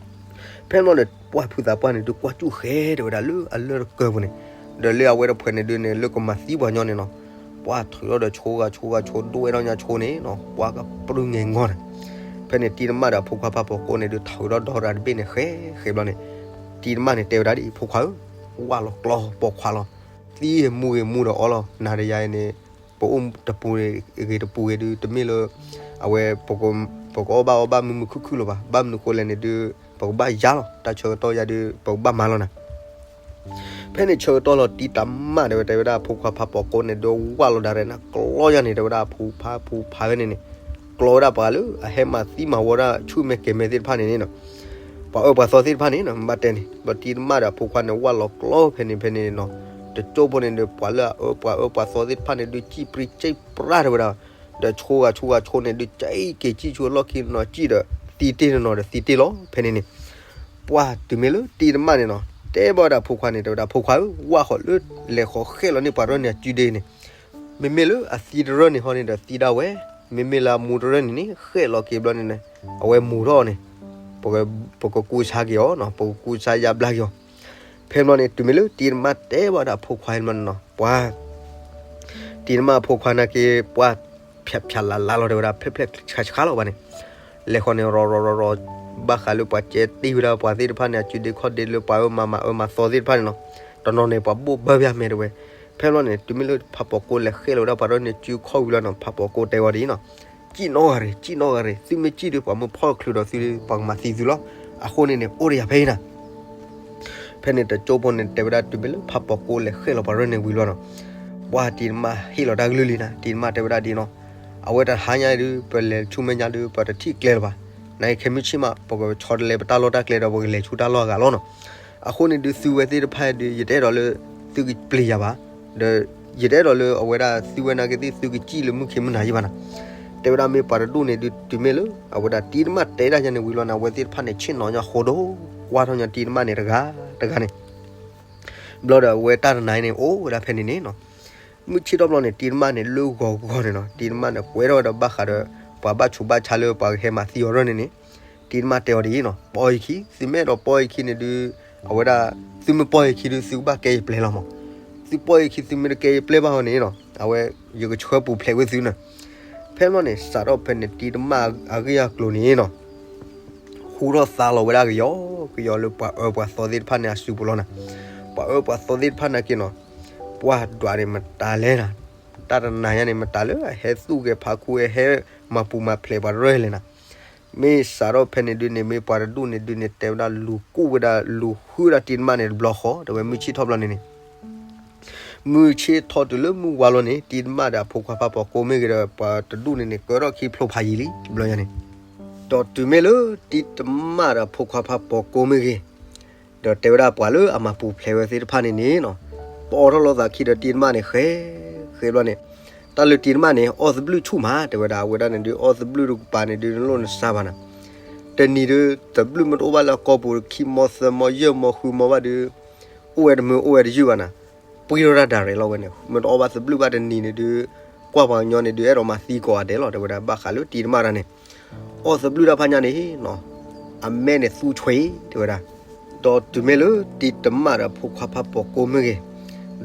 ဖဲန့ၣ်န့ၣ် ပှၢ်ဖုသးပှၢ်န့ၣ်ဒုး ကွၢ်စူၣ်ဃဲ တဲဝဲဒၣ်လၢအလၢၢ်တကၢၢ်ပူၤန့ၣ် ဒီးလၢအဝဲတဖှဲးန့ၣ်ဒုးန့ၣ် လၢကမၤသံပှၤညီန့ၣ်နီၤ ပှၢ်ထုးထီၣ်ဒီးဆိဂၤဆိဂၤဆိ ဒိၣ်ဝဲဒၣ်ညါဆိန့ၣ်နီၤ ပှၢ်ကပြုၢ်ငဲၤငီၢ်န့ၣ်. ဖဲန့ၣ်တံၤတမၣ်ဒီးအဖိခွါဖးပိာ်ကိးန့ၣ်ဒုး ထုးထီၣ်ဒီတၢ်တဘ့ၣ်န့ၣ် ဃဲဃဲဘျီန့ၣ် တံၤတမၣ်န့ၣ်တဲဝဲဒၣ်ဒ်အံၤ ဖိခွါဧၢ ဝၣ်လီၤကျီ ပိာ်ခွါလီၤ. သံဂ့ၤမူဂ့ၤမူဒီးအီလီၤ နၤဒီးယၤအံၤန့ၣ် ပအိၣ်တပူၤဂ့ၤတပူၤဂ့ၤဒုး တမ့ၢ်လၢ အဝဲ ပကအီၣ်ဘၣ်အီဘၣ်မုာ်မုာ်ခုၣ်ခုၣ်လၢၤဘၣ်. ဘၣ်မနုၤဃိလဲၣ်န့ၣ်ဒုး ပကဘၣ်ယါလီၤ တၢ်ဆၢကတီၢ်ယၤဒုး ပကဘၣ်မၤလီၤနၤ. ဖဲန့ၣ်ဆၢကတီၢ်လီၤ တံၤတမၣ်တဲဝဲ တဲဝဲဒၣ်အဖိခွါဖးပိာ်ကိးန့ၣ်ဒုး ဝၣ်လီၤဒၣ်ရဲၣ်နၤ ကျီယၤန့ၣ် တဲဝဲဒၣ်အဖိခွါဖးဖးဖးဖးဖဲန့ၣ်န့ၣ် ကျီဝဲဒၣ်ပှၤလၢအဟဲမၤသံမၤဝီဒၣ်ဆူၣ်မဲာ်ကဲၤမဲာ်သ့ၣ်တဖၣ်န့ၣ်န့ၣ်နီၤ ပှၤအၢပှၤသီသ့ၣ်တဖၣ်န့ၣ်နီၤ ဘၣ်တဲန့ၣ် ဒီးတံၤတမၣ်ဒီးအဖိခွါန့ၣ် ဝၣ်လီၤကျီဖဲန့ၣ်ဖဲန့ၣ်နီၤ တကၠိဖိန့ၣ်ဒီး ပှၤလၢအအၢပှၤအၢပှၤသီသ့ၣ်တဖၣ်န့ၣ်ဒုး စံၣ်ပြံစံၣ်ပြါတဲဝဲဒၣ် ဒီးဆိဂၤဆိဂၤဆိန့ၣ်ဒုး စံၣ်က့ၤစံၣ်ဆူအလီၢ်ခံနီၤ စံၣ်ဒီးသံတ့ၢ်တနီၤဒီးသံတ့ၢ်လီၤ ဖဲန့ၣ်န့ၣ် ပှၢ်တုၤမ့ၢ်လၢတံၤတမၣ်န့ၣ်နီၤ တဲဘၣ်ဝဲဒၣ်အဖိခွါန့ၣ် တဲဝဲဒၣ် ဖိခွါဧၢ ဝၣ်ဃီၤလၢလဲၤဃီၤဃဲၣ်လီၤန့ၢ်ပှၤတရၢၢ်န့ၣ်အစုဒ့န့ၣ် မ့မ့ၢ်လၢအသံတရၢၢ်န့ၣ်ဟီန့ၣ်ဒီးသံဒၣ်ဝဲ မ့မ့ၢ်လၢအမူတရၢၢ်န့ၣ်န့ၣ် ဃဲၣ်လီၤက့ၤဘျီန့ၣ်န့ၣ် အဝဲမူထီၣ်အီၤန့ၣ် ပကကူစါက့ၤအီၤနီၤ ပကကူစါယါဘျါက့ၤအီၤ ဖဲန့ၣ်ဘျီန့ၣ် တုၤမ့ၢ်လၢတံၤတမၣ်တဲဘၣ်ဝဲဒၣ်အဖိခွါန့ၣ်ဘျီန့ၣ်နီၤ, ပှၤ တံၤတမၣ်အဖိခွါနာ်က့ ပှၤဖျးဖျးလၤလၤလီၤ တဲဝဲဒၣ် ဖျဲၣ်ဖျဲၣ်ဆှးဆှးလီၤဘၣ်န့ၣ်, လဲၤဃီန့ၣ် ရီၤရီၤရီၤရီၤ ဘၣ်ဃးလၢပှၤကဲတ့ၢ်ဝဲဒၣ်ပှၤသ့ၣ်တဖၣ်န့ၣ် အစုဒ့ခီၣ်ဒ့လၢပှၤအၢမၤမၤအၢမၤသီသ့ၣ်တဖၣ်န့ၣ်နီၤ, တနီၤန့ၣ် ပှၤဘိၣ်ဘၢဘၣ်မဲာ်တဲဝဲ, ဖဲန့ၣ်ဘျီန့ၣ် တုၤမ့ၢ်လၢဖးပီၤကိလဲၤဃဲၣ်လီၤဝဲဒၣ်ပှၤဒီးန့ၣ် စုခီၣ်ဝံၤလီၤနီၤ, ဖးပီၤကိတဲဝဲဒ်အံၤနီၤ, စံၣ်နီၣ်ဂၤရ့ၣ် စံၣ်နီၣ်ဂၤရ့ၣ် သုမ့ၢ်စံၣ်ဒီးပှၤမ့ၢ်ဖီၣ်ချုးဒီးသု ပှၤကမၤသံသုလီၤ, အဃိန့ၣ်န့ၣ် အိၣ်ဒီးယၤဖဲအံၤနၤ ဖဲန့ၣ်တကၠိဖိန့ၣ် တဲဝဲဒၣ်တုၤမ့ၢ်လၢဖးပီၤကိလဲၤဃဲၣ်လီၤပှၤရဲၣ်န့ၣ်ဝံၤလီၤနီၤ, ပှၤတံၤတမၣ်ဟ့ၣ်လီၤတၢ်ကလုၢ်လံနၤ, တံၤတမၣ်တဲဝဲဒၣ်ဒ်အံၤနီၤ, အဝဲတဟါညါဒုး ပလဲၤဆူမဲာ်ညါဒုး ပတထံၣ်ကျဲလၢၤဘၣ်, နာ်က့ခဲမုၢ်ဆ့ၣ်မး ပကဆီတလဲပတၢ်လီၢ်တၢ်ကျဲဒီး ပကလဲၤဆူတၢ်လီၢ်အဂၤလီၤနီၤ, အဃိန့ၣ်ဒုး သုဝဲသ့ၣ်တဖၣ်ဒုး ယတအဲၣ်ဒိးလၢ သုကပျံၤယၤဘၣ်, ဒီး ယတအဲၣ်ဒိးလၢအဝဲဒၣ်သုဝဲနာ်က့သ့ၣ် သုကစံၣ်လၢမုၢ်ခံမုၢ်နၤယံၤဘၣ်နၤ, တဲဝဲဒၣ်မ့ၢ်ပှၤတဒူၣ်န့ၣ်ဒုး တုၤမ့ၢ်လၢ အဝဲဒၣ်တံၤတမၣ်တဲဒၣ်ယၤန့ၣ်ဝံၤလီၤန့ၣ် အဝဲသ့ၣ်တဖၣ်န့ၣ် ဆ့ၣ်နီၤညီဃိဒိၣ်, ကွၢ်ထီၣ်ညီတံၤတမၣ်န့ၣ်တဂၤတဂၤန့ၣ် ဘျီဒီးအဝဲတၢ်တနၤအံၤန့ၣ် အိၣ်ဝဲဒၣ်ဖဲန့ၣ်န့ၣ်နီၤ, မုၢ်ဆ့ၣ်ထီၣ်ဘျီန့ၣ် တံၤတမၣ်န့ၣ် လၢဂီၤဂီၤန့ၣ်နီၤ, တံၤတမၣ်န့ၣ် ကွဲထီၣ်ဝဲဒၣ်ဘၣ်ဃးဒီး ပှၤဘၣ်ဆူးဘၣ်ဆါလၢပှၤကဟဲမၤသံအီၤရဲၣ်န့ၣ်န့ၣ်, တံၤတမၣ်တဲအီၤဒ်အံၤနီၤ, ပီၢ်ယခံ သုမ့ၢ်အဲၣ်ဒိးပီၢ်ယခံန့ၣ်ဒုး အဝဲဒၣ် သုမ့ၢ်ပီၢ်ယခံဒုး သုကဘၣ်ကဲယပျဲလီၤမး, သုပီၢ်ယခံ သုမ့ၢ်တကဲယပျဲဘၣ်အီၤန့ၣ်နီၤ အဝဲ ယကဆှၢပူၤဖျဲးဝဲသုန့ၣ်, ဖဲန့ၣ်ဘျီန့ၣ် စးထီၣ်ဖဲန့ၣ် တံၤတမၣ်အဂ့ၢ်အကျိၤန့ၣ်နီၤ ဟူထီၣ်သါလီၤဝဲဒၣ်ကယီကယီလၢပှၤအၢပှၤသီသ့ၣ်တဖၣ်န့ၣ် အစုပူၤလီၤနၤ, ပှၤအၢပှၤသီသ့ၣ်တဖၣ်နာ်က့နီၤ, ပှၤဒွးန့ၣ်မတၤလဲၣ်နၤ, တၢ်တနၤညါန့ၣ် မတၤလၢအဟဲသူၣ်ဂဲၤဖးခူ ဟဲမၤပူၤမၤဖျဲးပှၤရဲၣ်လဲၣ်နၤ, မ့ၢ်စးထီၣ်ဖဲန့ၣ်ဒုးန့ၣ် မ့ၢ်ပှၤတဒူၣ်န့ၣ်ဒုးန့ၣ် တဲဝဲဒၣ်လူၤကူၣ်ဝဲဒၣ် လူၤဟုၣ်ဝဲဒၣ်တံၤတမၣ်န့ၣ်တဘျီဃီ တဲဝဲမုၢ်ဆ့ၣ်ထီၣ်ဘျီန့ၣ်န့ၣ် မုၢ်ဆ့ၣ်ထီၣ်တုၤလၢမုၢ်ဝါလီၤန့ၣ် တံၤတမၣ်ဒီးအဖိခွါဖးပီၤကိမ့ၢ်ဂ့ၤဒီး ပှၤတဒူၣ်န့ၣ်န့ၣ် ကၢထီၣ်ခံဖျိဖးယံာ်လံ တဘျီညါန့ၣ်, ဒီးတုၤမ့ၢ်လၢတံၤတမၣ်ဒီးအဖိခွါဖးပီၤကိမ့ၢ်ဂ့ၤ, ဒီးတဲဝဲဒၣ်ပှၤလၢအမၤပူၤဖျဲးဝဲသ့ၣ်တဖၣ်န့ၣ်န့ၣ်နီၤ, ပအီၣ်ထီၣ်လိာ်သးခံဒီးတံၤတမၣ်န့ၣ် ဃဲ ဃဲဘျီန့ၣ်, တၢ်လၢတံၤတမၣ်န့ၣ် အီၣ်သဘျုးဆူၣ်မး တဲဝဲဒၣ် အဝဲဒၣ်န့ၣ်ဒုး အီၣ်သဘျုးတကပၤန့ၣ်ဒုး နလိၣ်နစါဘၣ်နၤ, တနံၤဒုး သဘျုးမ့ၢ်တအိၣ်ဘၣ်လၢအကီၢ်ပူၤ ခံမီသၢမီယဲၢ်မီဃုမီဘၣ်ဒုး အိၣ်ဝဲတမုာ်အိၣ်ဝဲတယုၢ်ဘၣ်နၤ, ပှံထီၣ်တၢ်ဒၣ်ရဲၣ်လီၤဝဲန့ၣ် မ့ၢ်တအီၣ်ဘၣ်သဘျုးဘၣ်တနံၤန့ၣ်ဒုး ကွၢ်ပှၤကညီန့ၣ်ဒုး အဲၣ်ဒိးမၤသံကိးဂၤဒဲးလီၤ တဲဝဲဒၣ် ဘၣ်ဃးလၢတံၤတမၣ်တၢ်န့ၣ်, အီၣ်သဘျုးတၢ်ဖးညါန့ၣ်နီၤ, အမဲာ်န့ၣ်သူဆွဲ တဲဝဲဒၣ်, ဒီးတုၤမ့ၢ်လၢတံၤတမၣ်ဒီးဖိခွါဖးပီၤကိမ့ၢ်ဂ့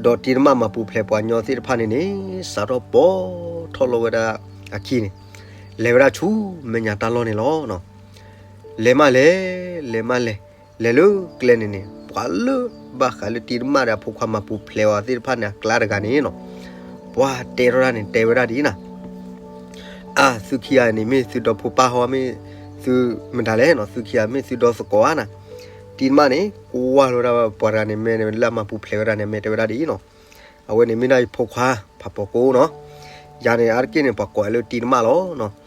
ၤ, ဒီးတံၤတမၣ်မၤပူၤဖျဲးပှၤကညီသ့ၣ်တဖၣ်န့ၣ်န့ၣ် စးထီၣ်ပီၢ်ထီၣ်လိာ်ဝဲဒၣ်အခံန့ၣ်, လဲၤဝဲဒၣ်ဆူမဲာ်ညါတၢ်လီၢ်န့ၣ်လီၤ. လဲၤမးလဲၤ လဲၤမးလဲၤ, လဲၤလၢကျဲန့ၣ်န့ၣ် ပှၤလၢဘၣ်ဃးလၢတံၤတမၣ်ဒီးအဖိခွါမၤပူၤဖျဲးအီၤသ့ၣ်တဖၣ်န့ၣ် အကျါတဂၤန့ၣ်နီၤ, ပှၤတဲထီၣ်တၢ်န့ၣ် တဲဝဲဒၣ်ဒ်အံၤနၤ, အါ သုခံဂၤန့ၣ် မ့ၢ်သုဒီဖိပၢ်ဟီ မ့ၢ်သုမတၤလဲၣ်နီၤ, သုခံဂၤမ့ၢ်သုဒီသကိးဧါနၤ, တံၤတမၣ်န့ၣ် ကွၢ်လီၤဝဲဒၣ်ပှၤတဂၤန့ၣ် မ့ၢ်လၢအမၤပူၤဖျဲးဝဲဒၣ်န့ၣ် မ့ၢ်တဲဝဲဒၣ်ဒ်အံၤနီၤ, အဝဲန့ၣ်မ့ၢ်ဒၣ်ယဖိခွါ ဖးပီၤကိနီၤ, ယၤန့ၣ် အါတက့ၢ်န့ၣ် ပှၤကိးလၢတံၤတမၣ်လီၤနီၤ.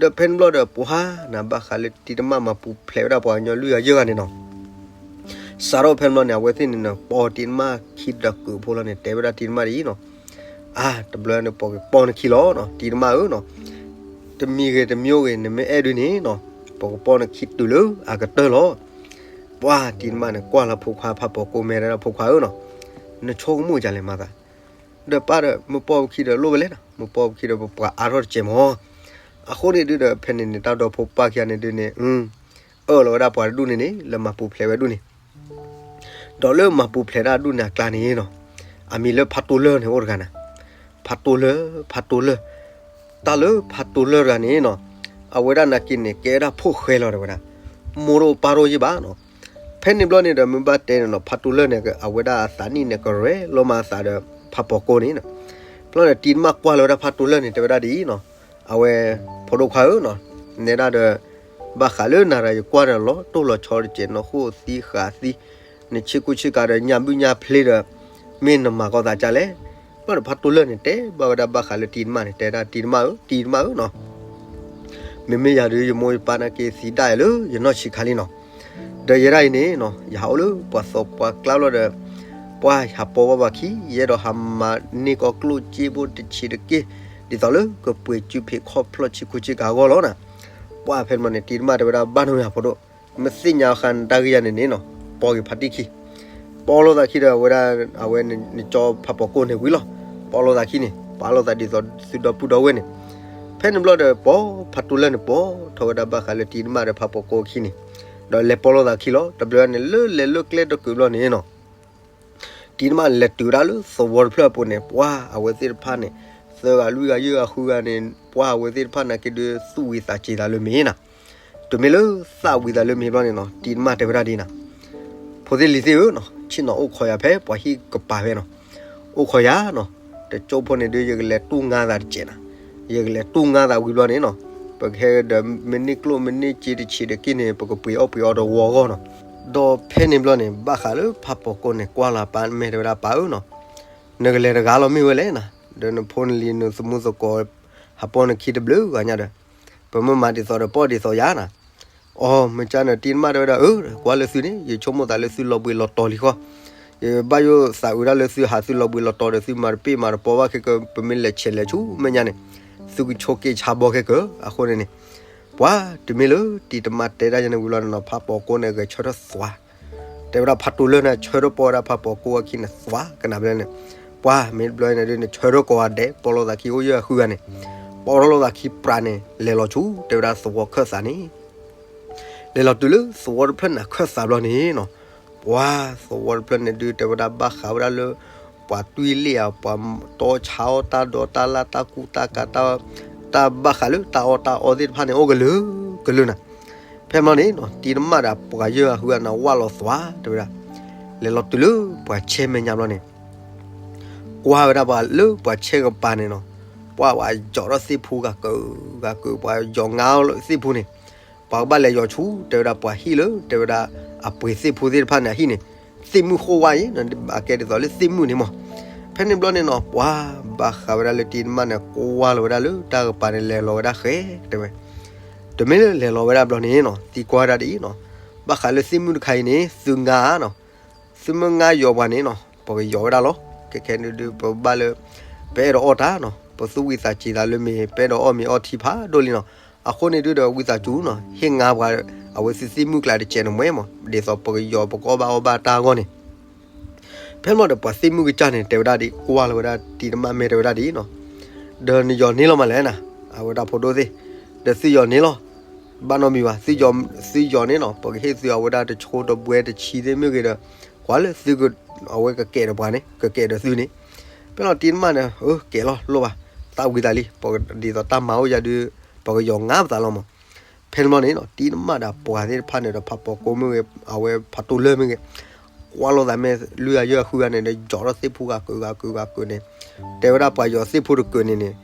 ဒီးဖဲန့ၣ်ဘျီဒီးပှၤနၤ ဘၣ်ဃးလၢတံၤတမၣ်မၤပူၤဖျဲးဝဲဒၣ်ပှၤကညီလွံၢ်ဂၤယဲၢ်ဂၤန့ၣ်နီၤ, စးထီၣ်ဖဲန့ၣ်ဘျီန့ၣ် အဝဲသ့ၣ်န့ၣ်နီၤ ပီၢ်တံၤတမၣ်ခံဒီးကုးဖိလီၤန့ၣ် တဲဝဲဒၣ်တံၤတမၣ်ဒ်အံၤနီၤ, အါ တဘျီန့ၣ် ပှၤကပီၢ်နခံလီၤနီၤ တံၤတမၣ်ဧၢနီၤ, တမံၤဂ့ၤတမံၤဂ့ၤ နမ့ၢ်အဲၣ်ဒုးန့ၣ်နီၤ, ပကပီၢ်နခံတုၤလၢအကတၢၢ်လီၤ. ပှၤတံၤတမၣ်န့ၣ် ကွၢ်လၢဖိခွါဖးပီၤကိမဲာ်ဒီး ဖိခွါဧၢနီၤ, နဆိကမိၣ်ဒ်လဲၣ်မၤသး ဒီးပၢ်ဒီး မ့ၢ်ပီၢ်ပခံဒီးလိၣ်ဝဲလဲၣ်နီၤ, မ့ၢ်ပီၢ်ပခံဒီးပပှၤအါထီၣ်တစဲးမး. အဃိန့ၣ်ဒုးဒီး ဖဲန့ၣ်န့ၣ် တၢ်ဒီဖိပၢ်ခံဂၤန့ၣ်ဒုးန့ၣ် အၢၣ်လီၤဝဲဒၣ်ပှၤတဒူၣ်န့ၣ်န့ၣ် လၢမၤပူၤဖျဲးဝဲဒူၣ်န့ၣ်, ဒီးလၢမၤပူၤဖျဲးတၢ်ဒူၣ်န့ၣ်အကျါန့ၣ်နီၤ, အမံၤလၢဖးတိၢ်လၢၢ်န့ၣ်အိၣ်တဂၤနၤ, ဖးတိၢ်လၢၢ် ဖးတိၢ်လၢၢ် တၢ်လၢဖးတိၢ်လၢၢ်တဂၤန့ၣ်နီၤ, အဝဲဒၣ်နာ်က့န့ၣ် ကဲဝဲဒၣ်ဖိၣ်ဃဲလီၤတဲဝဲဒၣ်, မိၢ်တအိၣ်ပၢ်တအိၣ်ယံၣ်ဘၣ်နီၤ. ဖဲန့ၣ်ဘျီန့ၣ်ဒီး မ့ၢ်ဘၣ်တဲန့ၣ်နီၤ ဖးတိၢ်လၢၢ်န့ၣ် အဝဲဒၣ်အသးနံၣ်န့ၣ် ကရဲၣ်လီၤမးအသးဒီး ဖးပီၤကိန့ၣ်နီၤ. ဘျီန့ၣ် တံၤတမၣ်ကွၢ်လီၤဝဲဒၣ်ဖးတိၢ်လၢၢ်န့ၣ် တဲဝဲဒၣ်ဒ်အံၤနီၤ, အဝဲ ဖိဒိၣ်ခွါဧၢနီၤ, နဲဒၣ်ဒီး ဘၣ်ဃးလၢနၤဒီးယကွၢ်ဒီးလီၤတိၢ်လီၤဆီတစဲး နဃိၣ်သံဃာ်သံ နဆ့ကူဆ့ကၤဒီးညၣ်ဘုၣ်ညၣ်ဖျ့ဒီး မ့ၢ်နမၤကီသးကလဲၣ်. ဘျီဒီးဖးတိၢ်လၢၢ်န့ၣ် တဲဘၣ်ဝဲဒၣ်ဘၣ်ဃးလၢတံၤတမၣ်န့ၣ် တဲဒၣ်တံၤတမၣ်ဧၢ တံၤတမၣ်ဧၢနီၤ, မ့မ့ၢ်ယၤဒုး ယမိၢ်ယပၢ်နာ်က့သံဒၣ်ယၤလၢယနီၢ်ဆံးခါလံနီၤ. ဒီးယဲဒၣ်အံၤန့ၣ်နီၤ ယဟးအိၣ်လၢပှၤသီပှၤကျါဘျီဒီး ပှၤဟးပိာ်ဘၣ်ပှၤခံ ယအဲၣ်ဒိးဟးမၤန့ၢ်ကီၢ်ကျိၣ်စ့ဖိတဆံးတက့ၢ် ဒ်သိးလၢကပှ့ၤစုဖံးခီၣ်ဖျီၣ်ဆ့ကူဆ့ကၤအဂီၢ်လီၤနီၤ. ပှၤဖဲန့ၣ်န့ၣ် တံၤတမၣ်တဲဝဲဒၣ်ဘၣ်နဝဲၢ်ဖိဒိၣ် မ့ၢ်သ့ၣ်ညါဃာ်နတၢ်ဂ့ၢ်ယၤန့ၣ်န့ၣ်နီၤ ပိာ်က့ၤဖါတံၢ်ခံ ပိာ်လိာ်သးခံဒီးအဝဲဒၣ် အဝဲနကၠီဖးပိာ်ကိၢ်န့ၣ်ဝံၤလီၤ. ပိာ်လိာ်သးခံန့ၣ် ပာ်လိာ်သးဒ်သိးသုဒီပုၢ်ဒီဝဲၢ်န့ၣ်. ဖဲန့ၣ်ဘျီဒီး ပိာ်ဖးတိၢ်လၢၢ်န့ၣ် ပိာ်ထီၣ်ဝဲဒၣ်ဘၣ်ဃးလၢတံၤတမၣ်ဒီးဖးပိာ်ကိၢ်အခံန့ၣ် ဒီးလဲၤပိာ်လိာ်သးခံလီၤ. တဘျီန့ၣ် လၢလဲၤလၢကျဲတကုးဘျီန့ၣ်နီၤ တံၤတမၣ်လဲၤတုၤဝဲဒၣ်လၢသဝီတဖျၢၣ်အပူၤန့ၣ် ပှၤအဝဲသ့ၣ်တဖၣ်န့ၣ် သၢဂၤလွံၢ်ဂၤယဲၢ်ဂၤဃုဂၤန့ၣ် ပှၤအဝဲသ့ၣ်တဖၣ်န့ၣ်က့ၤဒုးသူၣ်ဝံၤသးစဲၤသးလၢမ့ၤနၤ, တမ့ၢ်လၢသၣ်ဝံၤသးလၢမ့ၤဘျီန့ၣ်နီၤ တံၤတမၣ်တဲဝဲဒၣ်ဒ်နၤ, ဖိသ့ၣ်လံၤသ့ၣ်ဧၢနီၤ ဆ့ၣ်နီၤအိၣ်ခိးယၤဖဲပှၤဟံၣ်ကပၤဖဲနီၤ, အိၣ်ခိးယၤနီၤ, တကၠိဖိန့ၣ်ဒုး ယကလဲၤတူၢ်ငါသးတစဲးနၤ, ယကလဲၤတူၢ်ငါသးဝံၤဘျီန့ၣ်နီၤ, ပကဟဲဒီးမ့ၢ်န့ၢ်ကျိၣ်မ့ၢ်န့ၢ်စ့တဆံးဒီးက့ၢ်န့ၣ် ပကပှ့ၤအီၣ်ပှ့ၤအီတဝီအဂီၢ်နီၤ, ဒီးဖဲန့ၣ်ဘျီန့ၣ် ဘၣ်ဃးလၢဖးပိာ်ကိန့ၣ် ကွၢ်လီၤပၢ်မဲာ်တဲဝဲဒၣ်ပၢ်ဧၢနီၤ, နကလဲၤတဂၤလီၤမ့ၢ်ဝဲလဲၣ်နၤ, ဒီးနဖိနလံၤနသမူသကိး ဟးပိာ်နခံတဘျုးဂၤညါဒီး ပမ့ၢ်မၤဒ်သိးဒီးပီၣ်ဒ်သိးယၤနၤ, အီ မ့ၢ်ကန့ၣ် တံၤတမၣ်တဲဝဲဒၣ် အၢ ကွၢ်လၢသုန့ၣ် ယဆိကမိၣ်သးလၢသုလီၤဘှံးလီၤတီၤလံဃီ, ယဘၣ်ယိၣ်သးအုးဒၣ်လၢသုဟးသုလီၤဘှံးလီၤတီၤဒီးသုမၤတပ့ၢ်မၤတပီဘၣ်ခဲက ပမ့ၢ်လဲၤဆဲးလဲၤဆူမဲာ်ညါန့ၣ် သုကဆိးက့ဆါဘီခဲက အဃိန့ၣ်န့ၣ်, ပှၤတမ့ၢ်လၢတံၤတမၣ်တဲဒၣ်ယၤန့ၣ်ဝံၤလီၤန့ၣ်နီၤ ဖးပိာ်ကိန့ၣ် ဂဲၤဆၢထၢၣ်သွါ တဲဝဲဒၣ်ဖးတိၤလၢၢ်န့ၣ် ဆၢထၢၣ်ပီၢ်ဝဲဒၣ်ဖးပိာ်ကိအခံန့ၣ် သွါကနၣ်ဘျဲန့ၣ်, ပှၤမ့ၢ်တဘျီန့ၣ်ဒုးန့ၣ် ဆၢထၢၣ်ကိးဂၤဒဲး ပိာ်လိာ်သးခံအိၣ်ယဲၢ်ဂၤဃုဂၤန့ၣ်, ပိာ်ထီၣ်လိာ်သးခံပြးန့ၣ် လဲၤလီၤဆူ တဲဝဲဒၣ်သဝီခၢၣ်သးန့ၣ်, လဲၤလီၤတုၤလၢသဝီတဖျၢၣ်န့ၣ်ခၢၣ်သးဘျီန့ၣ်နီၤ, ပှၤသဝီတဖျၢၣ်န့ၣ်ဒုး တဲဝဲဒၣ်ဘၣ်ဃးဝဲဒၣ်လၢ ပှၤတွံၢ်လ့ၣ်ဧါ ပှၤတီဆါအီၣ်တၢ်ဒီးတၢ်လၢ် တၢ်ကူတၢ်ကၤ တၢ်ဘၣ်ဃးလၢတၢ်အီၣ်တၢ်အီသ့ၣ်တဖၣ်န့ၣ် အိၣ်ကလုာ်ကလုာ်နၤ, ဖဲမ့ၢ်န့ၣ်နီၤ တံၤတမၣ်ဒီးပှၤယဲၢ်ဂၤဃုဂၤန့ၣ် ဝၢ်လီၤသွါတဲဝဲဒၣ်, လဲၤလီၤတုၤလၢပှၤဆဲမဲာ်ညါဘျီန့ၣ် ကွၢ်ဝဲဒၣ်ပှၤလၢပှၤဆဲကပၤန့ၣ်နီၤ, ပှၤပှၤယီၤထီၣ်သ့ၣ်ဖိဂၤကဂၤက ပှၤယီၤငါသ့ၣ်ဖိန့ၣ်, ပှၤကဘၣ်လဲၤယီၤဆူ တဲဝဲဒၣ်ပှၤဟံၣ်လၢ တဲဝဲဒၣ် အပှ့ၤသ့ၣ်ဖိသ့ၣ်တဖၣ်န့ၣ်အဟံၣ်န့ၣ်, သ့ၣ်မုၣ်ဃိဝါအံၤ အကဲဒ်သိးလၢသ့ၣ်မုၣ်န့ၣ်မး, ဖဲန့ၣ်ဘျီန့ၣ်နီၤ ပှၤဘၣ်ဃးဝဲဒၣ်လၢတံၤတမၣ်န့ၣ် ကွၢ်လီၤဝဲဒၣ်လၢတၢ်ကပၤန့ၣ် လဲၤလီၤဝဲဒၣ်ဃဲတဲဝဲ, တမ့ၢ်လၢလဲၤလီၤဝဲဒၣ်ဘျီန့ၣ်နီၤ သံကွၢ်ဝဲဒၣ်ဒ်အံၤနီၤ, ဘၣ်ဃးလၢသ့ၣ်မုၣ်တခါအံၤန့ၣ် သုငါနီၤ သုမ့ၢ်ငါယီၤပှၤန့ၣ်နီၤ ပကယီၤဝဲဒၣ်လီၤ. ခဲခဲန့ၣ်ဒုး ပဘၣ်လၢ ပအဲၣ်ဒိးအီၣ်တၢ်နီၤ ပသူၣ်ဝံၤသးစဲၤသးလၢမ့ၤ ပအဲၣ်ဒိးအီၣ်မ့ၤအီထံဖးဒိၣ်လံနီၤ. အဃိန့ၣ်ဒုးဒီးဝံသးစူၤနီၤ ဟ့ၣ်ငါပှၤ အဝဲသ့ၣ်သ့ၣ်မုၣ်ကျါတကဲးန့ၣ်မ့ၢ်မး ဒ်သိးပကယီၤပကအီၣ်ဘၣ်အီဘၣ်တၢ်အဂီၢ်န့ၣ် ဖဲမ့ၢ်ဒီးပှၤသ့ၣ်မုၣ်ကစၢ်န့ၣ် တဲဝဲဒၣ်ဒ် ကွၢ်လီၤဝဲဒၣ်တံၤတမၣ်မဲာ်တဲဝဲဒၣ်ဒ်နီၤ, ဒီးနယီၤန့ၢ်လီၤမးလဲၣ်နၤ အဝဲဒၣ်ဖိဒိၣ်သ့ၣ်, ဒီးသုယီၤန့ၢ်လီၤ, ဘၣ်နီတမံၤဘၣ်, သုယီၤန့ၢ်နီၤ ပကဟ့ၣ်သုအဝဲဒၣ်တဆိတဘှဲတဆံသ့ၣ်မ့ၢ်ဂ့ၤဒီး ကွၢ်လၢသုက အဝဲကကဲဒီးပှၤန့ၣ် ကကဲဒီးသုန့ၣ်, ဖဲလီၤတံၤတမၣ်န့ၣ် အၢ ကဲလီၤလိၣ်ဘၣ်, သၣ်ဝံၤသးလံ, ဒ်သိးတၢ်မၤအိၣ်ယၤဒုး ပကယီၤငါပသးလီၤမး ဖဲန့ၣ်ဘျီန့ၣ်နီၤ တံၤတမၣ်ဒီးပှၤသ့ၣ်တဖၣ်န့ၣ်ဒီး ဖးပိာ်ကိမ့ၢ်ဂ့ၤ အဝဲဖးတိၤလၢၢ်မ့ၢ်ဂ့ၤ, ကွၢ်လိာ်သးမ့ၢ်လွံၢ်ဂၤယဲၢ်ဂၤဃုဂၤန့ၣ်ဒီး ယီၤထီၣ်သ့ၣ်ဖိဂၤကုာ်ဂၤကုာ်ဂၤကုာ်န့ၣ်, တဲဝဲဒၣ်ပှၤယီၤသ့ၣ်ဖိတကုာ်န့ၣ်န့ၣ်,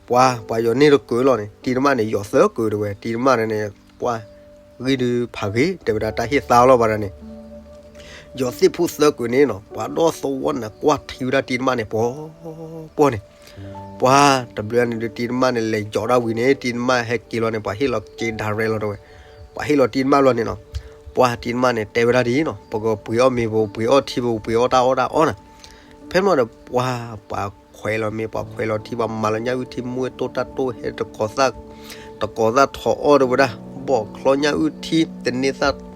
ပှၤ ပှၤယီၤန့ၢ်တကုာ်လီၤန့ၣ် တံၤတမၣ်န့ၣ် ယီၤသၢကုာ်တဲဝဲ, တံၤတမၣ်န့ၣ် ပှၤ ဂ့ၢ်ဒုးဖးဂ့ၤ တဲဝဲဒၣ်တၢ်ဟ့ၣ်သါလီၤဘၣ်ဒီးန့ၣ် ယီၤသ့ၣ်ဖိသၢကုာ်န့ၣ်နီၤ ပှၤဒီသဝီန့ၣ် ကွၢ်ထံဝဲဒၣ်တံၤတမၣ်န့ၣ် ပှီၤပှီၤန့ၣ်, ပှၤတဘျုးန့ၣ်ဒုး တံၤတမၣ်န့ၣ် လဲၤယီၤဒၣ်ဝံၤန့ၣ် တံၤတမၣ်ဟဲက့ၤလီၤန့ၣ် ပှၤဟ့ၣ်လီၤက့ၤဒၣ်ရဲလီၤတဲဝဲ, ပှၤဟ့ၣ်လီၤတံၤတမၣ်ဘျီန့ၣ်နီၤ, ပှၤတံၤတမၣ်န့ၣ် တဲဝဲဒၣ်ဒ်အံၤနီၤ ပကပှ့ၤအီၣ်မ့ၤ ပကပှ့ၤအီၣ်ထံ ပကပှ့ၤအီၣ်တၢ်အီၣ်တၢ်အီနၤ, ဖဲမ့ၢ်ဒီးပှၤ ပှၤခွဲးလီၤမ့ၤ ပှၤခွဲးလီၤထံ ပှၤမၤလီၤညၣ်အုၣ်ထံ မူဝဲတိၢ်တၢ်တိၢ်ဟဲတကိးသၣ် တကိးသၣ်ထီၣ်အီၣ်တဲဝဲဒၣ် ဘီၣ်ချီညၣ်အုၣ်ထံ တန့ၢ်သၣ်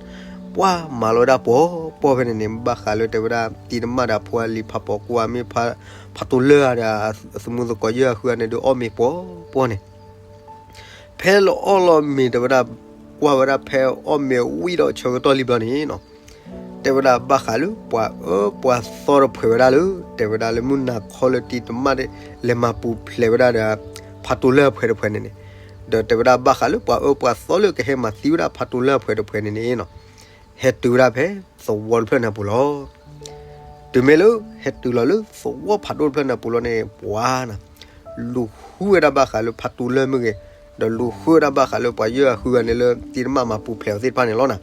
ပှၤမၤလီၤဝဲဒၣ်ပှီၤပှီၤဖဲန့ၣ်န့ၣ် ဘၣ်ဃးလၢတဲဝဲဒၣ် တံၤတမၣ်ဒီးအဖိအလံၤ ဖးပိာ်ကိဧါ မ့ၢ်ဖးတိၤလၢၢ်ဧါဒီး သမူသကိးယဲၢ်ဂၤဃုဂၤန့ၣ်ဒုး အီၣ်မ့ၤပှီၤပှီၤန့ၣ် ဖဲလီၤအီၣ်လီၤမ့ၤတဲဝဲဒၣ် ကွၢ်ဝဲဒၣ်ဖဲအီၣ်မ့ၤဝံၤဒီးဆၢကတီၢ်လံဘျီန့ၣ်နီၤ တဲဝဲဒၣ်ဘၣ်ဃးလၢပှၤအၢပှၤသီတဖှဲးဝဲဒၣ်လၢ တဲဝဲဒၣ်လၢမုၢ်နၤခီလၢတံၤတမၣ်ဒီး လဲၤမၤပူၤဖျဲးဝဲဒၣ်ဒီး ဖးတိၤလၢၢ်အဖှဲးတဖှဲးန့ၣ်န့ၣ် ဒီးတဲဝဲဒၣ်ဘၣ်ဃးလၢပှၤအၢပှၤသီလၢကဟဲမၤသံဝဲဒၣ်ဖးတိၤလၢၢ်အဖှဲးတဖှဲးန့ၣ်န့ၣ်နီၤ ဟဲတုၤဝဲဒၣ်ဖဲသဝီတဖျၢၣ်န့ၣ်အပူၤလီၤ. တုၤမ့ၢ်လၢဟဲတုၤလီၤလၢသဝီဖးဒိၣ်တဖျၢၣ်န့ၣ်အပူၤလီၤန့ၣ် ပှၤနၤ လူၤဃုဝဲဒၣ်ဘၣ်ဃးလၢဖးတိၤလၢၢ်မ့ၢ်ဂ့ၤ, ဒီးလူၤဃုဝဲဒၣ်ဘၣ်ဃးလၢပှၤယဲၢ်ဂၤဃုဂၤန့ၣ်လၢ တံၤတမၣ်မၤပူၤဖျဲးအီၤသ့ၣ်တဖၣ်န့ၣ်လီၤနၤ.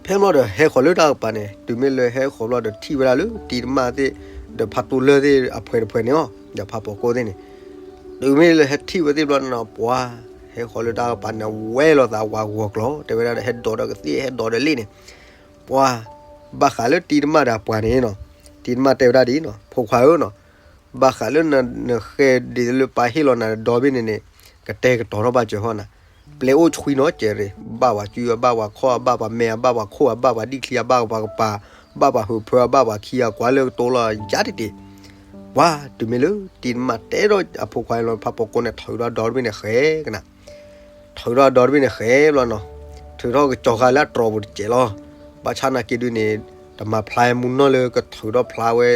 ဖဲမ့ၢ်ဒီးဟဲဃီၤလၢတၢ်ကပၤန့ၣ် တုၤမ့ၢ်လၢဟဲဃီၤဘျီဒီးထံၣ်ဝဲဒၣ်လၢတံၤတမၣ်သ့ၣ် ဒီးဖးတိၤလၢၢ်သ့ၣ်အဖှဲးတဖှဲးန့ၣ်အီၤ ဒီးဖးပိာ်ကိသ့ၣ်န့ၣ် တုၤမ့ၢ်လၢဟဲထံၣ်ဝဲသ့ၣ်ဘျီန့ၣ်နီၤ ပှၤဟဲဃီၤလၢတၢ်ကပၤန့ၣ် ဝဲလိာ်သးဝးဂီၤကျိၤ တဲဝဲဒၣ်ဒီး ဟဲဒိးဒီးကသ့ၣ် ဟဲဒိးဒီးလ့ၣ်န့ၣ် ပှၤ ဘၣ်ဃးလၢတံၤတမၣ်ဒီးပှၤန့ၣ်နီၤ တံၤတမၣ်တဲဝဲဒၣ်ဒ်အံၤနီၤ ဖိခွါဧၢနီၤ ဘၣ်ဃးလၢနဃဲဒ်လၢပၢ်ဟ့ၣ်လီၤနၤဒီဘ့ၣ်န့ၣ်န့ၣ် ကတဲာ်ကတီၤထီၣ်ဘၣ်စၢၤဃီနၤ ပျဲအိၣ်ဆှံနီၤကဲးရ့ၣ် ဘၣ်ပှၤစုအဘၣ်ပှၤခီၣ်အဘၣ်ပှၤမဲအဘၣ်ပှၤခိၣ်အဘၣ်ပှၤဒံၣ်ချံအဘၣ်ပှၤကပၤ ဘၣ်ပှၤဟုးဖၢအဘၣ်ပှၤခံဂၤကွၢ်လၢကတိၤလီၤယါတ့ၢ်တ့ၢ် ပှၤတုၤမ့ၢ်လၢတံၤတမၣ်တဲဒီးအဖိခွါလီၤ ဖးပိာ်ကိန့ၣ် ထုးထီၣ်ဒီတဘ့ၣ်န့ၣ်ဃဲကနၤ ထုးထီၣ်ဒီတဘ့ၣ်န့ၣ်ဃဲဘျီနီၤ ထုးထီၣ်ကစီၤဃာ်လၢအတြီၤပူၤတစဲးလီၤ ဘၣ်ဆၣ်နာ်က့ဒုးန့ၣ် တမၤဖျါမူနီၢ်လၢကထုးထီၣ်ဖျါဝဲ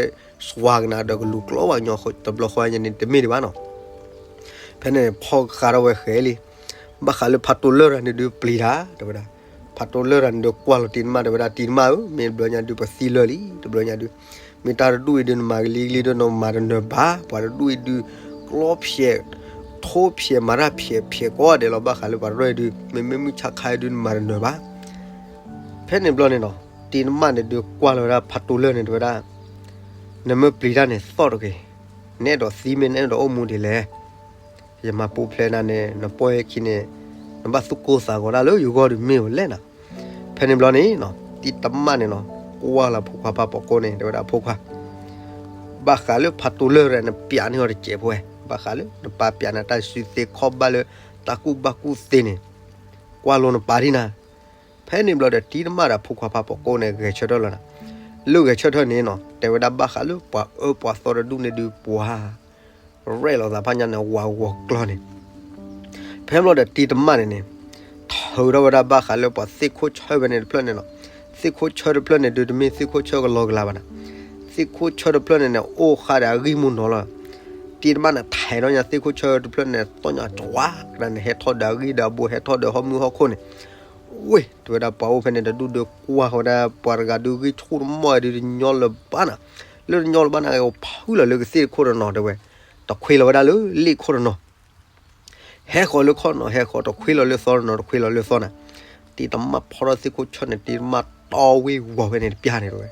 စွါကနၤဒီးကလူၤကျီဝဲညီတဘျီဃီညါန့ၣ် တမ့ၢ်ဒံးဘၣ်နီၤ. ဖဲန့ၣ်ဖီၣ်ဃာ်ထီၣ်ဝဲဃဲလံ, ဘၣ်ဃးလၢဖးတိၢ်လၢၢ်တၢ်န့ၣ်ဒုးပျံၤတၢ် တဲဝဲဒၣ်. ဖးတိၢ်လၢၢ်တၢ်န့ၣ်ဒုးကွၢ်လီၤတံၤတမၣ် တဲဝဲဒၣ် တံၤတမၣ်ဧၢ, မ့ၢ်တဘျီညါဒုးပသံလၢာ်လံ တဘျီညါဒုး, မ့ၢ်တၢ်တဒူၣ်အံၤဒုးနမၤကလံကလံဒီးနမၤတနၢၤဘၣ်, ပှၤတဒူၣ်အံၤဒုး ကျီဖျဲး ထိဖျဲး မၤတၢ်ဖျဲးဖျဲးကိးဂၤဒဲးလီၤ. ဘၣ်ဃးလၢပှၤတရၢ်အံၤဒုး မ့မ့ၢ်မုၢ်ဆါခါအံၤဒုးနမၤတနၢၤဘၣ်. ဖဲန့ၣ်ဘျီန့ၣ်နီၤ တံၤတမၣ်န့ၣ်ဒုးကွၢ်လီၤဝဲဒၣ်ဖးတိၢ်လၢၢ်န့ၣ် တဲဝဲဒၣ်, နမ့ၢ်ပျံၤတၢ်န့ၣ်သီၣ်တဂ့ၤ, နအဲၣ်ဒိးသံမ့ၢ်နအဲၣ်ဒိးအိၣ်မူဒ်လဲၣ်. ယမၤပူၤဖျဲးနၤန့ၣ် နပီၢ်ဟဲခံန့ၣ် နဘၣ်သူၣ်ကိၢ်သးဂီၤတၢ်လၢယဂီၢ်ဒုးမ့ၢ်ဝဲလဲၣ်နီၤ. ဖဲန့ၣ်ဘျီန့ၣ်နီၤ တံၤတမၣ်န့ၣ်နီၤ ကွၢ်လီၤဖိခွါဖးပိာ်ကိန့ၣ် တဲဝဲဒၣ် ဖိခွါ, ဘၣ်ဃးလၢဖးတိၢ်လၢၢ်တၢ်န့ၣ် နပျးန့ၢ်အီၤတစဲးဖိဝဲ, ဘၣ်ဃးလၢနပၢ်ပျးနၤတၢ်စုသ့ခီၣ်ဘၣ်လၢတၢ်ကူၣ်ဘၣ်ကူၣ်သ့န့ၣ် ကွၢ်လိနပၢ်ဒံးနၤ. ဖဲန့ၣ်ဘျီဒီးတံၤတမၣ်ဒီးဖိခွါဖးပိာ်ကိန့ၣ် ဂဲၤဆၢထၢၣ်လီၤနၤ. လၢဂဲၤဆၢထၢၣ်န့ၣ်နီၤ တဲဝဲဒၣ်ဘၣ်ဃးလၢပှၤအၢပှၤသီတဒူၣ်န့ၣ်ဒုးပှၤ ရဲၣ်လီၤသးဖးညါန့ၣ် ဝးဂီၤကျီန့ၣ် ဖဲဘျီဒီးတံၤတမၣ်န့ၣ်န့ၣ် ထုးထီၣ်ဝဲဒၣ်ဘၣ်ဃးလၢပှၤသ့ၣ်ခိၣ်ဆၢဝဲန့ၣ်တဖျၢၣ်န့ၣ်လီၤ. သ့ၣ်ခိၣ်ဆၢတဖျၢၣ်န့ၣ်ဒုးတမ့ၢ်သ့ၣ်ခိၣ်ဆၢကလီကလီဘၣ်နၤ. သ့ၣ်ခိၣ်ဆၢတဖျၢၣ်န့ၣ်န့ၣ် အိၣ်ဃာ်ဒီးအဂံၢ်မူနီၤလီၤ. တံၤတမၣ်န့ၣ် ထဲးထီၣ်ညါသ့ၣ်ခိၣ်ဆၢတဖျၢၣ်န့ၣ် တီၢ်ညါတဝါကဒါန့ၣ် ဟဲထီၣ်ဒီးအဂံၢ်ဒီးအဘိ ဟဲထီၣ်ဒီးဟီၣ်မုၢ်ဟီၣ်ခိၣ်န့ၣ် ဝ့ၢ် တဲဝဲဒၣ်ပှၤအိၣ်ဖဲန့ၣ်တဒူၣ်ဒီးကွၢ်ဃီဝဲဒၣ် ပှၤတဂၤဒုးဂံၢ်ဆူၣ်တမီၢ်ဒုးတညီလၢၤဘၣ်နၤ. လၢတညီလၢၤဘၣ်နၤ ဖုလီၤလၢကသ့ၣ်တခိၣ်တနီၤတဲဝဲ, တခွ့လီၤဝဲဒၣ်လၢလ့ၣ်ခိၣ်တနီၤ ဟဲဃီၤလၢခီၣ်နီၤ ဟဲဃီၤ တခွ့လီၤလၢသီတနီၤ တခွ့လီၤလၢသီနၤ. တံၤတမၣ်ဖီထီၣ်သ့ၣ်ခိၣ်ဆၢန့ၣ် တံၤတမၣ်တီဝ့ၢ်ဝီၤဖဲန့ၣ်တပျၢ်န့ၣ်တဲဝဲ,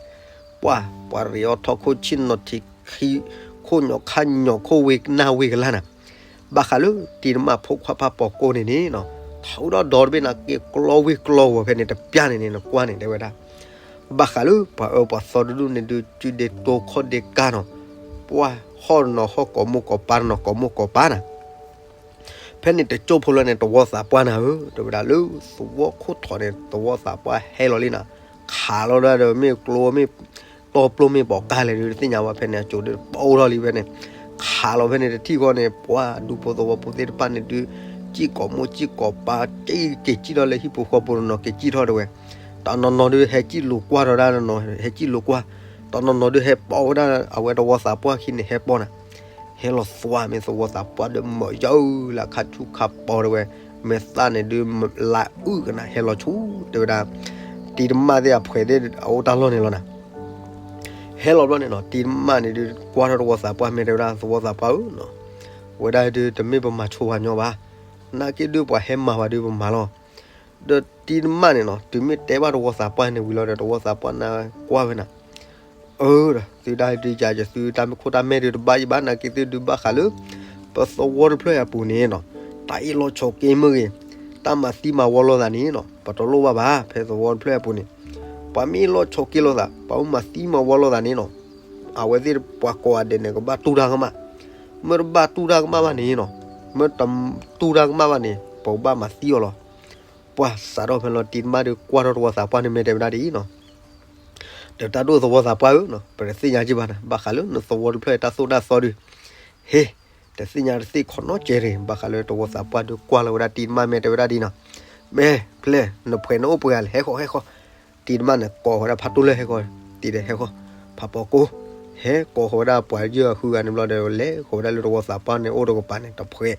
ပှၤ ပှၤရ့းအီၣ်ထီၣ်ခိၣ်ဆံၣ်နီၤထံးခံ ခိၣ်ညီခါညီခိၣ်ဝ့ၢ်နၢ်ဝ့ၢ်ကလါနၤ. ဘၣ်ဃးလၢတံၤတမၣ်ဖိခွါဖးပိာ်ကိန့ၣ်န့ၣ်နီၤ ထီၣ်ဒီးဒီတဘ့ၣ်နၤက့ၤကျီဝ့ၢ်ကျီဝီၤဖဲန့ၣ်တပျၢ်န့ၣ်န့ၣ် နကွၢ်န့ၣ်တဲဝဲဒၣ် ဘၣ်ဃးလၢပှၤအၢပှၤသီတဒူၣ်န့ၣ်ဒုး စုဒ့တိခီၣ်ဒ့ကါနီၤ, ပှၤဟီၣ်တနီၤဟီၣ်ကိးမိၢ်ကိးပၢ်တနီၤကိးမိၢ်ကိးပၢ်နၤ. ဖဲန့ၣ်တကၠိဖိလၢန့ၣ် တဝီသးပှၢ်နၤဧၢ တဲဝဲဒၣ်လၢသဝီခိၣ်ထီၣ်န့ၣ် တဝီသးပှၢ်ဟဲလီၤလံနၤ, ခးလီၤဒၣ်ဒီးမ့ၢ်ကျိမ့ၢ်တီပျိမ့ၢ်ပိာ်ကါလဲၣ်ဒုး တသ့ၣ်ညါဘၣ်ဖဲန့ၣ် အစိၤဒုးပအိၣ်ထီၣ်လံဖဲန့ၣ်, ခးလီၤဖဲန့ၣ်တထံၣ်ဃီန့ၣ် ပှၤဒူဖိသဝီဖိသ့ၣ်တဖၣ်န့ၣ်ဒုး စံၣ်ကိးမိၢ်စံၣ်ကိးပၢ် က့ၤက့ၤစံၣ်ထီၣ်လၢဟံၣ်ပူၤဃီပူၤတနီၤ က့ၤစံၣ်ထီၣ်တဲဝဲ, တနီၤနီၤဒုးဟဲစံၣ်လိာ်ကွၢ်ထီၣ်ဒၣ်တနီၤ ဟဲစံၣ်လိာ်ကွၢ်, တနီၤနီၤဒုးဟဲပိာ်ဝဲဒၣ်အဝဲတဝီသးပှၢ်ခံန့ၣ် ဟဲပိာ်နၤ ဟဲလီၤသွါမ့ၢ်သဝီသးပှၢ်ဒီးမၢယၤအုလၢခါဆူၣ်ခါပိာ်တဲဝဲ, မဲာ်သၣ်န့ၣ်ဒုးလးအုကနၤ ဟဲလီၤဆူ တဲဝဲဒၣ် တံၤတမၣ်သ့ၣ်အဖှဲးသ့ၣ်အအိၣ်တၢ်လီၢ်န့ၣ်လီၤနၤ. ဟဲလီၤဘျီန့ၣ်နီၤ တံၤတမၣ်န့ၣ်ဒုး ကွၢ်ထီၣ်တဝီသးပှၢ် မ့ၢ်တဲဝဲဒၣ် သဝီသးပှၢ်ဧၢနီၤ, ဝဲဒၣ်ဒုး တမ့ၢ်ပမၤဆိပှၤညီဘၣ်, နာ်က့ဒုးပှၤဟဲမၤဝဲဒုးပမၤလီၤ. ဒီးတံၤတမၣ်န့ၣ်နီၤ တုၤမ့ၢ်တဲဘၣ်တဝီသးပှၢ်န့ၣ်ဝံၤလီၤဒီး တဝီသးပှၢ်န့ၣ်ကွၢ်ဝဲနၤ အၢ ဒီးသုဒၣ်ဒုးယၤယသုတၢ်မ့ၢ်ခိၣ်တၢ်မဲာ်ဒုးတဘၣ်ယဘၣ် နာ်က့သုဒုးဘၣ်ဃးလၢ ပသဝီတဖျၢၣ်အပူၤန့ၣ်နီၤ တၢ်အ့ၣ်လိာ်ဆိးက့မ့ၢ်ဂ့ၤ, တၢ်မၤသံမၤဝီလိာ်သးန့ၣ်နီၤ ပတလိၣ်ဘၣ်ဘၣ် ဖဲသဝီတဖျၢၣ်အပူၤန့ၣ်, ပှၤမ့ၢ်အ့ၣ်လိာ်ဆိးက့လိာ်သး ပှၤမၤသံမၤဝီလိာ်သးန့ၣ်နီၤ အဝဲသ့ၣ်ပှၤကိးဂၤဒဲးန့ၣ် ကဘၣ်တူၢ်တၢ်ကမၣ်, မ့ၢ်တဘၣ်တူၢ်တၢ်ကမၣ်ဘၣ်န့ၣ်နီၤ, မ့ၢ်တတူၢ်တၢ်ကမၣ်ဘၣ်န့ၣ် ပကဘၣ်မၤသံအီၤလီၤ. ပှၤစးထီၣ်ဖဲလီၤ တံၤတမၣ်ဒုးကွၢ်ထီၣ်တဝီသးပှၢ်န့ၣ် မ့ၢ်တဲဝဲဒၣ်ဒ်အံၤနီၤ ဒီးတၢ်ဒိၣ်သဝီသးပှၢ်ဧၢနီၤ ပတသ့ၣ်ညါက့ဘၣ်နၤ ဘၣ်ဃးလၢနသဝီတဖျၢၣ်တၢ်သိၣ်တၢ်သီဒုး, ဟ့, တသ့ၣ်ညါတသ့ၣ်ခီနီတစဲးတဂ့ၤ ဘၣ်ဃးလၢတဝီသးပှၢ်ဒုးကွၢ်လီၤဝဲဒၣ် တံၤတမၣ်မ့ၢ်တဲဝဲဒၣ်ဒ်နီၤ, မ့ၢ်ဖျဲၣ် နဖှဲးနအိၣ်ပှဲၤဂၤလဲၣ် ဟဲဃီၤ ဟဲဃီၤ, တံၤတမၣ်န့ၣ် ကိးဃီၤဝဲဒၣ်ဖးတိၢ်လၢၢ် ဟဲဃီၤ, တံၤဒီးဟဲဃီၤ, ဖးပိာ်ကိ ဟဲကိးဃီၤဝဲဒၣ်ပှၤယဲၢ်ဂၤဃုဂၤန့ၣ်ဘျီဒီး လဲၤဃီၤဝဲဒၣ်လၢတဝီသးပှၢ်န့ၣ် အိၣ်တကပၤန့ၣ် တဖှဲး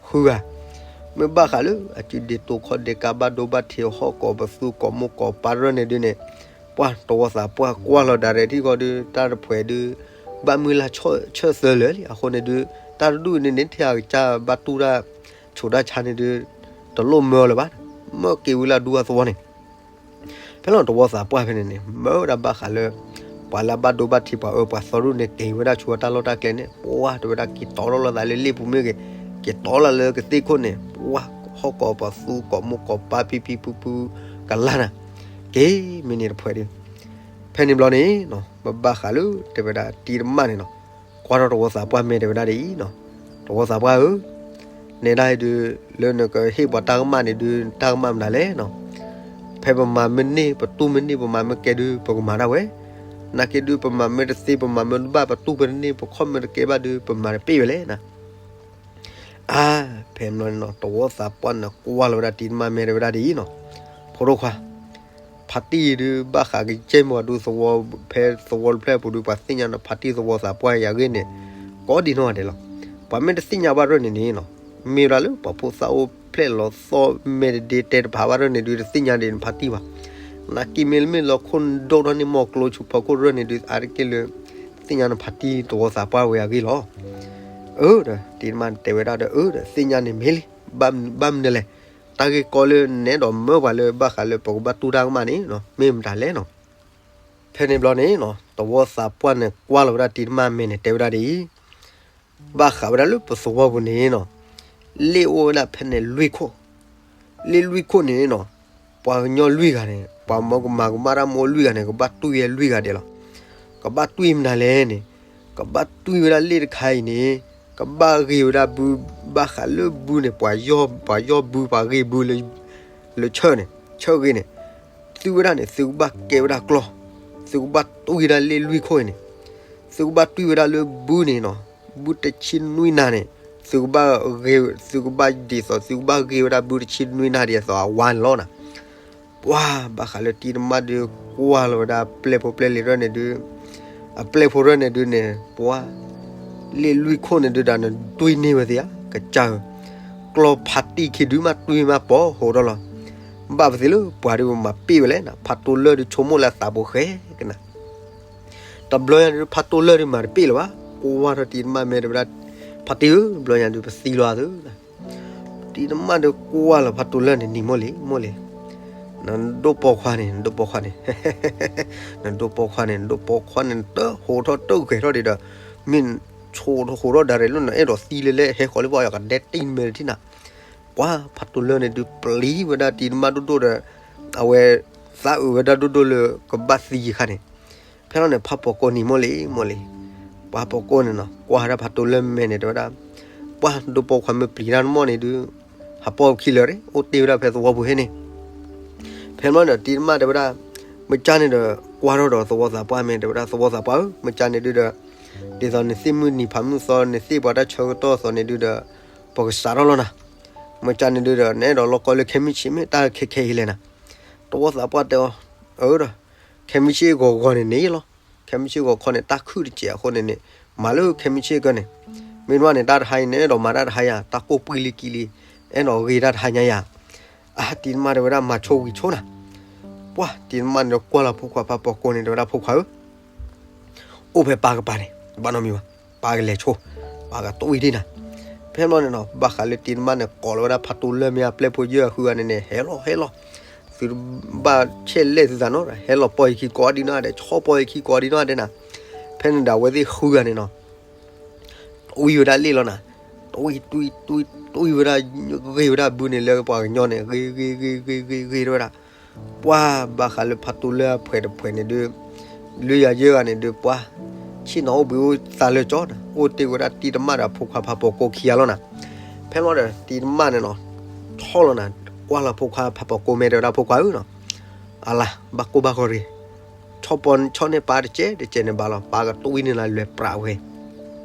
ဃုဂၤ မ့ၢ်ဘၣ်ဃးလၢအစုဒ့တိခီၣ်ဒ့ကါ ဘၣ်ဒိဘၣ်ထံးဟီၣ်ကိးပသူကိးမိၢ်ကိးပၢ်တဖၣ်န့ၣ်ဒုးန့ၣ်, ပှၤတဝီသးပှၢ်ကွၢ်လီၤဒၣ်ရဲၣ်ထံၣ်ဃီဒုး တၢ်တဖှဲးဒုး ဘၣ်မုၢ်လၢ်ဆၢသၢလၢာ်လံ အဃိန့ၣ်ဒုး တၢ်တဒူၣ်န့ၣ်န့ၣ် ထဲအကစၢ်ဘၣ်တူၢ်တၢ် ဆိးတၢ်ဆါန့ၣ်ဒုး တလိၣ်မၢအီၤလၢၤဘၣ်, မၢက့ၤဝံၤလၢအဒူအသဝီန့ၣ် ဖဲလီၤတဝီသးပှၢ်ဖဲန့ၣ်န့ၣ် မၢဝဲဒၣ်ဘၣ်ဃးလၢ ပှၤလၢအဘၣ်ဒိဘၣ်ထံးပှၤအၢပှၤသီတဒူၣ်န့ၣ် က့ၤဝဲဒၣ်ဆူအတၢ်လီၢ်တၢ်ကျဲန့ၣ် ပှၤတဲဝဲဒၣ်က့ၤတီလီၤလိာ်သးလၢလ့ၣ်ပူၤမ့ၢ်ဂ့ၤ, က့ၤတီလီၤလၢကသ့ၣ်ခိၣ်န့ၣ် ပှၤဟီၣ်ကိးပသူကိးမိၢ်ကိးပၢ်ဖံဖံဖုဖုကလါနၤ, က့ၤမ့ၢ်န့ၣ်တဖှဲးဒုး, ဖဲန့ၣ်ဘျီန့ၣ် မ့ၢ်ဘၣ်ဃးလၢတဲဝဲဒၣ်တံၤတမၣ်န့ၣ်နီၤ, ကွၢ်ထီၣ်တဝီသးပှၢ်မ့ၢ်တဲဝဲဒၣ်ဒ်အံၤနီၤ, တဝီသးပှၢ်ဧၢ, နဲဒၣ်အံၤဒုး လၢနကဟ့ၣ်ပှၤတၢ်ကမၣ်န့ၣ်ဒုး တၢ်ကမၣ်မနုၤလဲၣ်နီၤ, ဖဲပမၤမ့ၢ်န့ၢ် ပတူၢ်မ့ၢ်န့ၢ် ပမၤမ့ၢ်ကဲဒုး ပကမၤဒၣ်ဝဲ, နာ်က့ဒုး ပမၤမ့ၢ်တသ့ ပမၤမ့ၢ်တဘၣ် ပတူၢ်မ့ၢ်တန့ၢ် ပခီၣ်မ့ၢ်တကဲဘၣ်ဒုး ပမၤတပ့ၢ်ဝဲလဲၣ်နီၤ. အါ, ဖဲန့ၣ်နီၤ တဝီသးပှၢ်န့ၣ် ကွၢ်လီၤဝဲဒၣ်တံၤတမၣ်မ့ၢ်တဲဝဲဒၣ်ဒ်အံၤနီၤ, ဖိဒိၣ်ခွါ, ဖ ဖါတံၢ်ဒုး ဘၣ်ဃးကယဲၢ်မၤဒူသဝီ ဖဲသဝီတဖျၢၣ်အပူၤဒုး ပှၤသ့ၣ်ညါနဖါတံၢ်သဝီသးပှၢ်ယၤဂ့ၢ်န့ၣ် ကိးဒံနီၢ်ဂၤဒဲးလီၤ. ပှၤမ့ၢ်တသ့ၣ်ညါဘၣ်ရၢၢ်န့ၣ်န့ၣ်နီၤ မ့ၢ်ဝဲဒၣ်လၢပှၤဖိသၣ်အိၣ်ဖျဲၣ်လီၤသီၣ်မဲာ်တဒ့တဲတဖၣ်ဘၣ်ရၢၢ်န့ၣ်ဒုး တသ့ၣ်ညါဒံးနဖါတံၢ်ဘၣ်. နာ်က့မ့ၢ်လၢမ့ၢ်လီၤခိၣ်ဒိၣ်ထီၣ်န့ၣ် မီၢ်ကျိဆူဖီခိၣ်ရၢၢ်န့ၣ်ဒုး အါတက့ၢ်လၢ သ့ၣ်ညါနဖါတံၢ်သဝီသးပှၢ်ဝဲအဂ့ၢ်လီၤ. အၢ ဒီးတံၤတမါတဲဝဲဒၣ်ဒီး အၢ ဒီးသ့ၣ်ညါန့ၣ်မ့ၢ်လံ, ဘၣ်မနုၤလဲၣ်, တၢ်ဂ့ၢ်ကီလၢနအဲၣ်ဒိးမၢပှၤလၢ ဘၣ်ဃးလၢပကဘၣ်တူၢ်တၢ်ကမၣ်န့ၣ် မ့ၢ်မတၤလဲၣ်နီၤ. ဖဲန့ၣ်ဘျီန့ၣ်နီၤ သဝီသးပှၢ်န့ၣ်ကွၢ်လီၤဝဲဒၣ်တံၤတမါမဲာ်န့ၣ် တဲဝဲဒၣ်ဒ်အံၤ, ဘၣ်ဃးဝဲဒၣ်လၢပသဝီပူၤန့ၣ်နီၤ လ့ၣ်အိၣ်ဝဲဒၣ်ဖဲန့ၣ်လွံၢ်ခိၣ်, လ့ၣ်လွံၢ်ခိၣ်န့ၣ်နီၤ ပှၤကညီလွံၢ်ဂၤန့ၣ် ပှၤမၢကမၤကမၣ်တၢ်မ့ၢ်အိၣ်လွံၢ်ဂၤန့ၣ် ကဘၣ်တူၢ်ဝဲလွံၢ်ဂၤဒဲးလီၤ. ကဘၣ်တူၢ်မနုၤလဲၣ်န့ၣ် ကဘၣ်တူၢ်ဝဲဒၣ်လ့ၣ်တခါအံၤန့ၣ် ကဘၣ်ဂ့ၤဝဲဒၣ်ဘု ဘၣ်ဃးလၢဘုန့ၣ် ပှၤယီၢ် ပှၤယီၢ်ဘု ပှၤဂ့ၤဘုလၢ လၢဆၢၣ်န့ၣ် ဆၢၣ်ဂ့ၤန့ၣ် သုဝဲဒၣ်န့ၣ် သုကဘၣ်ကဲဝဲဒၣ်ကျီၢ်, သုကဘၣ်တူၢ်ဝဲဒၣ်လ့ၣ်လွံၢ်ခိၣ်အံၤန့ၣ် သုကဘၣ်တူၢ်ဝဲဒၣ်လၢဘုန့ၣ်နီၤ ဘုတဆံနွံနၤန့ၣ် သုကဘၣ်ဂ့ၤ သုကဘၣ်ဒ်သိး သုကဘၣ်ဂ့ၤဝဲဒၣ်ဘုတဆံနွံနၤဒ်သိးအဝါန့ၣ်လီၤနီၤ. ပှၤဘၣ်ဃးလၢတံၤတမါဒုးကွၢ်လီၤဝဲဒၣ်ပျဲၢ်ဖိပျဲၢ်လံၤရၢၢ်န့ၣ်ဒုး အပျဲၢ်ဖိရၢၢ်န့ၣ်ဒုးန့ၣ် ပှၤ လ့ၣ်လွံၢ်ခိၣ်န့ၣ်ဒုးဒီးနတူၢ်န့ၢ်ဝဲသ့ဧါ ကစၢ်ဧၢ, ကျီၢ်ဖါတံၢ်ခံဒုးမးတူၢ်မးပိာ်ဟိးထီၣ်လီၤ. ဘၣ်ပသ့ၣ်လၢပှၤဒုးမၤပ့ၢ်ဝဲလဲၣ်နီၤ ဖးတိၢ်လၢၢ်ဒုးဆိကမိၣ်လၢအသးပူၤဃဲကနၤ တဘျီညါဒုး ဖးတိၢ်လၢၢ်ဒုးမၤတပ့ၢ်လၢၤဘၣ်, ကွၢ်ထီၣ်တံၤတမါမဲာ်တဲဝဲဒၣ်, ဖါတံၢ်ဧၢ ဘျီညါဒုးပသံလီၤသု, တံၤတမါဒုးကွၢ်လီၤဖးတိၢ်လၢၢ်န့ၣ် နံၤမိၢ်လံၤ မိၢ်လံၤ, နဒိၣ်ပိာ်ခွါန့ၣ် နဒိၣ်ပိာ်ခွါန့ၣ်, နဒိၣ်ပိာ်ခွါန့ၣ် နဒိၣ်ပိာ်ခွါန့ၣ် တဟိးထီၣ်တဂဲၤထီၣ်ဒံးဒီး, မ့ၢ်ဆိးဟိးထီၣ်ဒၣ်ရဲၣ်လၢနအဲၣ်ဒိးသံလၢလဲၣ် ဟဲဃီၤလၢပှၤကဒဲတံၢ်မဲာ်တထံၣ်နၤ, ကွၢ်ဖးတိၢ်လၢၢ်န့ၣ်ဒုးပျံၤဝဲဒၣ်တံၤတမါဒိၣ်ဒိၣ်ဒီး, အဝဲ သးအုးဝဲဒၣ်ဒိၣ်ဒိၣ်လၢကဘၣ်သံယံၤခါန့ၣ်, ဖဲလီၤန့ၣ် ဖးပိာ်ကိးနံၤမိၢ်လံၤ မိၢ်လံၤ, ပှၤပိာ်ကိးန့ၣ်နီၤ ကွၢ်ဝဲဒၣ်ဖးတိၢ်လၢၢ်မဲာ်န့ၣ် တဲဝဲဒၣ်, ပှၤဒိၣ်ပိာ်ခွါမ့ၢ်ပျံၤတၢ်နမိၢ်န့ၣ်ဒုး, ဟးပိာ်ခံလၢာ် အိၣ်တ့ၢ်ဝဲဒၣ်ဖဲသဝီပူၤဟဲန့ၣ်, ဖဲလီၤန့ၣ် တံၤတမါတဲဝဲဒၣ်, မ့ၢ်ကၢ်န့ၣ်ဒီး ကွၢ်ထီၣ်ဒီးသဝီသးပှၢ်မဲာ် တဲဝဲဒၣ် သဝီသးပှၢ်ဧၢ မ့ၢ်ကၢ်န့ၣ်ဒုးဒီး, ဒ်သိးနသ့ၣ်မုၢ်နံၤဖးမုၢ်သီ နသ့ၣ်ပှၤတၢ်ဆၢကတီၢ်အသိးန့ၣ်ဒုးဒီး, ပကစးထီၣ်လီၤနၤ, မ့ၢ်ကၢ်န့ၣ်ဒုးဒီး နအဲၣ်ဒိးလီၢ်ကီလၢခဲမုၢ်ဆ့ၣ်မ့ၢ်တၢ်ခဲခဲအံၤလဲၣ်နၤ, သဝီသးပှၢ်တဲအီၤ, အၢဒီး, ခဲမုၢ်ဆ့ၣ်ဂီၤဂီၤန့ၣ်န့ၣ်လီၤ, ခဲမုၢ်ဆ့ၣ်ဂီၤခီန့ၣ် တၢ်ခုၣ်တစဲးအဃိန့ၣ်န့ၣ်, မၤလၢခဲမုၢ်ဆ့ၣ်ကၢန့ၣ်, မ့ၢ်တဘၣ်န့ၣ် တၢ်တဟါအံၤန့ၣ် အဲၣ်ဒိးမၤတၢ်တဟါယၤ တၢ်ကိၢ်ပှံၢ်လံကံလံ, အဲၣ်ဒိးဂ့ၤတၢ်တဟါညါယၤ, အါတံၤတမါတဲဝဲဒၣ်မၤဆိဝံၤဆိနၤ, ပှၤတံၤတမါန့ၣ်ဒီးကွၢ်လီၤဖိခွါဖးပိာ်ကိးန့ၣ် တဲဝဲဒၣ်ဖိခွါဧၢ အိၣ်ဖဲပၢ်ကပၤန့ၣ် ဘၣ်နီတမံၤဘၣ်, ပၢ်ကလဲၤဆိ, ပၢ်ကတူၢ်ဝံၤဒ်နၤ, ဖဲလီၤန့ၣ်နီၤ ဘၣ်ဃးလၢတံၤတမါန့ၣ် ကိးလီၤဝဲဒၣ်ဖးတိၢ်လၢၢ်မ့ၢ်အပျဲၢ်ဖိယဲၢ်အဃုဂၤန့ၣ်န့ၣ် ဟဲလီၤဟဲလီၤ, သုတဘၣ်ဆဲးလဲၣ်သုသးနီၤ ဟဲလီၤပိာ်ယခံကိးဒံနီၢ်ဒဲး ဆီပိာ်ယခံကိးဒံနီၢ်ဒဲးနၤ, ဖဲန့ၣ်ဒီးအဝဲသ့ၣ်ဃုဂၤန့ၣ်နီၤ တွံၢ်ဝဲဒၣ်လ့ၣ်လီၤနၤ, တွံၢ်တွံၢ်တွံၢ် တွံၢ်ဝဲဒၣ်, ဂ့ၤဝဲဒၣ်ဘုန့ၣ်လၢပှၤကညီန့ၣ် ဂ့ၤဂ့ၤဂ့ၤဂ့ၤဂ့ၤဂ့ၤဝဲဒၣ်, ပှၤဘၣ်ဃးလၢဖးတိၢ်လၢၢ်အဖှဲးတဖှဲးန့ၣ်ဒုး, လွံၢ်ယၤယဲၢ်ဂၤန့ၣ်ဒုး ပှၤ, ဆ့ၣ်နီၤအိၣ်ဘှံးအိၣ်သးလၢကၠီနၤ အိၣ်တ့ၢ်ဝဲဒၣ်တံၤတမါဒီးဖိခွါဖးပိာ်ကိးခံဂၤလီၤနၤ, ဖဲလီၤဒီးတံၤတမါန့ၣ်နီၤ, ဆီၣ်လီၤနၤ, ကွၢ်လီၤဖိခွါဖးပိာ်ကိးမဲာ်တဲဝဲဒၣ်ဖိခွါဧၢနီၤ, အလၤ ဘၣ်ကိၢ်ဘၣ်ဂီၤတဂ့ၤ, ဆီၣ်ပီဆီၣ်န့ၢ်ပၢ်တကဲးတကဲးန့ၣ်ဘၣ်လီၤ ပၢ်ကတူၢ်ဝံၤန့ၣ်နၤလွဲၤပြးဝဲ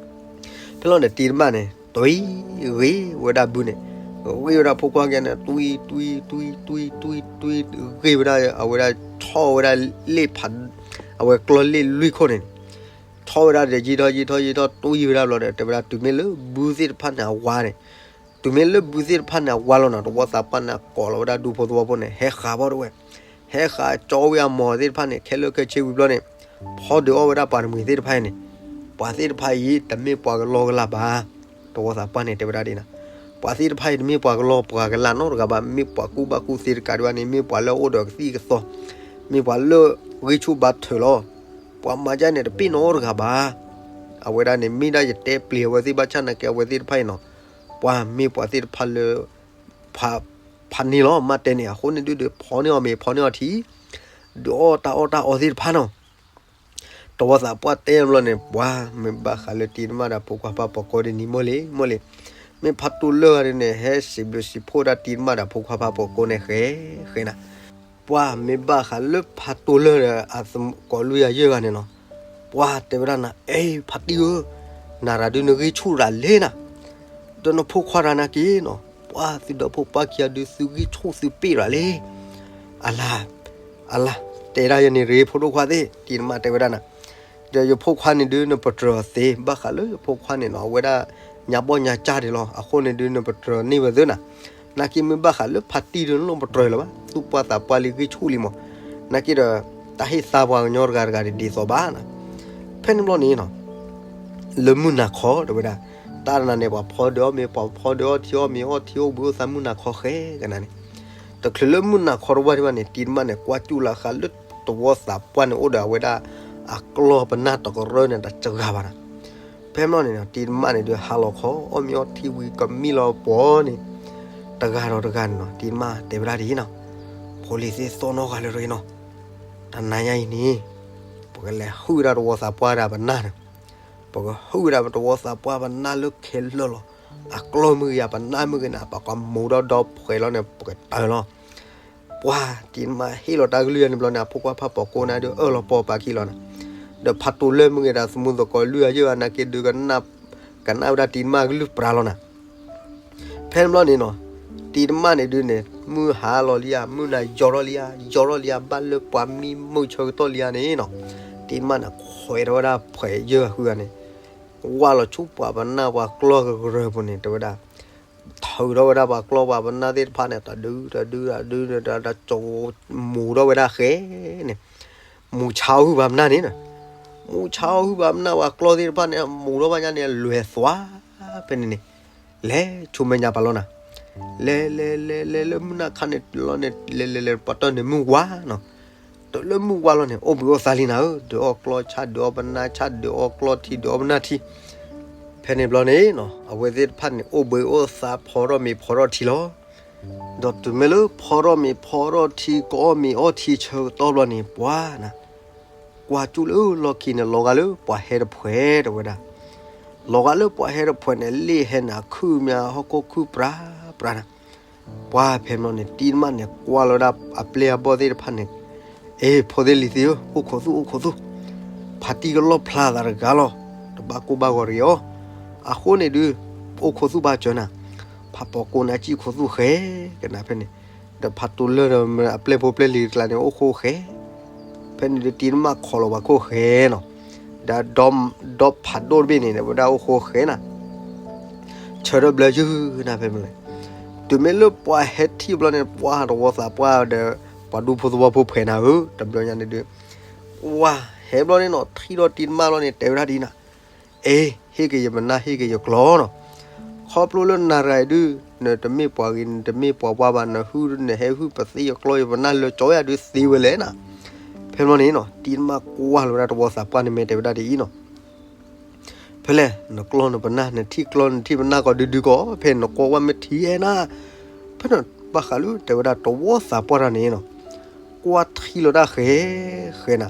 ဖဲလီၤန့ၣ်တံၤတမါန့ၣ် တွံၢ်ဂ့ၤဝဲဒၣ်ဘုန့ၣ်, ဂ့ၤဝဲဒၣ်ဖိခွါကဲန့ၣ် တွံၢ်တွံၢ်တွံၢ်တွံၢ်တွံၢ်တွံၢ် ဂ့ၤဝဲဒၣ်အဝဲဒၣ်ဆီၣ်ဝဲဒၣ်လ့ၣ်ဖး, အဝဲကျီၢ်လ့ၣ်လွံၢ်ခိၣ်န့ၣ်, ဆီၣ်ဝဲဒၣ်ဒီးယံာ်ထီၣ်ယံာ်ထီၣ်ယံာ်ထီၣ်တွံၢ်ဝဲဒၣ်ဘျီဒီး တဲဝဲဒၣ်တုၤမ့ၢ်လၢဘုသ့ၣ်တဖၣ်န့ၣ်အဝါန့ၣ်, တုၤမ့ၢ်လၢဘုသ့ၣ်တဖၣ်န့ၣ်အဝါလီၤနၤ တဝီသးပှၢ်န့ၣ်ကိးလီၤဝဲဒၣ်ဒူဖိသဝီဖိန့ၣ် ဟဲဃးဘီတဝဲ, ဟဲဃးကၠီဝံၤအမီၤသ့ၣ်တဖၣ်န့ၣ် ခဲလၢာ်ခဲဆ့ဝံၤဘျီန့ၣ်, ဖီဒုးအီၣ်ဝဲဒၣ်ပှၤတမှံၤသ့ၣ်တဖၣ်အံၤန့ၣ်, ပှၤသ့ၣ်တဖၣ်အံၤ တမ့ၢ်ပှၤကလီကလးဘၣ်, တဝီသးပှၢ်န့ၣ် တဲဝဲဒၣ်ဒ်နၤ, ပှၤသ့ၣ်တဖၣ်အံၤ တမ့ၢ်ပှၤကလီပှၤကလးနီတဂၤဘၣ် မ့ၢ်ပှၤကူၣ်ဘၣ်ကူၣ်သ့တကးဒံးဘၣ်န့ၣ် မ့ၢ်ပှၤလၢအအိၣ်ဒီးကသံၣ်ကသီ, မ့ၢ်ပှၤလၢဂံၢ်ဆူၣ်ဘါထုးလီၤ, ပှၤမၤဒ်န့ၣ်တပ့ၢ်နီတဂၤဘၣ်, အဝဲဒၣ်န့ၣ် မ့ၢ်ဒၣ်ယတဲပျံၤအဝဲသ့ၣ်ဘၣ်ဆၣ်နာ်က့အဝဲသ့ၣ်တဖၣ်အံၤနီၤ, ပှၤမ့ၢ်ပှၤသ့ၣ်တဖၣ်လၢ ဖးန့ၢ်လီၤ မ့ၢ်တဲန့ၣ် အဃိန့ၣ်ဒုးဒီး ဖီန့ၢ်အီၤမ့ၤ ဖီန့ၢ်အီၤထံ, ဒုးအီၣ်တၢ်အီၣ်တၢ်အီသ့ၣ်တဖၣ်နီၤ, တဝီသးပှၢ်တဲဘျီန့ၣ် ပှၤမ့ၢ်ဘၣ်ဃးလၢတံၤတမါဒီးဖိခွါဖးပိာ်ကိးဒ်န့ၣ် မိၢ်လံ မိၢ်လံ, မ့ၢ်ဖးတိၢ်လၢၢ်ဂၤဒ်န့ၣ် ဟဲစံးဘျုးစံးဖှိၣ်ဒၣ်တံၤတမါဒီးဖိခွါဖးပိာ်ကိးန့ၣ် ဃဲ ဃဲနၤ ပှၤမ့ၢ်ဘၣ်ဃးလၢဖးတိၢ်လၢၢ်ဒီးအသကိးလွံၢ်ယၤယဲၢ်ဂၤန့ၣ်နီၤ, ပှၤတဲဝဲဒၣ်နၤ အဲ ဖးတံၢ်ဧၢ, နၤရၤဒုးနဂံၢ်ဆူၣ်ရၤလံနၤ, ဒီးနဖိခွါရၤနာ်က့ၤနီၤ, ပှၤသုဒီးဖိပၢ်ခံဂၤဒုးသုဂံၢ်ဆူၣ်သုပ့ၢ်ရၤလံ, အလၤ အလါ, တဲဒၣ်ယၤန့ၣ်ရ့ ဖိဒိၣ်ခွါသ့ၣ်, တံၤတမၣ်တဲဝဲဒၣ်နၤ, ဒီးယဖိခွါန့ၣ်ဒုးနပတြၢၤသ့, ဘၣ်ဃးလၢယဖိခွါန့ၣ်နီၤ အဝဲဒၣ် ညါဘီၣ်ညါကၢ်ဒံးလီၤ, အဃိန့ၣ်ဒုး နပတြၢၤန့ၢ်ဝဲသ့နၤ, နာ်က့မ့ၢ်ဘၣ်ဃးလၢဖါတံၢ်ဒုး နလိၣ်ပတြၢၤလၢၤဘၣ်, သူၣ်ပှၢ်သးပှၢ်လံ ဂံၢ်ဆူၣ်လံမး, နာ်က့ဒီး တၢ်ဟ့ၣ်သါပှၤကညီတဂၤတဂၤဒ်ဒ်သိးဘၣ်နၤ, ဖဲန့ၣ်ဘျီန့ၣ်နီၤ လၢမုၢ်နၤခီတဲဝဲဒၣ်, တၢ်နၤန့ၣ် ပှၤဖီဒုးအီၣ်မ့ၤ ပှၤဖီဒုးအီထံအီၣ်မ့ၤအီထံအိၣ်ဘှံးအိၣ်သါမုၢ်နၤခီဃဲကနၤန့ၣ်, တချုးလၢမုၢ်နၤခီတဝၢ်ဒံးဘၣ်န့ၣ် တံၤတမၣ်န့ၣ် ကွၢ်ကူၣ်လီၤဃာ်လၢတဝီသးပှၢ်န့ၣ် အိၣ်ဒီးအဝဲဒၣ် အကျီၢ်ပနၢ်တကရၢန့ၣ် တစှၤဘၣ်နၤ, ဖဲန့ၣ်ဘျီန့ၣ် တံၤတမၣ်န့ၣ်ဒုး ဟါလီၤခီ အီၣ်မ့ၤအီထံဝံၤကမံလီၤပှီၤန့ၣ်, တဂၤဒီးတဂၤန့ၣ်နီၤ တံၤတမၣ်တဲဝဲဒၣ်ဒ်အံၤနီၤ, ဖိလံၤသ့ၣ်သီၣ်နီၢ်ဂၤလၢတဂ့ၤနီၤ, တနၤညါအံၤန့ၣ် ပကလဲၤဟုၣ်ဝဲဒၣ်တဝီသးပှၢ်ဒၣ်ပနၢ်န့ၣ်, ပကဟုၣ်ဝဲဒၣ်တဝီသးပှၢ်ပနၢ်လၢခဲလၢာ်လီၤ, အကျီၢ်မ့ၢ်ဂ့ၤ အပနၢ်မ့ၢ်ဂ့ၤန့ၣ် ပကမူၤဒီးဒီဖှဲးလီၤန့ၣ် ပကတၢၢ်လီၤ, ပှၤတံၤတမၣ်ဟ့ၣ်လီၤတၢ်ကလုၢ်န့ၣ်ဘျီန့ၣ် အဖိခွါဖးပိာ်ကိးနၤဒုးအၢၣ်လီၤပီၢ်ပာ်ခံလီၤနၤ, ဒီးဖးတိၤလၢၢ်မ့ၢ်ဂ့ၤဒီး သမူသကိးလွံၢ်အယုၢ်အနာ်က့ဒုး ကနၣ်ဝဲဒၣ်တံၤတမၣ်ကလုၢ်ပြးလီၤနၤ ဖဲန့ၣ်ဘျီန့ၣ်နီၤ, တံၤတမၣ်န့ၣ်ဒုးန့ၣ် မုၢ်ဟါလီၤလံဧါ, မုၢ်နၤယီၤထီၣ်လံဧါ, ယီၤထီၣ်လံဧါ, ဘၣ်လၢပှၤမံမုၢ်ဆၢကတီၢ်လံဧါန့ၣ်နီၤ, တံၤတမၣ်န့ၣ် ခွဲးထီၣ်ဝဲဒၣ်ဖှဲးယၢၢ်အဃုဂၤန့ၣ်, ဝၢ်လီၤဆူပှၤပနၢ်ပှၤကျီၢ်ကရၢၢ်ပူၤန့ၣ် တဲဝဲဒၣ်, ထုးထီၣ်ဝဲဒၣ်ပှၤကျီၢ်ပှၤပနၢ်သ့ၣ်တဖၣ်န့ၣ် တဒုတဒုတဒုတဒု မူၤထီၣ်ဝဲဒၣ်ဃဲန့ၣ်, မူၤဆါအီၣ်ဟုၣ်ပှၤပနၢ်န့ၣ်, မူၤဆါအီၣ်ဟုၣ်ပှၤပနၢ်ပှၤကျီၢ်သ့ၣ်တဖၣ်န့ၣ် မူၤထီၣ်ဘၣ်ညါန့ၣ် လဲၤသွါ ဖဲန့ၣ်န့ၣ် လဲၤဆူမဲာ်ညါပာ်လီၤနၤ, လဲၤလဲၤလဲၤလဲၤလၢမုၢ်နၤခါန့ၣ်လီၤန့ၣ် လဲၤလဲၤလဲၤပှၤတၢၢ်န့ၣ်မုၢ်ဝါနီၤ, တုၤလၢမုၢ်ဝါလီၤန့ၣ် အိၣ်ဘှံးအိၣ်သါလံနၤဧၢ, ဒုးအီၣ်ကျီၢ်ဆၣ် ဒုးအီၣ်ပနၢ်ဆၣ် ဒုးအီၣ်ကျီၢ်ထံ ဒုးအီၣ်ပနၢ်ထံ, ဖဲန့ၣ်ဘျီန့ၣ်နီၤ အဝဲသ့ၣ်တဖၣ်န့ၣ် အိၣ်ဘှံးအိၣ်သါဖီထီၣ်မ့ၤဖီထီၣ်ထံလီၤ. ဒီးတုၤမ့ၢ်လၢဖီထီၣ်မ့ၤဖီထီၣ်ထံ ကအီၣ်မ့ၤအီထံဆၢကတီၢ်ဘျီန့ၣ် ပှၤနၤ ကွၢ်ကၠူၣ်လၢလီၢ်ခံန့ၣ် လီၤဂာ်လၢပှၤဟဲတဖှဲးတဲဝဲဒၣ်, လီၤဂာ်လၢပှၤဟဲတဖှဲးန့ၣ် လ့ၣ်ဟဲနၤခုၣ်မး ဟီၣ်ခိၣ်ခုၣ်ပြးပြးနၤ, ပှၤဖဲန့ၣ်ဘျီန့ၣ် တံၤတမၣ်န့ၣ် ကွၢ်လီၤဝဲဒၣ်အပျဲၢ်အဘီၣ်သ့ၣ်တဖၣ်န့ၣ်, အ့ ဖိသ့ၣ်လံၤသ့ၣ်ဧၢ အိၣ်ခိးသူၣ်အိၣ်ခိးသူၣ်, ဖါတံၢ်ကလီၣ်ဖျါသးတဂၤလီၤ, တဘၣ်ကိၢ်ဘၣ်ဂီၤတဂ့ၤအီၤ, အဃိန့ၣ်ဒုး အိၣ်ခိးသူၣ်ဘၣ်စၢၤနၤ, ဖးပိာ်ကိးနၤစံၣ်ခိးသူၣ်ဃဲကနၤဖဲန့ၣ်, ဒီးဖးတိၤလၢၢ်ဒီးအပျဲၢ်ဖိပျဲၢ်လံၤတကျါန့ၣ် အိၣ်ဃိဃဲ ဖဲန့ၣ်ဒုးတံၤတမၣ်ခိးလီၤပှၤခိၣ်ဃဲနီၤ, ဒီးဒီဖးဒိၣ်တဘ့ၣ်န့ၣ် ဝဲဒၣ်အိၣ်ဃိဃဲနၤ, ဆၢထၢၣ်ဘျၢယုၢ်နၤဖဲမ့ၢ်လဲၣ်, တုၤမ့ၢ်လၢပှၤဟဲထံၣ်ဘျီန့ၣ် ပှၤတဝီသးပှၢ်ဒီး ပှၤဒူဖိသဝီဖိဖှဲးနၤဧၢ, တဘျီညါန့ၣ်ဒုး ဝၤဟဲဘျီန့ၣ်နီၤ ထံၣ်ဒီးတံၤတမၣ်ဘျီန့ၣ် တဲဝဲဒၣ်ဒ်နၤ, အ့ ဟ့ၣ်က့ၤယပနၢ်ဟ့ၣ်က့ၤယကျီၢ်နီၤ, ခီဖျိလၢနၤတဂၤအံၤဒုး နတမ့ၢ်ပှၤဂ့ၤ နတမ့ၢ်ပှၤဝါဘၣ် နဟုၣ်နဟဲဟုၣ်ပသ့ၣ်ယကျီၢ်ယပနၢ်လၢကၠီယၤဒုး သ့ဝဲလဲၣ်နၤ, ဖဲဘျီန့ၣ်နီၤ တံၤတမၣ်ကွၢ်လီၤဝဲဒၣ်တဝီသးပှၢ်န့ၣ် မ့ၢ်တဲဝဲဒၣ်ဒ်အံၤနီၤ ဖဲလဲၣ် နကျီၢ်နပနၢ် နထံၣ်ကျီၢ်နထံၣ်ပနၢ်ကီးဒုးဒုးကီး ဖဲနကွၢ်ဝဲမ့ၢ်ထံၣ်ဧဲနၤ, ဖဲန့ၣ်ဘၣ်ဃးလၢတဲဝဲဒၣ်တဝီသးပှၢ်တၢ်န့ၣ်နီၤ, ကွၢ်ထံလီၤတၢ်ဃဲ ဃဲနၤ,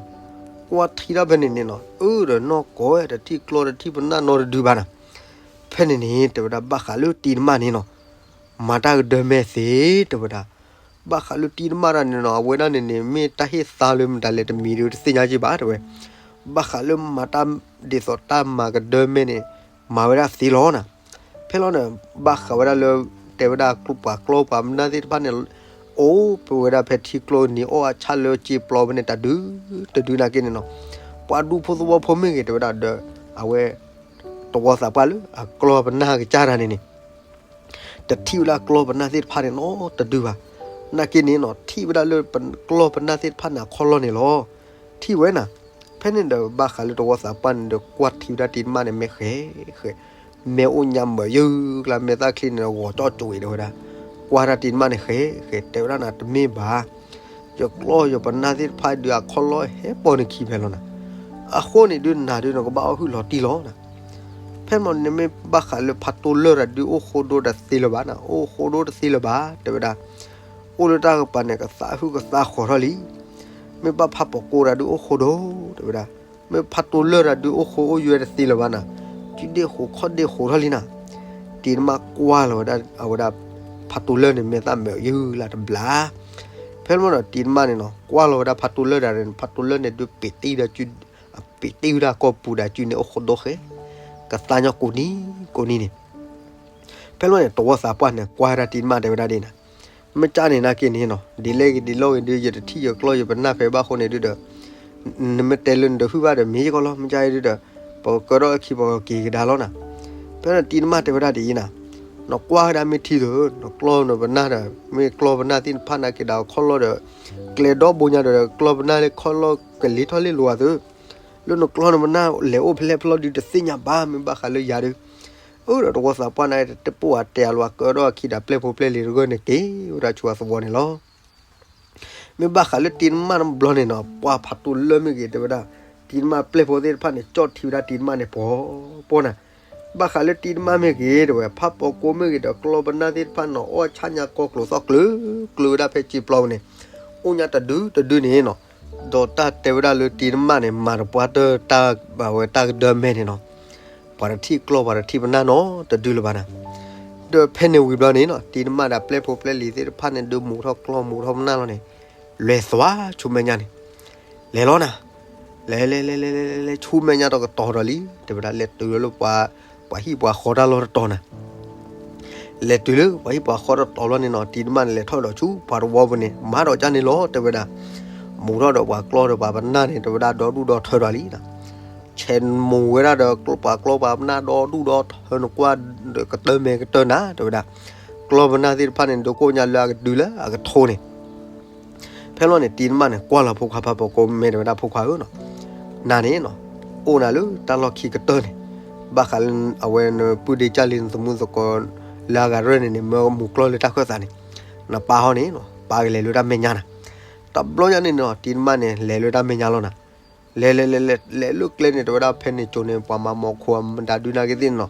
ကွၢ်ထံတၢ်ဖဲန့ၣ်န့ၣ်နီၤ အၢဒီးနီၢ်ကီၢ် တထံၣ်ကျီၢ်တထံၣ်ပနၢ်နီတဒုဘၣ်နၤ, ဖဲန့ၣ်န့ၣ် တဲဝဲဒၣ်ဘၣ်ဃးလၢတံၤတမၣ်န့ၣ်နီၤ မၤတၢ်ကဒၢမဲာ်သ့ တဲဝဲဒၣ်, ဘၣ်ဃးလၢတံၤတမၣ်တၢ်န့ၣ်နီၤ အဝဲဒၣ်န့ၣ်န့ၣ် မ့ၢ်တၢ်ဟ့ၣ်သါလၢမတၤလဲၣ်တမံၤဒုးတသ့ၣ်ညါက့ဘၣ် တဲဝဲ, ဘၣ်ဃးလၢမၤတၢ်ဒ်သိးတၢ်မၤကဒၢမဲာ်န့ၣ် မၤဝဲဒၣ်သ့လီၤနၤ, ဖဲလီၤန့ၣ် ဘၣ်ဃးဝဲဒၣ်လၢ တဲဝဲဒၣ်ပှၤကျီၢ်ပှၤမနၢ်သ့ၣ်တဖၣ်န့ၣ် အိၣ်ပဝဲဒၣ်ဖဲထံကျိနံၤအီၣ်အဆၣ်လၢစ့ပျီဖဲန့ၣ် တၢ်ဒုးတဒုနာ်က့န့ၣ်နီၤ, ပှၤဒူဖိသဝီဖိမ့ၢ်ဂ့ၤ တဲဝဲဒၣ်ဒီး အဝဲ တဝီသးပှၢ်လၢအကျီၢ်ပနၢ်ကစၢ်တၢ်န့ၣ်န့ၣ် တထံၣ်ဝဲဒၣ်ကျီၢ်ပနၢ်သ့ၣ်တဖၣ်န့ၣ်နီတဒုဘၣ်, နာ်က့န့ၣ်နီၤ ထံၣ်ဝဲဒၣ်လၢကျီၢ်ပနၢ်သ့ၣ်တဖၣ်န့ၣ် အခီၣ်လီၢ်န့ၣ်လီၤ, ထံၣ်ဝဲနၤ, ဖဲန့ၣ်ဒီးဘၣ်ဃးလၢတဝီသးပှၢ်န့ၣ်ဒီး ကွၢ်ထံဝဲဒၣ်တံၤတမၣ်န့ၣ် မ့ၢ်ဃဲ ဃဲ, မ့ၢ်အိၣ်ညါမၢာ်ယုၢ်ကျါ မ့ၢ်သၣ်ချံန့ၣ် ဂီၤကၠီၣ်ကၠိၤအံၤ တဲဝဲဒၣ်, ကွၢ်ဒၣ်တံၤတမၣ်န့ၣ်ဃဲ ဃဲ တဲဝဲဒၣ်နၤ တမ့ၢ်ဘၣ် ယကျီၢ်ယပနၢ်သ့ၣ်တဖၣ်ဒုး အခီၣ်လီၢ်ဟဲပိာ်နခံဖဲလီၤနၤ, အဃိန့ၣ်ဒုး နၤဒုး နကဘၣ်အီၣ်ဟုၣ်လီၤတံၢ်လီၤနၤ, ဖဲမ့ၢ်န့ၣ်မ့ၢ်ဘၣ်ဃးလၢဖးတိၤလၢၢ်တၢ်ဒုး အိၣ်ဃိဒိတသ့လၢၤဘၣ်နၤ, အိၣ်ဃိဒိတသ့လၢၤဘၣ် တဲဝဲဒၣ်, အိၣ်လၢတၢ်ကပၤန့ၣ် ကသးဟုၣ်ကသးဃီၤထီၣ်လံ, မ့ၢ်ဘၣ်ဖးပိာ်ကိးတၢ်ဒုး အိၣ်ဃိဒိ တဲဝဲဒၣ်, မ့ၢ်ဖးတိၤလၢၢ်တၢ်ဒုး အိၣ်ဃိအိၣ်ယွဲတသ့လၢၤဘၣ်နၤ, စုဒ့ၣ်ဃိးခီၣ်ဒ့ၣ်ဃိးထီၣ်လံနၤ, တံၤတမၣ်ကွၢ်လီၤဝဲဒၣ် အဝဲဒၣ် ဖးတိၤလၢၢ်န့ၣ် မ့ၢ်သၣ်မၢာ်ယုၢ်လၢတဘျီ, ဖဲမ့ၢ်ဒီးတံၤတမၣ်န့ၣ်နီၤ ကွၢ်လီၤဝဲဒၣ်ဖးတိၤလၢၢ်တၢ်န့ၣ် ဖးတိၤလၢၢ်န့ၣ်ဒုး ပ့ၤတ့ၢ်ဒီးစု အပ့ၤတ့ၢ်ဝဲဒၣ်ကီၢ်ပူၤဒၣ်စုန့ၣ် အိၣ်ဃိဒိဃဲ ကသါညီကိးနံၤကိးနံၤန့ၣ်, ဖဲလီၤန့ၣ် တဝီသးပှၢ်န့ၣ် ကွၢ်ဝဲဒၣ်တံၤတမၣ် တဲဝဲဒၣ်ဒ်နၤ, မ့ၢ်ကၢ်န့ၣ်နာ်က့န့ၣ်နီၤ ဒ်လဲၣ်ဂ့ၤဒ်လဲၣ်ဂ့ၤဒုး ယတထံၣ်ယကျီၢ်ယပနၢ်ဖဲဘၣ်အဃိန့ၣ်ဒုးဒီး နမ့ၢ်တဲလၢနတဟုၣ်ဘၣ်ဒီးမ့ၢ်ယကီလီၤ မ့ၢ်ကၢ်အံၤဒုးဒီး ပကကၢထီၣ်အခံပကက့ၤကဒါလီၤနၤ. ဖဲန့ၣ်တံၤတမၣ်တဲဝဲဒၣ်ဒ်အံၤနၤ, နကွၢ်ကဒါမ့ၢ်ထံဒီး နကျီၢ်နပနၢ်ဒီး မ့ၢ်ကျီၢ်ပနၢ်သ့ၣ်တဖၣ်နာ်က့ဒီးခီၣ်လီၢ်ဒီး ကျဲဒီဘိညါဒီး ကျီၢ်ပနၢ်လၢခီၣ်လီၢ်ကလ့ၤထီၣ်လ့ၤလိာ်အသိး လၢနကျီၢ်နပနၢ်လဲၤအိၣ်ဖဲလဲၣ်ဖဲလဲၣ်ဒုးတသ့ၣ်ညါဘၣ် မ့ၢ်ဘၣ်ဃးလၢယၤဒီး အၢဒီးတဝီသးပှၢ်န့ၣ် တပိၢ်အတဲအလီၤ ကၢထီၣ်အခံဒီးပျဲၢ်ဖိပျဲၢ်လံၤတဂၢၢ်န့ၣ် က့ၤဝဲဒၣ်ဆူအသဝီန့ၣ်လီၤ. မ့ၢ်ဘၣ်ဃးလၢတံၤတမၣ်တဘျီန့ၣ်နီၤ ပှၤဖးတူၢ်လၢမ့ၢ်ဂ့ၤ တဲဝဲဒၣ် တံၤတမၣ်ပျဲၢ်ဖိသ့ၣ်တဖၣ်န့ၣ် ကၠီၣ်ထံဝဲဒၣ်တံၤတမၣ်န့ၣ် ပှီၤပှီၤနၤ. ဘၣ်ဃးလၢတံၤတမၣ်မ့ၢ်ဂ့ၤ တဲဝဲ ဖးပိာ်ကိမ့ၢ်ဂ့ၤဒီး ကျီၢ်ပနၢ်သ့ၣ်တဖၣ်နီၤ အီၣ်ဆၣ်ညါကီကျိၤသီၣ်ကျၢၤ ကျၢၤဝဲဒၣ်ဖဲစ့ပျီပူၤန့ၣ် အိၣ်ညါတဒုတဒုန့ၣ်နီၤ. ဒီးတၢ်တဲဝဲဒၣ်လၢတံၤတမၣ်န့ၣ် မၤတပှၢ်တၢၢ်တၢ်ဘၣ်ဝဲတၢ်ကဒၢမဲန့ၣ်နီၤ ပှၤတထံၣ်ကျီၢ်ပှၤတထံၣ်ပနၢ်နီတဒုလၢၤဘၣ်နၤ. ဒီးဖဲန့ၣ်ဝံၤဘျီန့ၣ်နီၤ တံၤတမၣ်ဒီးပျဲၢ်ဖိပျဲၢ်လံၤသ့ၣ်တဖၣ်န့ၣ် ဒုးမူထီၣ်ကျီၢ်မူထီၣ်ပနၢ်လီၤန့ၣ် လဲၤသွါဆူမဲာ်ညါန့ၣ် လဲၤလီၤနၤ. လဲၤလဲၤလဲၤလဲၤလဲၤလဲၤလဲၤဆူမဲာ်ညါတကတီၢ်ဒီးလံ တဲဝဲဒၣ် လဲၤတုၤလၢပှၤ ပှၤဟံၣ်ပှၤဃီတၢ်လီၢ်တတီၤနၤ. လဲၤတုၤလၢပှၤဟံၣ်ပှၤဃီတတီၤလီၤန့ၣ်နီၤ တံၤတမၣ်န့ၣ် လဲၤထီၣ်ဒီးဆူပှၤတဝီပူၤန့ၣ် မၤဒီးကၢ်န့ၣ်လီၤ တဲဝဲဒၣ်. မူထီၣ်ဒီးပှၤကျီၢ်ဒီးပှၤပနၢ်န့ၣ် တဲဝဲဒၣ် ဒီဒူၣ်ဒီထၢဒီးလံနၤ. ဆဲးမူဝဲဒၣ်ဒီးပှၤကျီၢ်ပှၤပနၢ်ဒီဒူၣ်ဒီထၢ နကွၢ်ဒီးကတၢၢ်မဲာ်ကတၢၢ်နၤ တဲဝဲဒၣ်. ကျီၢ်ပနၢ်သ့ၣ်တဖၣ်န့ၣ် ဒုးကိၣ်ညါလၢအကဒုလၢအကထိန့ၣ် ဖဲလီၤန့ၣ် တံၤတမၣ်န့ၣ် ကွၢ်လီၤဖိခွါဖးပိာ်ကိ မ့ၢ်တဲဝဲဒၣ် ဖိခွါဧၢနီၤ, နၤန့ၣ်နီၤ အိၣ်နၤလၢတၢ်လီၢ်ခံကတၢၢ်န့ၣ်, ဘၣ်ဃးလၢအဝဲနပုၢ်ဒ့ကၢ်လံ နသမူသကိးလၢအဂၤရဲၣ်န့ၣ်န့ၣ် မၢမူၤကျီၢ်လၢတၢ်ခၢၣ်သးန့ၣ်, နပၢ်ဟီန့ၣ်နီၤ ပၢ်ကလဲၤလၢတၢ်မဲာ်ညါနၤ. တဘျီညါန့ၣ်နီၤ တံၤတမၣ်န့ၣ် လဲၤလၢတၢ်မဲာ်ညါလီၤနၤ. လဲၤလဲၤလဲၤလဲၤလဲၤလၢကျဲန့ၣ် တဲဝဲဒၣ် ဖဲန့ၣ်ကၠိန့ၣ် ပှၤမၤမီၢ်ခိၣ်မတၤဒုးနာ်က့သ့ၣ်န့ၣ်နီၤ,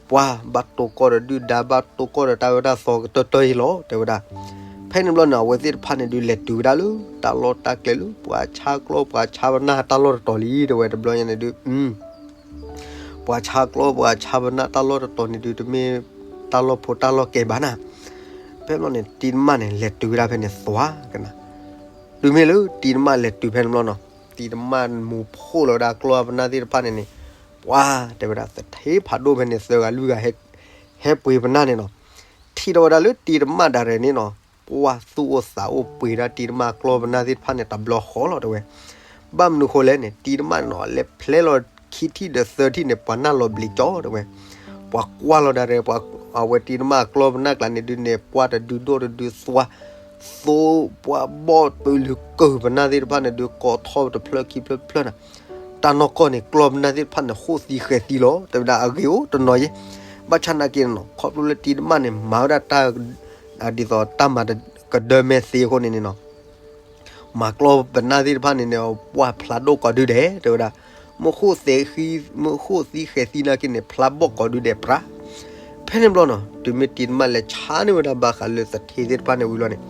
ပှၤဘၣ်တိၢ်ကီၢ်ဒီးဒုၣ်ဒါ ဘၣ်တိၢ်ကီၢ်ဒီးတၢ်ဝဲတၢ်သီကတၢၢ်တၢၢ်အံၤလီၤ တဲဝဲဒၣ်. ဖဲန့ၣ်ဘျီန့ၣ် အဝဲသ့ၣ်တဖၣ်န့ၣ်ဒုး လဲၤတုၤဝဲဒၣ်လၢတၢ်လီၢ်တၢ်ကျဲလၢ ပှၤဆါကျီၢ်ပှၤဆါပနၢ်တၢ်လီၢ်တတီၤလံ တဲဝဲ. တဘျီညါန့ၣ်ဒုး ပှၤဆါကျီၢ်ပှၤဆါပနၢ်တၢ်လီၢ်တတီၤန့ၣ်ဒုး တမ့ၢ်တၢ်လီၢ်ဖိတၢ်လီၢ်ကဲဘၣ်နၤ. ဖဲဘျီန့ၣ် တံၤတမၣ်န့ၣ် လဲၤတုၤဝဲဒၣ်ဖဲန့ၣ်သွါကနၤ. တုၤမ့ၢ်လၢတံၤတမၣ်လဲၤတုၤဖဲန့ၣ်ဘျီနီၤ, တံၤတမၣ်မူၤဖှိၣ်လီၤဝဲဒၣ်ကျီၢ်ပနၢ်သ့ၣ်တဖၣ်န့ၣ်န့ၣ်, ပှၤတဲဝဲဒၣ် သထ့ဖးဒိၣ်ဖဲန့ၣ် သၢဂၤလွံၢ်ဂၤ ဟဲပှ့ၤပနၢ်န့ၣ်နီၤ, ထံၣ်ထီၣ်ဝဲဒၣ်လၢတံၤတမၣ်ဒၣ်ရဲၣ်န့ၣ်နီၤ, ပှၤသူၣ်အိၣ်သးအိၣ်ပှ့ၤဒၣ်တံၤတမၣ်ကျီၢ်ပနၢ်သ့ၣ်တဖၣ်န့ၣ် တဘျီဃီလီၤ တဲဝဲ. ဘၣ်မနုၤဃိလဲၣ်န့ၣ် တံၤတမၣ်န့ၣ်နီၤ လဲၤဖျဲလီၤခံထံၣ်ဒီးသၢထံၣ်န့ၣ် ပှၤနၢ်လီၤဘျံးကၠီ တဲဝဲ. ပှၤကွၢ်လီၤဒၣ်ရဲၣ် ပှၤ အဝဲတံၤတမၣ်ကျီၢ်ပနၢ်ကျါန့ၣ်ဒုးန့ၣ် ပှၤတဒုဒိၣ်တဒုသွါ သိပှၤဘီၣ်ပၢၤလုာ်ကၢၢ်ပနၢ်သ့ၣ်တဖၣ်န့ၣ်ဒုး ကိးထီၣ်တဖျၢၣ်ခံဖျၢၣ်တဖျၢၣ်နၤ. တၢ်နီၢ်ကီၢ်န့ၣ် ကျီၢ်ပနၢ်သ့ၣ်တဖၣ်န့ၣ် ဟိၣ်သံဃဲၤသံလီၤ တဲဝဲဒၣ်. အဂ့ၢ်အိၣ်တနီၤယဲၢ်, ဘၣ်ဆၣ်နာ်က့န့ၣ်နီၤ ခီဖျိလၢတံၤတမၣ်န့ၣ် မၤဝဲဒၣ်တၢ် ဒ်သိးတၢ်မၤကဒၢမဲသ့အဃိန့ၣ်န့ၣ်နီၤ မၤကျီၢ်ပနၢ်သ့ၣ်တဖၣ်န့ၣ်န့ၣ် ပှၤဖျါဒိၣ်ကိးဒုဒဲး တဲဝဲဒၣ်. မ့ၢ်ဟိၣ်သံဃဲၤ မ့ၢ်ဟိၣ်သံဃဲၤသံနာ်က့န့ၣ် ဖျါဘီၣ်ကိးဒုဒဲးပြး. ဖဲန့ၣ်ဘျီနီၤ တုၤမ့ၢ်တံၤတမၣ်လဲၤဆါန့ၢ်ဝဲဒၣ်ဘၣ်ဃးလၢသထ့သ့ၣ်တဖၣ်န့ၣ်ဝံၤလီၤန့ၣ်,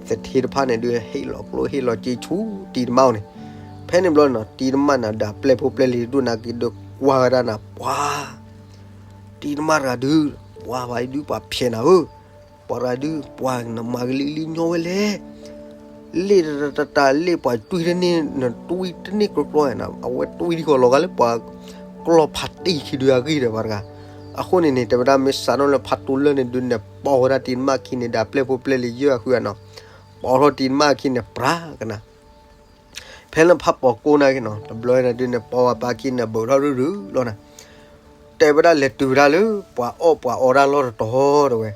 သထ့တဖၣ်န့ၣ်ဒုး ဟ့ၣ်လီၤကျိၣ်ဟ့ၣ်လီၤစ့ဆူတံၤတမၣ်အအိၣ်န့ၣ်. ဖဲန့ၣ်ဘျီနီၤ တံၤတမၣ်န့ၣ်ဒီးပျဲၢ်ဖိပျဲၢ်လံၤတဒူၣ်နာ်က့ဒုးကွၢ်ဝဲဒၣ်နၤ ပှၤ တံၤတမၣ်တဂၤဒုး ပှၤဘၣ်ဒုးပှၤဖျဲးနၤဧၢ ပှၤတဂၤဒုး ပှၤနမၤကလံၤလံၤညီဝဲလဲၣ်. လ့ၣ်တတတလ့ၣ်ပှၤတွံၢ်တန့ၢ် နတွံၢ်တန့ၢ်ကြီကြီနၤ အဝဲတွံၢ်ဒံးဃီလီၤဂာ်လၢပှၤကျီၢ်ဖးတံၢ်ခံဒုအဂ့ၢ်ဒီး ပှၤတဂၤ. အဃိန့ၣ်န့ၣ် တဲဝဲဒၣ် မ့ၢ်စးထီၣ်လၢဖးတူၢ်လၢာ်န့ၣ်ဒုးန့ၣ် ပိာ်ဝဲဒၣ်တံၤတမၣ်ခံန့ၣ်ဒီးပျဲၢ်ဖိပျဲၢ်လံၤယဲၢ်အဃုအနီၤ, ပိာ်ထီၣ်တံၤတမၣ်ခံန့ၣ်ပြးကနၤ. ဖဲလၢဖးပိာ်ကိနာ်က့နီၤ တဘျီန့ၣ်ဒုးန့ၣ် ပိာ်ဝဲပၢ်ခံန့ၣ် ဘုးထီၣ်ရုၢ်ရုၢ်လီၤနၤ. တဲဝဲဒၣ်လဲၤတုၤဝဲဒၣ်လၢ ပှၤအီၣ်ပှၤအီတၢ်လီၢ်တတီၤ တဲဝဲ.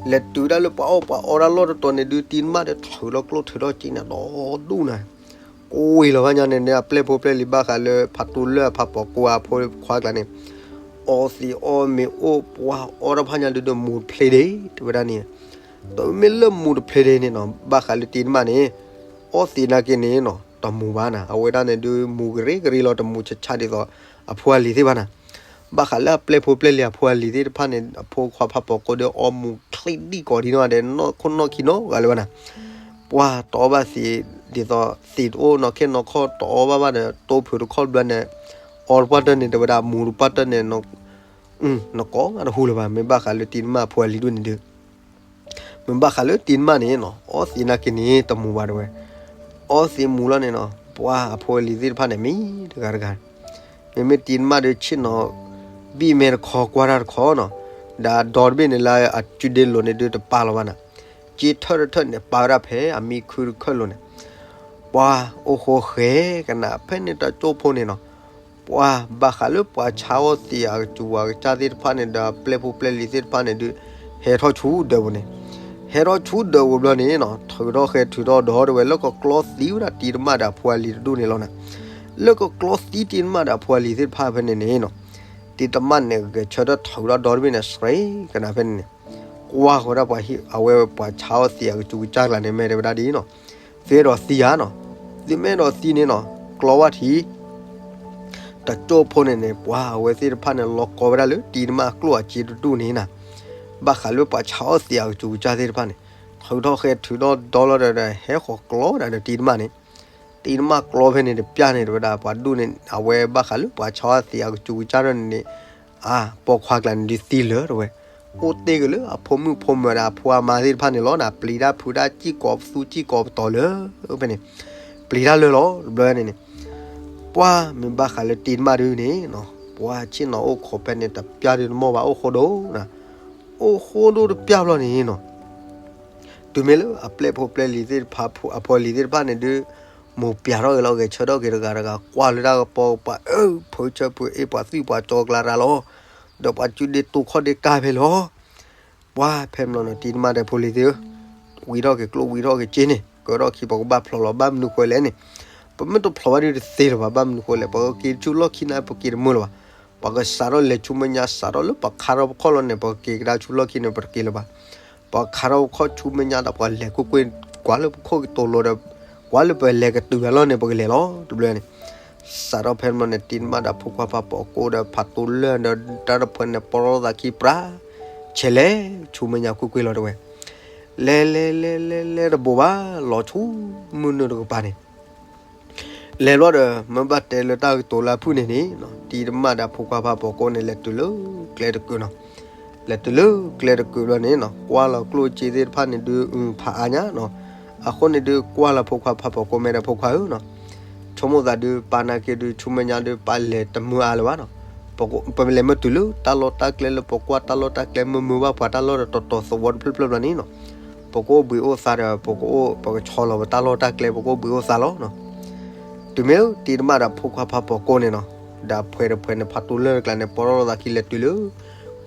လဲၤတုၤဝဲဒၣ်လၢပှၤအီၣ်ပှၤအီတၢ်လီၢ်တတီၤန့ၣ်ဒုး တံၤတမၣ်ဒီးထုးလီၤကျိၣ်ထုးလီၤစ့န့ၣ် ဒီဒူၣ်နၤ. ကိးဝံၤလီၤဘၣ်ညါန့ၣ်န့ၣ် အပျဲၢ်ဖိပျဲၢ်လံၤဘၣ်ဃးလၢဖးတူၢ်လၢာ်အဖးပိာ်ကိအဖိခွါကျါန့ၣ် အီသံးအီမ့ၤအိၣ်ပှၤအီတၢ်ဖးညါဒုးဒီးမူၤတဖျ့ဒ့ တဲဝဲဒၣ်န့ၣ်. တမ့ၢ်လၢမူၤတဖျ့ဒ့န့ၣ်နီၤ ဘၣ်ဃးလၢတံၤတမၣ်န့ၣ် အီသံးနာ်က့န့ၣ်နီၤ တမူၤဘၣ်နၤ အဝဲဒၣ်န့ၣ်ဒုးမူၤကရ့ကရ့လီၤ တမူၤဆးဆးဒ်သိး အဖိအလံၤသ့ၣ်ဘၣ်နၤ. ဘၣ်ဃးလၢအပျဲၢ်ဖိပျဲၢ်လံၤအဖိအလံၤသ့ၣ်တဖၣ်န့ၣ် အဖိခွါဖးပိာ်ကိဒီးအီမူၤချ့ဒံၣ်ကိးဒံနီၢ်ဂၤဒဲး နီၢ်ခိနီၢ်ခံနီတဂၤလၢၤဘၣ်နၤ. ပှၤတအီဘၣ်သံး ဒ်သိးသံးတအိၣ်နီၢ်ခ့နီၢ်ခီၣ်တအီဘၣ်ဘၣ်ဒီး တိဖုးတခီၣ်ဘျီန့ၣ် အီတပှၢ်တၢၢ်န့ၣ် တဲဝဲဒၣ်မူၤတပှၢ်တၢၢ်န့ၣ် နကိးဂၤတဟူလၢၤဘၣ် မ့ၢ်ဘၣ်ဃးလၢတံၤတမၣ်အဖိအလံၤဒိၣ်န့ၣ်ဒုး မ့ၢ်ဘၣ်ဃးလၢတံၤတမၣ်န့ၣ်နီၤ အီသံးနာ်က့န့ၣ် တမူၤဘၣ်တဲဝဲ. အီသံးမူၤလီၤန့ၣ်နီၤ ပှၤအဖိအလံၤသ့ၣ်တဖၣ်န့ၣ် မံတဂၤတဂၤ မ့မ့ၢ်တံၤတမၣ်ဒုးဆ့ၣ်နီၤ ဘံၣ်မဲာ်တခီကွၢ်တၢ်တခီနီၤ ဒီးအဒီတဘ့ၣ်န့ၣ်လၢအစုဒ့လိာ်န့ၣ်ဒုးတပာ်လီၤဘၣ်နၤ. စ့ထၢၣ်တထၢၣ်န့ၣ် ပာ်ဝဲဒၣ်ဖဲအမံခုတခၢၣ်လိၤန့ၣ်, ပှၤအိၣ်ဃိဃဲကနၣ်ဖဲန့ၣ်တကၠိဖိန့ၣ်နီၤ, ပှၤဘၣ်ဃးလၢပှၤဆါအီၣ်သံးအကစူၤအကစၢ်သ့ၣ်တဖၣ်န့ၣ်ဒီး ပျဲၢ်ဖိပျဲၢ်လံၤသ့ၣ်တဖၣ်န့ၣ်ဒုး ဟဲထီၣ်ဆူဒၢးပူၤန့ၣ်, ဟဲထီၣ်ဆူဒၢးပူၤဘျီန့ၣ်နီၤ, ထုးထီၣ်ဃဲထုးထီၣ်ဒီးတဲဝဲ လၢကကျီသံဝဲဒၣ်တံၤတမၣ်ဒီးအဖိအလံၤတဒူၣ်န့ၣ်လီၤနီၤ. လၢကကျီသံတံၤတမၣ်ဒီးအဖိအလံၤသ့ၣ်တဖၣ်ဖဲန့ၣ်န့ၣ်နီၤ, တံၤတမၣ်န့ၣ် ဂဲၤဆၢထၢၣ်ထုးထီၣ်ဒီတဘ့ၣ်န့ၣ် စှဲကနၣ်ဖဲန့ၣ်န့ၣ်, ကွၢ်ဃီၤဒၣ်ပှၤဟံၣ် အဝဲပှၤဆါအီၣ်သံးအကစူၤကစၢ်ကျါန့ၣ် မ့ၢ်တဲဝဲဒၣ်ဒ်အံၤနီၤ, သုအဲၣ်ဒိးသံဧါနီၤ, သုမ့ၢ်အဲၣ်ဒိးသံန့ၣ်နီၤ, ကျီဝဲထံး တကၠိဖိန့ၣ်န့ၣ် ပှၤအဝဲသ့ၣ်တဖၣ်န့ၣ် လီၤကီဝဲဒၣ်လၢတံၤတမၣ်ကျိၣ်အစ့တဒူၣ်န့ၣ်နီၤ, ဘၣ်ဃးလၢပှၤဆါအီၣ်သံးအကစူၤကစၢ်သ့ၣ်တဖၣ်န့ၣ်, ထုးထီၣ်ဃဲထုးထီၣ်ဒီလီၤဒီး ဟဲဃီၤကျီဝဲဒၣ်ဒီးတံၤတမၣ်န့ၣ်, တံၤတမၣ်ကျီဖဲန့ၣ်တပျၢ်န့ၣ် တဲဝဲဒၣ် ပှၤဒူၣ်န့ၣ် အဝဲဘၣ်ဃးလၢပှၤဆါအီၣ်သံးအကစူၤကစၢ်န့ၣ်န့ၣ်, အါ ပိာ်ခွါကျါန့ၣ်ဒုးသံလၢာ်တဲဝဲ, အိၣ်တ့ၢ်က့ၤလၢအဖိမုၣ်ဖိမၢၤဒီးအဖိအမါသ့ၣ်တဖၣ်န့ၣ်လီၤနီၤ, ပျံၤတၢ်ဖုးတၢ်စံၣ်ကိးပသူစံၣ်ကိးပတီၤလၢာ်ဖဲန့ၣ်, ပျံၤတၢ်လၢာ်လီၤ တဘျီန့ၣ်န့ၣ်, ပှၤမ့ၢ်ဘၣ်ဃးလၢတံၤတမၣ်ဒုးန့ၣ်နီၤ, ပှၤဆ့ၣ်နီၤအိၣ်ခိးဖဲန့ၣ်တပျၢ်ဒုးတမီၢ်ဘၣ် အိၣ်ဃိဒိၣ်နီၤ, အိၣ်ဃိဒိၣ်တပျၢ်ဘျီန့ၣ်နီၤ တုၤမ့ၢ်လၢအပျဲၢ်ဖိပျဲၢ်လံၤသ့ၣ်တဖၣ် အဖိအလံၤသ့ၣ်တဖၣ်န့ၣ်ဒုး, မိၢ်ပျၢ်ထီၣ်က့ၤလီၤ ဂဲၤဆၢထၢၣ်က့ၤတဂၤတဂၤ ကွၢ်လၢတၢ်ကပီၤပှၤအၢ ဖုးဆၢဖုးအ့ၣ် ပှၤသွံၣ်ပှၤကၠီကျါတၢ်လီၤ, ဒီးပှၤစုဒ့တိခီၣ်ဒ့ကၢ်ဖဲလီၤ. ပှၤဖဲမနီၤန့ၣ် တံၤတမၣ်ဒီးဖိလံၤသ့ၣ်ဧၢ, ဝံထီၣ်က့ၤကျိၣ်ဝံထီၣ်က့ၤစ့န့ၣ် ကၢထီၣ်ခံ ပကဘၣ်ဖျိးလီၤ ဘၣ်မနုၤဃိလဲၣ်န့ၣ်, ပမ့ၢ်တဖျိးဘၣ်ဒုးတသ့လၢၤဘၣ် ဘၣ်မနုၤဃိလဲၣ် ပကက့ၤဆူလီၢ်ခံန့ၣ် ပက့ၤတမုာ်လၢၤဘၣ်, ပကစးထီၣ်လဲၤဆူမဲာ်ညါ စးထီၣ်လၢပခါထီၣ်ပခီၣ်လီၤန့ၣ် ပကက့ၤကဒါဆူလီၢ်ခံန့ၣ် ပတက့ၤလၢၤဘၣ်, ပခါထီၣ်ပခီၣ်ဆူမဲာ်ညါဒီးပှၤလဲၤကွ့ၢ်ကွ့ၢ် ကွၢ်လၢပခိၣ်ကတိၤလိၤဒီး ကွၢ်လၢပလဲၤကတုၤဘၣ်လီၤန့ၣ် ပကလဲၤလီၤ တဘျီန့ၣ် စးထီၣ်ဖဲမနီၤန့ၣ် တံၤတမၣ်ဒီးဖိခွါဖးပိာ်ကိးဒီးဖးတိလၢၢ်ဒီးတၢ်တဖှဲန့ၣ် ပီၢ်ထီၣ်သးခံပြး ဆဲးလဲၤဆူမဲာ်ညါကွ့ၢ်ကွ့ၢ်လီၤတဲဝဲ, လဲၤလဲၤလဲၤလဲၤလဲၤတဘိးဘၣ် လီၤဆူမုၢ်နုာ်တကပၤန့ၣ် လဲၤဘျီဒီး မ့ၢ်ဘၣ်တဲလၢတၢ်ကတိၤလၢအဖုၣ်န့ၣ်န့ၣ် တံၤတမၣ်ဒီးဖိခွါဖးပိာ်ကိးန့ၣ် လဲၤတုၤလၢကျဲတကုာ်နီၤ, လဲၤတုၤလၢကျဲတကုာ်ဘျီန့ၣ်နီၤ ကွၢ်လီၤကျိၣ်စ့သ့ၣ်တဖၣ်န့ၣ်ဒုး ဖးအါညါနီၤ, အဃိန့ၣ်ဒုး ကွၢ်လီၤဖိခွါဖးပိာ်ကိး မ့ၢ်ဒီးဖိခွါဧၢနီၤ ဆိကမိၣ်သးဒုး ပၢ်နာ်က့ဒုး ဆူမဲာ်ညါဒုး ပၢ်လဲၤတမုာ်အါလၢၤဘၣ်နီၤ, ပလဲၤမ့ၢ်တုၤလၢတၢ်လီၢ်တၢ်ကျဲလၢပကွၢ်တၢ်လီၢ်တၢ်ကျဲ မုာ်မုာ်ဘၣ်ပှၤတၢ်လီၢ်ဒီးတီၤတီၤသဝီတဖျၢၣ်ဖျၢၣ်ဘျီန့ၣ်နီၤ, ပကအိၣ်ဘှံးအိၣ်သါဒီး ပကအိၣ် ပကဆီလီၤပတၢ်လီၢ်တၢ်ကျဲ ပကအိၣ်ဘှံးအိၣ်သါလီၤနီၤ, တုၤမ့ၢ်တံၤတမၣ်ဒီးဖိခွါဖးပိာ်ကိးန့ၣ်နီၤ, ဒီးအဖှဲးတဖှဲးန့ၣ် ဖးတိလၢၢ်တကျါန့ၣ် ပီၢ်ထီၣ်လီၤသးခံလဲၤတုၤလၢ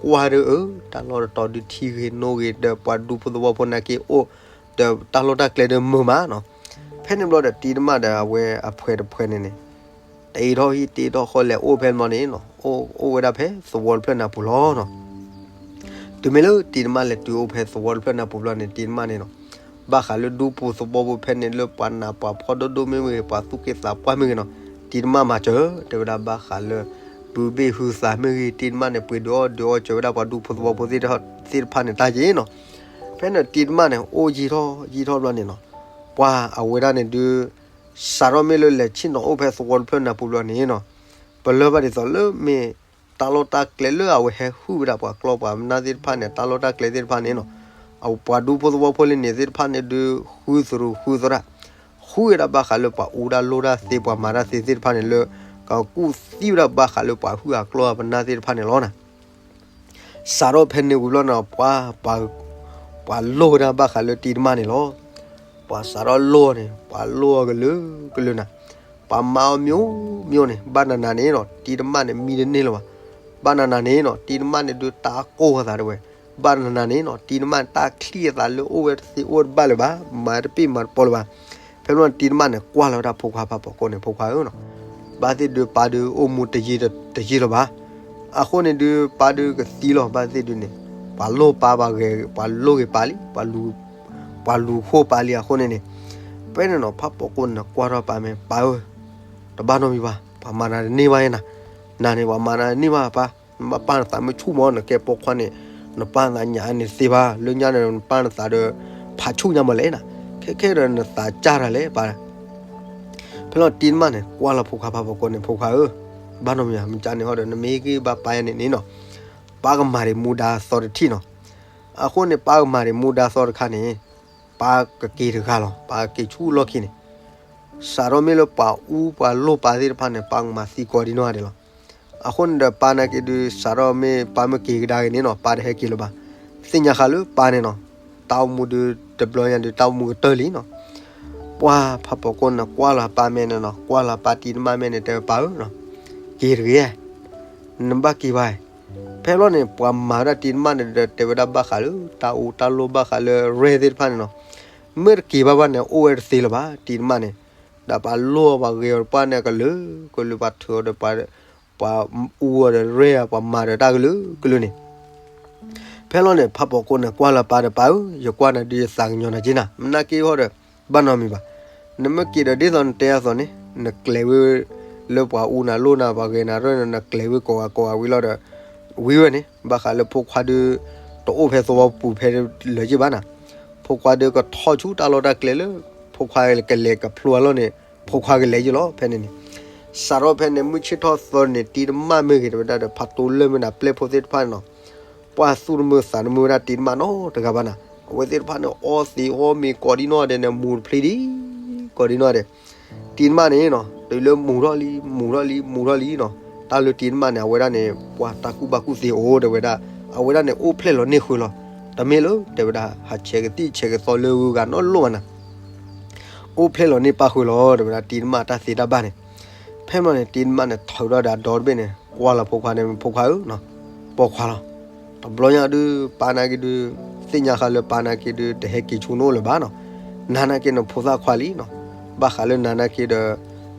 ကွၢ်ဒုးအၢ တၢ်လီၢ်တတီၤဒုးထံဂ့ၤနိဂ့ၤ ဒီးပှၤဒူဖိသဝီဖိနာ်က့အိၣ် ဒီးတၢ်လီၢ်တၢ်ကျဲဒုးမုာ်မးနီၤ, ဖဲန့ၣ်ဘျီဒီးတံၤတမၣ်ဒီးအဝဲအဖှဲးတဖှဲးန့ၣ်န့ၣ် တ့ထီၣ်ဟံၣ်တ့ထီၣ်ဃီလဲၤအိၣ်ဖဲမနီၤန့ၣ်နီၤ, အိၣ်အိၣ်ဝဲဒၣ်ဖဲသဝီတဖျၢၣ်နၢ်ပူၤလီၤနီၤ, တုၤမ့ၢ်လၢတံၤတမၣ်လဲၤတုၤအိၣ်ဖဲသဝီတဖျၢၣ်နၢ်ပူၤဘျီန့ၣ် တံၤတမၣ်န့ၣ်နီၤ, ဘၣ်ဃးလၢဒူဖိသဝီဖိဖဲန့ၣ်လၢပှၤနးပှၤဖှီၣ်ဒိၣ်ဒိၣ်မ့ၢ်မ့ၢ်ဂ့ၤ ပှၤသူၣ်က့သးပှၢ်မ့ၢ်ဂ့ၤနီၤ, တံၤတမၣ်မၤစၢၤ တဲဝဲဒၣ်ဘၣ်ဃးလၢ ဘုဘ့ၣ်ဟုသးမ့ၢ်ဂ့ၤ တံၤတမၣ်န့ၣ် ပှ့ၤဒုးအီၣ်ဒုးအီစၢၤဝဲဒၣ်ပှၤဒူဖိသဝီဖိသ့ၣ်တဖၣ်န့ၣ်တၢ်က့ၤနီၤ, ဖဲန့ၣ်တံၤတမၣ်န့ၣ် အိၣ်ယံာ်ထီၣ်ယံာ်ထီၣ်ဘျီန့ၣ်နီၤ, ပှၤအဝဲဒၣ်န့ၣ်ဒုး စးထီၣ်မ့ၢ်လၢလဲၤဆ့ၣ်နီၤအိၣ်ဖဲသဝီတဖျၢၣ်နၢ်ပူၤဘျီန့ၣ်နီၤ, ပလၢၢ်ဘၣ်ဒ်သိးလၢမ့ၢ်တၢ်လီၢ်တၢ်ကျဲလၢအဝဲဟဲဟုၣ်ဝဲဒၣ်ပှၤကျီပှၤမနၢ်သ့ၣ်တဖၣ်န့ၣ် တၢ်လီၢ်တၢ်ကျဲသ့ၣ်တဖၣ်န့ၣ်နီၤ, အပှၤဒူဖိသဝီဖိလၢန့ၣ်သ့ၣ်တဖၣ်န့ၣ်ဒုး ဃုသရူးဃုသရၣ် ဃုဝဲဒၣ်ဘၣ်ဃးလၢပှၤအူတၢ်လိၢ်တၢ်သ့ပှၤမၤတၢ်သ့သ့ၣ်တဖၣ်န့ၣ်လၢ ကကူၣ်သံဝဲဒၣ်ဘၣ်ဃးလၢပှၤဟုၣ်အကျီအပနၢ်သ့ၣ်တဖၣ်န့ၣ်လီၤနီၤ စးထီၣ်ဖဲန့ၣ်ဝံၤဘျီန့ၣ် ပှၤ ပှၤလိၣ်ဝဲဒၣ်ဘၣ်ဃးလၢတံၤတမၣ်န့ၣ်လီၤ. ပှၤစးထီၣ်လိၣ်န့ၣ် ပှၤလိၣ်အကလုာ်ကလုာ်နၤ, ပှၤမၤအီၤမ့ၢ်အိၣ်မ့ၢ်အိၣ်န့ၣ် ဘၣ်နၤနၤန့ၣ်နီၤ တံၤတမၣ်န့ၣ်မံတန့ၢ်လၢၤဘၣ်. ဘၣ်နၤနၤန့ၣ်နီၤ တံၤတမၣ်န့ၣ်ဒုးတၢ်ကိၢ်အသးတဝဲ, ဘၣ်နၤနၤန့ၣ်နီၤ တံၤတမၣ်တၢ်ချံၣ်အသးလၢအိၣ်ဝဲတသ့အိၣ်တဘၣ်လၢၤဘၣ်, မၤတပ့ၢ်မၤတပီလၢၤဘၣ်. ဖဲမ့ၢ်တံၤတမၣ်န့ၣ် ကွၢ်လီၤဝဲဒၣ်ဖိခွါဖးပိာ်ကိးန့ၣ် ဖိခွါဧၢနီၤ ဘၣ်သ့ၣ်ဒုးပၢ်ဒုးအိၣ်မူတယံာ်တယံာ်လၢၤဘၣ်. အဃိန့ၣ်ဒုး ပၢ်ဒုးကသံလီၤ ဘၣ်သ့ၣ်ဒုးန့ၣ် ပှၤလိၣ်ပၢ်ဘၣ်ဂ့ၤ ပှၤလိၣ်ဂ့ၤပၢ်လံ ပှၤလူၤဃိပၢ်လံအဃိန့၁ၣ်န့ၣ်, ဖဲန့ၣ်နီၤ ဖးပိာ်ကိးန့ၣ် ကွၢ်ထီၣ်ပၢ်မ့ၢ် ပၢ်ဧၢ, တဘၣ်နီတမံၤဘၣ်, ပှၤမၤနၤတန့ၢ်ဘၣ်နၤ, နၤန့ၣ် ပှၤမၤနၤတန့ၢ်ဘၣ်ပၢ်, နဘၣ်ပၢ်နသးမ့ၢ်ဆူၣ်မး နကဲပိာ်ခွါန့ၣ် နပၢ်နသးညါန့ၣ်သ့ဘၣ်, လၢညါန့ၣ် နပၢ်နသးဒီး ဖးဆူၣ်ညါမးလဲၣ်နၤ, ခဲခဲဒီးနသးစၢ်တၢ်လဲၣ်ပၢ် ဖဲလီၤတံၤတမၣ်န့ၣ် ကွၢ်လီၤဖိခွါဖးပိာ်ကိးန့ၣ် ဖိခွါဧၢ, ဘၣ်နီတမံၤဧါ မ့ၢ်ကန့ၣ်ဟီဒီး နမ့ၢ်ဟ့ၣ်ဂံၢ်ဘါပၢ်ယါန့ၣ်န့ၣ်နီၤ, ပၢ်ကမၤဒံးမူဒါသီတထံၣ်နီၤ. အဃိန့ၣ် ပၢ်ကမၤဒံးမူဒါသီတခါန့ၣ် ပၢ်ကက့ၤတဂၤလီၤ, ပၢ်က့ၤဆူလီၢ်ခံန့ၣ် စးထီၣ်မ့ၢ်လၢပှၤအူပှၤလိၣ်ပၢ်သ့ၣ်တဖၣ်န့ၣ် ပၢ်ကမၤသံကွံာ်ဒံးနီၢ်ဂၤဒဲးလီၤ. အဃိန့ၣ်ဒီးပၢ်နာ်က့ဒုး စးထီၣ်မ့ၢ်ပၢ်မ့ၢ်က့ၤကဒါက့ၤန့ၣ်နီၤ ပၢ်တဟဲက့ၤလၢၤဘၣ်. သ့ၣ်ညါဃာ်လၢပၢ်န့ၣ်နီၤ တၢ်အိၣ်မူဒုး တဘျီညါဒုးတၢ်အိၣ်မူကတၢၢ်လံနီၤ. ပှၢ်ဖးပိာ်ကိၣ်န့ၣ်ကွၢ်လီၤပၢ်မဲာ်န့ၣ်နီၤ, ကွၢ်လီၤပၢ်တံၤတမၣ်မဲာ်န့ၣ် တဲပၢ်ဧၢနီၤ, က့ၤတဂ့ၤ, နဘၣ်က့ၤဘၣ်. ဖဲလီၤန့ၣ် ပှၤမၤဝဲဒၣ်တံၤတမၣ်န့ၣ်ဒီး တဲဝဲဒၣ်ဘၣ်ဃးလၢတၢ်အူတၢ်လိၣ် ဘၣ်ဃးလၢရဲၣ်သ့ၣ်တဖၣ်န့ၣ်နီၤ, မ့ၢ်တက့ၤဘၣ်ဘၣ်န့ၣ် အိၣ်ဝဲတသ့လၢၤဘၣ် တံၤတမၣ်န့ၣ်. ဒီးပှၤလိၣ်အီၤပှၤဂဲၤအီၤတပှၢ်န့ၣ် အကလုာ်ကလုာ် ပှၤထုးအီၤဒီး ပှၤအူအီၤဒီးရဲၣ်အီၤ ပှၤမၤဒီးတၢ်ကလုာ်ကလုာ်န့ၣ်. ဖဲလီၤန့ၣ် ဖးပိာ်ကိၣ်န့ၣ်ကွၢ်လီၤပၢ်ဒီး ပၢ်ဧၢ, ယကွၢ်နၤဒုးယသးကညီၤနၤက့နၤ, မနုၤက့ဟီဒီး ဘၣ်နီတမံၤဘၣ်. နမ့ၢ်က့ၤဒီးဒ်သိးနတဲအသိးန့ၣ် နကျဲၤဝဲလၢပှၤအူနၤလိၣ်နၤ ပှၤဂဲၤနၤရဲၣ်နၤ နကျဲၤဝဲကိးဂၤကိးဂၤဝံၤလီၤဒီး ဝံၤဝဲန့ၣ် ဘၣ်ဃးလၢဖိခွါဒုး တအိၣ်ဖဲသဝီပူၤဖဲလၢၤယ့ၢ်ဘၣ်နၤ. ဖိခွါဒုးကထီၣ်ဆူတၢ်လီၢ်တၢ်ကျဲလၢ ဖိခွါကလဲၤကဖျိအလီၢ်န့ၣ် ဖိခွါကလဲၤယ့ၢ်လီၤ ဖဲန့ၣ်န့ၣ်. စးထီၣ်ဖဲန့ၣ် မုၢ်ဆ့ၣ်ထီၣ်သီန့ၣ် တံၤတမၣ်မ့ၢ်ဂ့ၤ တဲဝဲဒၣ်ဒီး ဖးတိၢ်လၢၢ်မ့ၢ်ဒၣ် ပျဲၢ်ဖိသ့ၣ်တဖၣ်န့ၣ်နီၤ, ပှၤသူၣ်တမုာ်သးတမုာ်ဝဲဒၣ်တံၤတမၣ်နီတဂၤဘၣ်နၤ. အဝဲသ့ၣ်တဖၣ်န့ၣ် အီသံးအီမ့ၤကိးဒံနီၢ်ဒဲးန့ၣ် မူၤတဖျ့ဒံး ကိးဒံနီၢ်ဒဲး. တံၤတမၣ်န့ၣ်နီၤ တုၤလၢမူၤထီၣ်လံ မူၤထီၣ်လံ မူၤထီၣ်လံနီၤ, တၢ်လၢတံၤတမၣ်န့ၣ် အဝဲဒၣ်န့ၣ် ပှၤတၢ်ကူၣ်ဘၣ်ကူၣ်သ့အိၣ် တဲဝဲဒၣ်. အဝဲဒၣ်န့ၣ် အိၣ်ဖျဲၣ်လီၤန့ၢ်ဃုာ်လီၤ. တမ့ၢ်လၢ တဲဝဲဒၣ် ဟးဆဲးကသံၣ်ဆဲးကသီလၢဂုၤဂၤနီတလိၣ်ဘၣ်နၤ, အိၣ်ဖျဲၣ်လီၤန့ၢ်ပၢ်ဃုာ်လီၤ တဲဝဲဒၣ် တံၤတမၣ်တၢ်သ့တၢ်ဘၣ်န့ၣ်. ဖဲမ့ၢ်န့ၣ် တံၤတမၣ်န့ၣ် ထုးထီၣ်ဒီးအဒီတဘ့ၣ်န့ၣ် ကွၢ်လီၤဖိခွါန့ၣ် ဖိခွါဧၢနီၤ, ပိာ်ခွါလီၤ. တဘျီညါဒုး ပၢ်နာ်က့ဒုး သ့ၣ်ညါဃာ်လၢပၢ်နာ်က့ဒုး တဟဲက့ၤဆူနအိၣ်လၢၤဘၣ်နီၤ. နၤနာ်က့နဖိသၣ်ခွါလံနီၤ, ဘၣ်ဃးလၢနၤနာ်က့ဒီး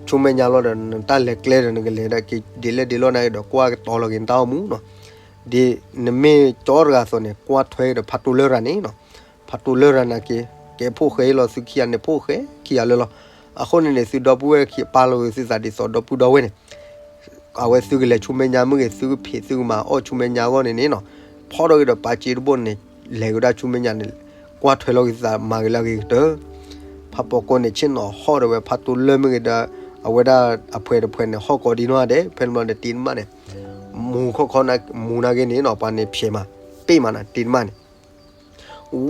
ဆူမဲာ်ညါလီၤဒီး နတၢ်လဲၤကျဲဒီး နကလဲၤဒၣ်က့ၤဒ်လဲၣ်ဒ်လဲၣ်နာ်က့ဒီး ကွၢ်ကတီၤလီၤက့ၤနတၢ်အိၣ်မူနီၤ. ဒ်နမ့ၢ်ကၠီတဂၤအသိးန့ၣ် ကွၢ်ထွဲက့ၤဒီးဖးတိၢ်လၢၢ်ရၤန့ၣ်နီၤ, ဖးတိၢ်လၢၢ်ရၤနာ်က့ ကဲဖိၣ်ဃဲလီၤ သုခံဂၤန့ၣ် ဖိၣ်ဃဲခံဂၤလၢလီၤ. အဃိန့ၣ်န့ၣ် သုဒီပုၢ်ဝဲၢ်ခံပာ်လီၤက့ၤသုသးဒ်သိးဒီပုၢ်ဒီဝဲၢ်န့ၣ် အဝဲသုကလဲၤဆူမဲာ်ညါမ့ၢ်ဂ့ၤ သုကဖံးသုကမၤအီၣ်ဆူမဲာ်ညါအဂီၢ်န့ၣ်န့ၣ်နီၤ, ဖီၣ်ထီၣ်က့ၤဒီးပာ်စ့တဘိန့ၣ် လဲၤကဒါဆူမဲာ်ညါန့ၣ် ကွၢ်ထွဲလီၤက့ၤသုသးမၤက့ၤလၢအဂ့ၤကတၢၢ်. ဖးပိာ်ကိၣ်န့ၣ် ဆ့ၣ်နီၤဟီၣ်ဒီးဝဲဖးတိၢ်လၢၢ်မ့ၢ်ဂ့ၤဒီး အဝဲဒၣ်အဖှဲးတဖှဲးန့ၣ် ဟီၣ်ကိးဒံနီၢ်ဒဲး ဖဲန့ၣ်ဘျီန့ၣ် တံၤတမၣ်န့ၣ် မူၤခီခီ မူၤနာ်က့န့ၣ်နီၤ ပှၤန့ၣ်ဖျဲးမး ပ့ၢ်မးနၤ တံၤတမၣ်န့ၣ်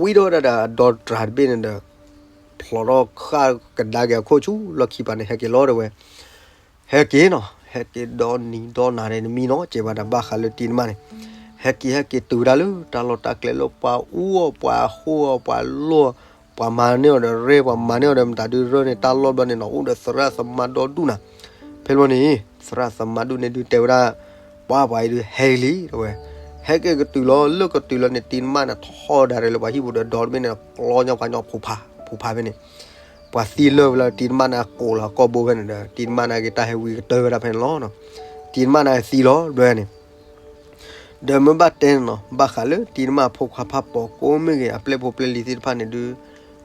ဝံထီၣ်ဝဲဒၣ်ဒီးအဒီတြၤတဘ့ၣ်န့ၣ်ဒီး ဖျိးထီၣ်ဃၣ်ကဒါက့ၤအခိၣ်ဆူလီၢ်ခံပၤန့ၣ် ဟဲက့ၤလီၤတဲဝဲ ဟဲက့ၤနီၤ ဟဲက့ၤဒီနံၤဒီနၤဒဲး နမံနီၤ ကဲဘၣ်တၢ်ဘၣ်ဃးလၢတံၤတမၣ်န့ၣ် ဟဲက့ၤဟဲက့ၤတုၤဝဲဒၣ်လၢတၢ်လီၢ်တၢ်ကျဲလၢပှၤအူအီၤ ပှၤဟီၣ်အီၤ ပှၤလိၣ်အီၤ ပှၤမၤန့ၢ်အီၤဒီးရဲၣ် ပှၤမၤန့ၢ်အီၤဒီးမတၤဒုးရၢၢ်န့ၣ် တၢ်လီၢ်ဘျီန့ၣ်နီၤ အိၣ်ဒီးသရၣ်သမါဒီဒူၣ်နၤ. ဖဲဘျီန့ၣ် သရၣ်သမါဒူၣ်န့ၣ်ဒုးတဲဝဲဒၣ် ပှၤပှၤအံၤဒုးဟဲလံ တဲဝဲ ဟဲက့ၤကတုၤလီၤ လၢကတုၤလီၤန့ၣ် တံၤတမၣ်န့ၣ် ထီၣ်ဒါရဲၣ်လၢပှၤဟံၣ်ပူၤဒီးဒီတဘ့ၣ်န့ၣ် ကျီညီပှၤညီ ဖူးဖး ဖူးဖးဖဲန့ၣ် ပှၤသံလၢာ်ဝဲလၢတံၤတမၣ်န့ၣ် အကိးလီၤအကိာ်ဘိဖဲန့ၣ်ဒီး တံၤတမၣ်နာ်က့တၢ်ဟဲဝံကတၢၢ်ဝဲဒၣ်ဖဲန့ၣ်လီၤ. တံၤတမၣ်နာ်က့သံလီၤ ဘျီန့ၣ် ဒီးမ့ၢ်ဘၣ်တဲန့ၣ်နီၤ ဘၣ်ဃးလၢတံၤတမၣ်အဖိခွါဖးပိာ်ကိၣ်မ့ၢ်ဂ့ၤ အပျဲၢ်ဖိပျဲၢ်လံၤသ့ၣ်တဖၣ်န့ၣ်ဒုး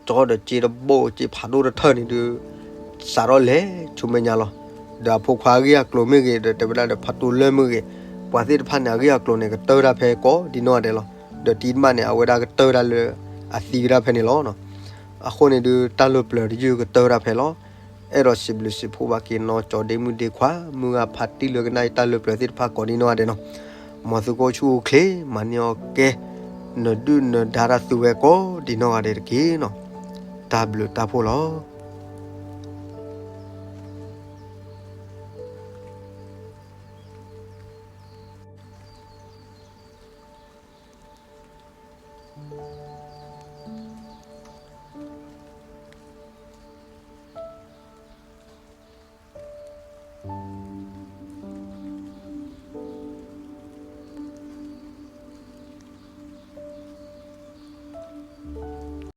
ကၠီဒီးစ့တဘိ စ့ဖးဒိၣ်တထၢၣ်န့ၣ်ဒုး စးထီၣ်လဲၤဆူမဲာ်ညါလီၤ. ဒီးအဖိခွါအဂ့ၢ်အကျိၤမ့ၢ်ဂ့ၤ ဒီးတဲဝဲဒၣ်ဒီးဖးတိၢ်လၢၢ်မ့ၢ်ဂ့ၤ ပှၤသ့ၣ်တဖၣ်န့ၣ် အဂ့ၢ်အကျိၤန့ၣ် ကတၢၢ်ဝဲဒၣ်ဖဲကိးဒံနီၢ်ဒဲးလီၤ. ဒီးတံၤတမၣ်န့ၣ် အဝဲဒၣ်ကတၢၢ်ဝဲဒၣ်လၢအသံဝဲဒၣ်ဖဲန့ၣ်လီၤ. အဃိန့ၣ်ဒုး တၢ်လၢပျၢၤတယုၢ်ကတၢၢ်ဝဲဒၣ်ဖဲလီၤ. အဲၣ်ဒိးစံးဘျုးစံးဖှိၣ်ဘၣ်က့ၤနီၢ်ကၠီဒ့မုၣ်ဒ့ခွါ မုၢ်ဂၤဖးတံၢ်လၢကနၣ်အံၤတၢ်လၢပျၢၤသ့ၣ်တဖၣ်ကိးဒံနီၢ်ဒဲးနီၤ. မ်သုကအိၣ်ဆူၣ်အိၣ်ချ့ မၤန့ၢ်အီၣ်ကဲ နဒုၣ်နဒါတၢ်သူဝဲကိးဒံနီၢ်ဂၤဒဲးတက့ၢ်နီၤ. တၢ်ဘျုးတၢ်ဖှိၣ်လီၤ.